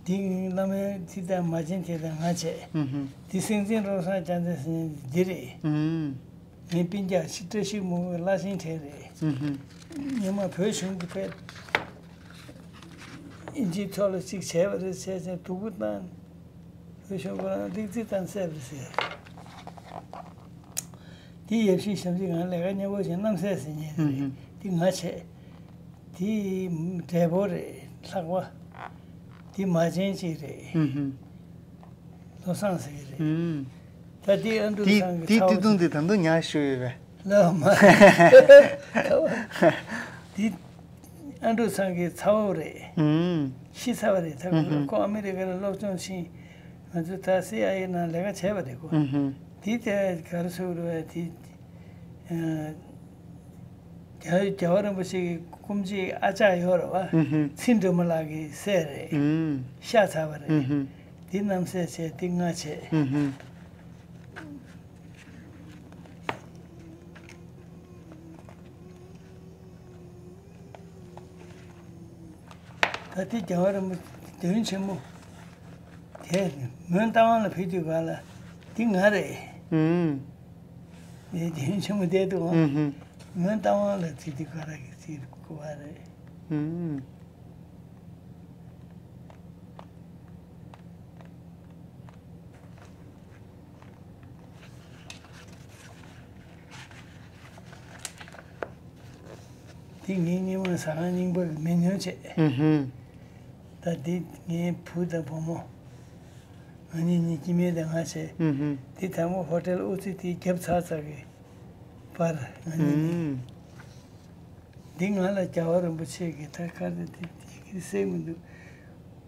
འདི་ངའི་བླ་སྨན་འདི་དང་མ་བྱན་དེ་དང་ང་བྱས། ཨུམ། འདི་སེང་ཆེན་བློ་བཟང་རྒྱལ་མཚན་ཟེར་མཁན་འདི་རེད། ཨུམ། ངའི་སྤུན་ཀྱག་ཤི་བཀྲ་ཤིས་མོ་བའི་བླ་ཆེན་གྲས་རེད། ཨུམ། ཉི་མ་བོད་གཞུང་གི་ཕེབས། ཨིན་ཇིའི་ཐོག་ལ་གཅིག་བྱས་པ་རེད་བྱས་ཙང་སྡུག་པོ་བཏང་། བོད་གཞུང་ཁོ་རང་ལིག་རྩིས་བཏང་བསད་པ་རེད་ཟེར། འདི་ཡབ་གཞིས་ཞབས་རྗེས་ང་ལས་ཀ་མཉེས་པོ་བྱས་རྣམ་སྲས་ཟེར་མཁན་རེད། ཨུམ། འདི་ང་བྱས། འདི་འབྲས་བུ་རེད་ལྷག་པ། འདི་མ་བྱན་གཅིག་རེད། ཨུམ། བློ་བཟང་ཟེར་གྱི་རེད། ཨུམ། ད་འདི་ཨ་འབྲུག་འདི་ཚང་གི་འདི་ཚ་བོ་སྟོད་ཐུང་འདི་ད་དུང་ཉག་ཞུ་ཡོད་པས། ལགས་མ། འདི་ཨ་འབྲུག་ཚང་གི་ཚ་བོ་རེད། ཨུམ། ཤི་ཚར་བ་རེད། ད་ཨུམ་ཧུམ། ཁོ་ཨ་མི་རི་ཀ་ལ་སློབ་སྦྱོང་ཕྱིན། ང་ཚོ་ད་སི་ཨའི་ཨེ་ནང་ལས་ཀ་བྱས་པ་རེད་ཁོ། ཨུམ་ཧུམ། འདི་དེ་ག་རེ་ཟེར་དགོས་རེད་བས་འདི། ཨ། རྒྱལ་རྒྱལ་བ་རིན་པོ་ཆེ་གི་སྐུ་མཆེད་ཨ་ཅག་ཡོད་རེད་བ། ཨུ་ཧུམ། ཚེ་སྒྲོལ་མ་ལགས་ཀྱི་སྲས་རེད། ཨུམ། ཤ་ཚ་བ་རེད། ཨུ་ཧུམ། འདི་རྣམ་སྲས་བྱས་འདི་ང་བྱས། ཨུ་ཧུམ། ད་འདི་རྒྱལ་བ་རིན་པོ་ཆེ་མདུན་ཆེན་མོ། དེ་མོན་རྟ་དབང་ལ་ཕེབས་དུས་ག་ལ་འདི་ང་རེད། ཨུམ། ངའི་དེ་ཆུང་མ་བསྡད་འདུག་ཨང་། ཨུམ། ངའི་ལྟ་དབང་ལ་ཚིག་འདི་ག་ར་གི་ཚིག་གོ་བ་རེད། ཨུམ། འདི་ངའི་སྔོན་མ་ཟ་ཁང་རྙིང་པ་གི་མེ་ཉོ་བྱས། ཨུམ། ད་འདི་ངའི་བུ་དང་བུ་མོ། ང་གཉིས་གཉིས་སྐྱེ་དམན་དང་ང་བྱས། ཨུ་ཧུམ། དེ་དང་པོ་ཧོ་ཊེལ་ཨུ་ཙི་དེ་རྒྱབ་ཚར་ཚར་གི་པར་ང་གཉིས་གཉིས། ཨུམ། འདི་ང་ལ་རྒྱལ་བ་རིན་པོ་ཆེ་གི་ད་ཁ་ད་དེ་དེ་གི་གསལ་མི་འདུག་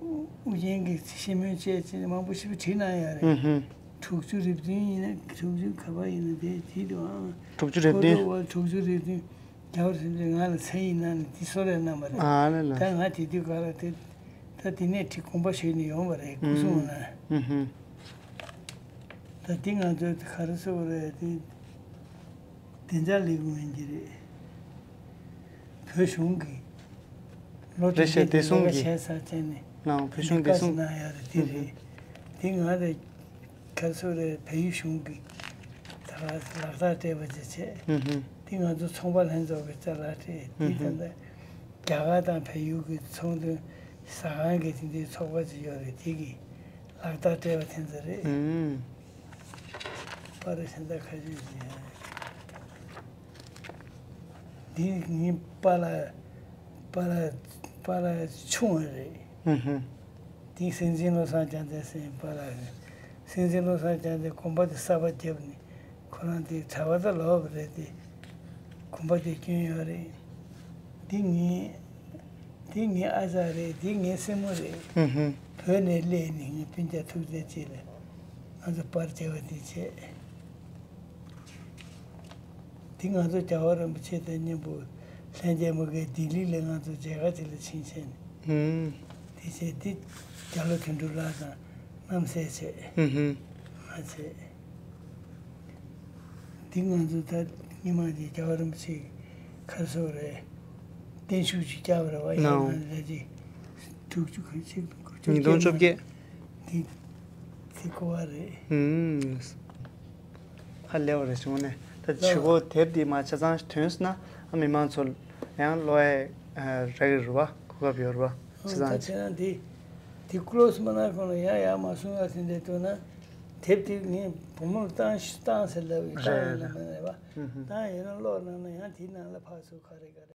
ཨུ་རྒྱན་གྱི་ཤེས་མོལ་བཅས་ཅེས་མང་པོ་ཞིག་བྲིས་གནང་ཡོད་རེད། ཨུ་ཧུམ། དྲུག་ཅུ་རེ་བདུན་ཡིན་ན་དྲུག་ཅུ་ག་པར་ཡིན་ན་དེ་བྲིས་འདུག་ཨང་། དྲུག་ཅུ་རེ་བདུན། ཕོ་ཊོ་བ་དྲུག་ཅུ་རེ་བདུན། རྒྱལ་བ་རིན་པོ་ཆེ་ང་ལ་མཚན་ཡིན་ན་ནི་འདི་གསོལ་རས་གནང་བ་རེད། ཨ་ལ་ལ། ད་ང་དེ་དུས་ག་ལ་དེ་ད་དེ་ནས་ཁྲི་དགོངས་པ་ཞུས་ནས་ཡོང་བ་རེད་སྐུ་སྲུང་ན། ཨུ་ཧུམ། ད་འདི་ང་ཚོའི་ག་རེ་ཟེར་བ་རེད་དེ། བདེ་འཇགས་ལས་ཁུངས་ཡིན་གྱི་རེད། བོད་གཞུང་གི་ལོ་རེ་བཞིན་བདེ་སྲུང་གི་ལས་ཀ་བྱས་ཚར་བྱས་ནས་ལའང་བོད་གཞུང་བདེ་སྲུང་གི་གནང་ཡ་རེད་དེ་རེད། ཨུ་ཧུམ། དེ་ང་རེད། ག་ཚོད་རེད་བལ་ཡུལ་གཞུང་གི་ད་ལག་བསྟར་སྤྲད་པ་ཅིག་བྱས། ཨུ་ཧུམ། དེ་ང་ཚོ་ཚོང་པ་ལྷན་ཚོགས་ཀྱི་ཅ་ལག་སྤྲད་དེ་ད་ལྟ་རྒྱ་གར་དང་བལ་ཡུལ་གྱི་ཚོང་དོན་ཟ་ཁང་གི་དེ་འདྲའི་ཚོགས་པ་ཅིག་ཡོད་རེད་དེ་གི་ལག་བསྟར་སྤྲད་པ་དེ་ཚོ་རེད། ཨུམ། པར་གཞན་དག་ཁ་ཤས་ཤིག་ཡང་འདི་ངའི་པཱ་ལགས་པཱ་ལགས་པཱ་ལགས་ཆུང་བ་རེད། ཨུ་ཧུམ། དེ་སྲིད་འཛིན་བློ་བཟང་རྒྱལ་མཚན་ཟེར་པ་ལ། སྲིད་འཛིན་བློ་བཟང་རྒྱལ་མཚན་དགོན་པ་དེ་གསར་པ་བརྒྱབ་ནས་ཁོ་རང་དེ་གྲྭ་པ་དང་ལོག་པ་རེད་དེ། དགོན་པ་དེ་སྐྱོན་ཡོད་རེད། འདི་ངའི་འདི་ངའི་ཨ་ཅག་རེད། འདི་ངའི་སྲིང་མོ་རེད། ཨུ་ཧུམ། བོད་ནས་སླེབས་ནས་ངའི་སྤུན་ཀྱག་ཐུག་ཚད་ཅིག་ལ་ང་ཚོ་པར་བརྒྱབ་པ་དེ་བྱས། འདི་ང་ཚོ་རྒྱལ་བ་རིན་པོ་ཆེ་དང་མཉམ་པོ་ལྷན་རྒྱས་མ་གིར་ལྡི་ལི་ལ་ང་ཚོ་མཇལ་ཁ་ཅིག་ལ་ཕྱིན་བྱས་ནས། ཧུམ། དེ་བྱས་འདི་རྒྱ་ལོ་དོན་གྲུབ་ལགས་དང་རྣམ་སྲས་བྱས། ཧུམ་ཧུམ། ང་བྱས། འདི་ང་ཚོ་ད་སྔོན་མ་འདི་རྒྱལ་བ་རིན་པོ་ཆེ་ག་རེ་ཟེར་རེད། བརྟན་བཞུགས་ཅིག་བསྐྱལ་བ་རེད་བ། ཡིན་ནའང་ང་ཚོ་ད་ཅིག་དྲུག་ཅུ་ག་ཅིག་དགུ་བཅུ་ཉིས་སྟོང་བཅོ་བརྒྱད། འདི་འདི་གོ་བ་རེད། ཧུམ། ཧ་ལས་པ་རེད་བྱུང་ནས། ད་ལགས། བྱེད་སྒོ་དེབ་འདི་མ་ཆ་ཚང་ཐོན་སོང་ན་ཨ་མི་མང་ཚོ་ཡང་ཀློག་ཡ་རག་གི་རེད་བ། གོ་སྐབས་ཡོད་རེད་བ། ཨང་། ཆ་ད་ཚང་བྱས་ན་འདི་འདི་ཀློག་སོང་མ་ན་གོང་ལ་ཡང་ཡང་མ་གསུང་ཡ་ཟིན་བསྡད་འདུག་ན་དེབ་འདི་ངས་བུ་མོར་བཏང་བཏང་ཟེར་ལབ་ཡོད། བཏང་ཡོད་ན་མ་རེད་བ། ཧུམ་ཧུམ། བཏང་ཡོད་ན་ཀློག་གནང་ན་ཡང་དེའི་ནང་ལ་ཕར་ཚུར་ག་རེ་ག་རེ།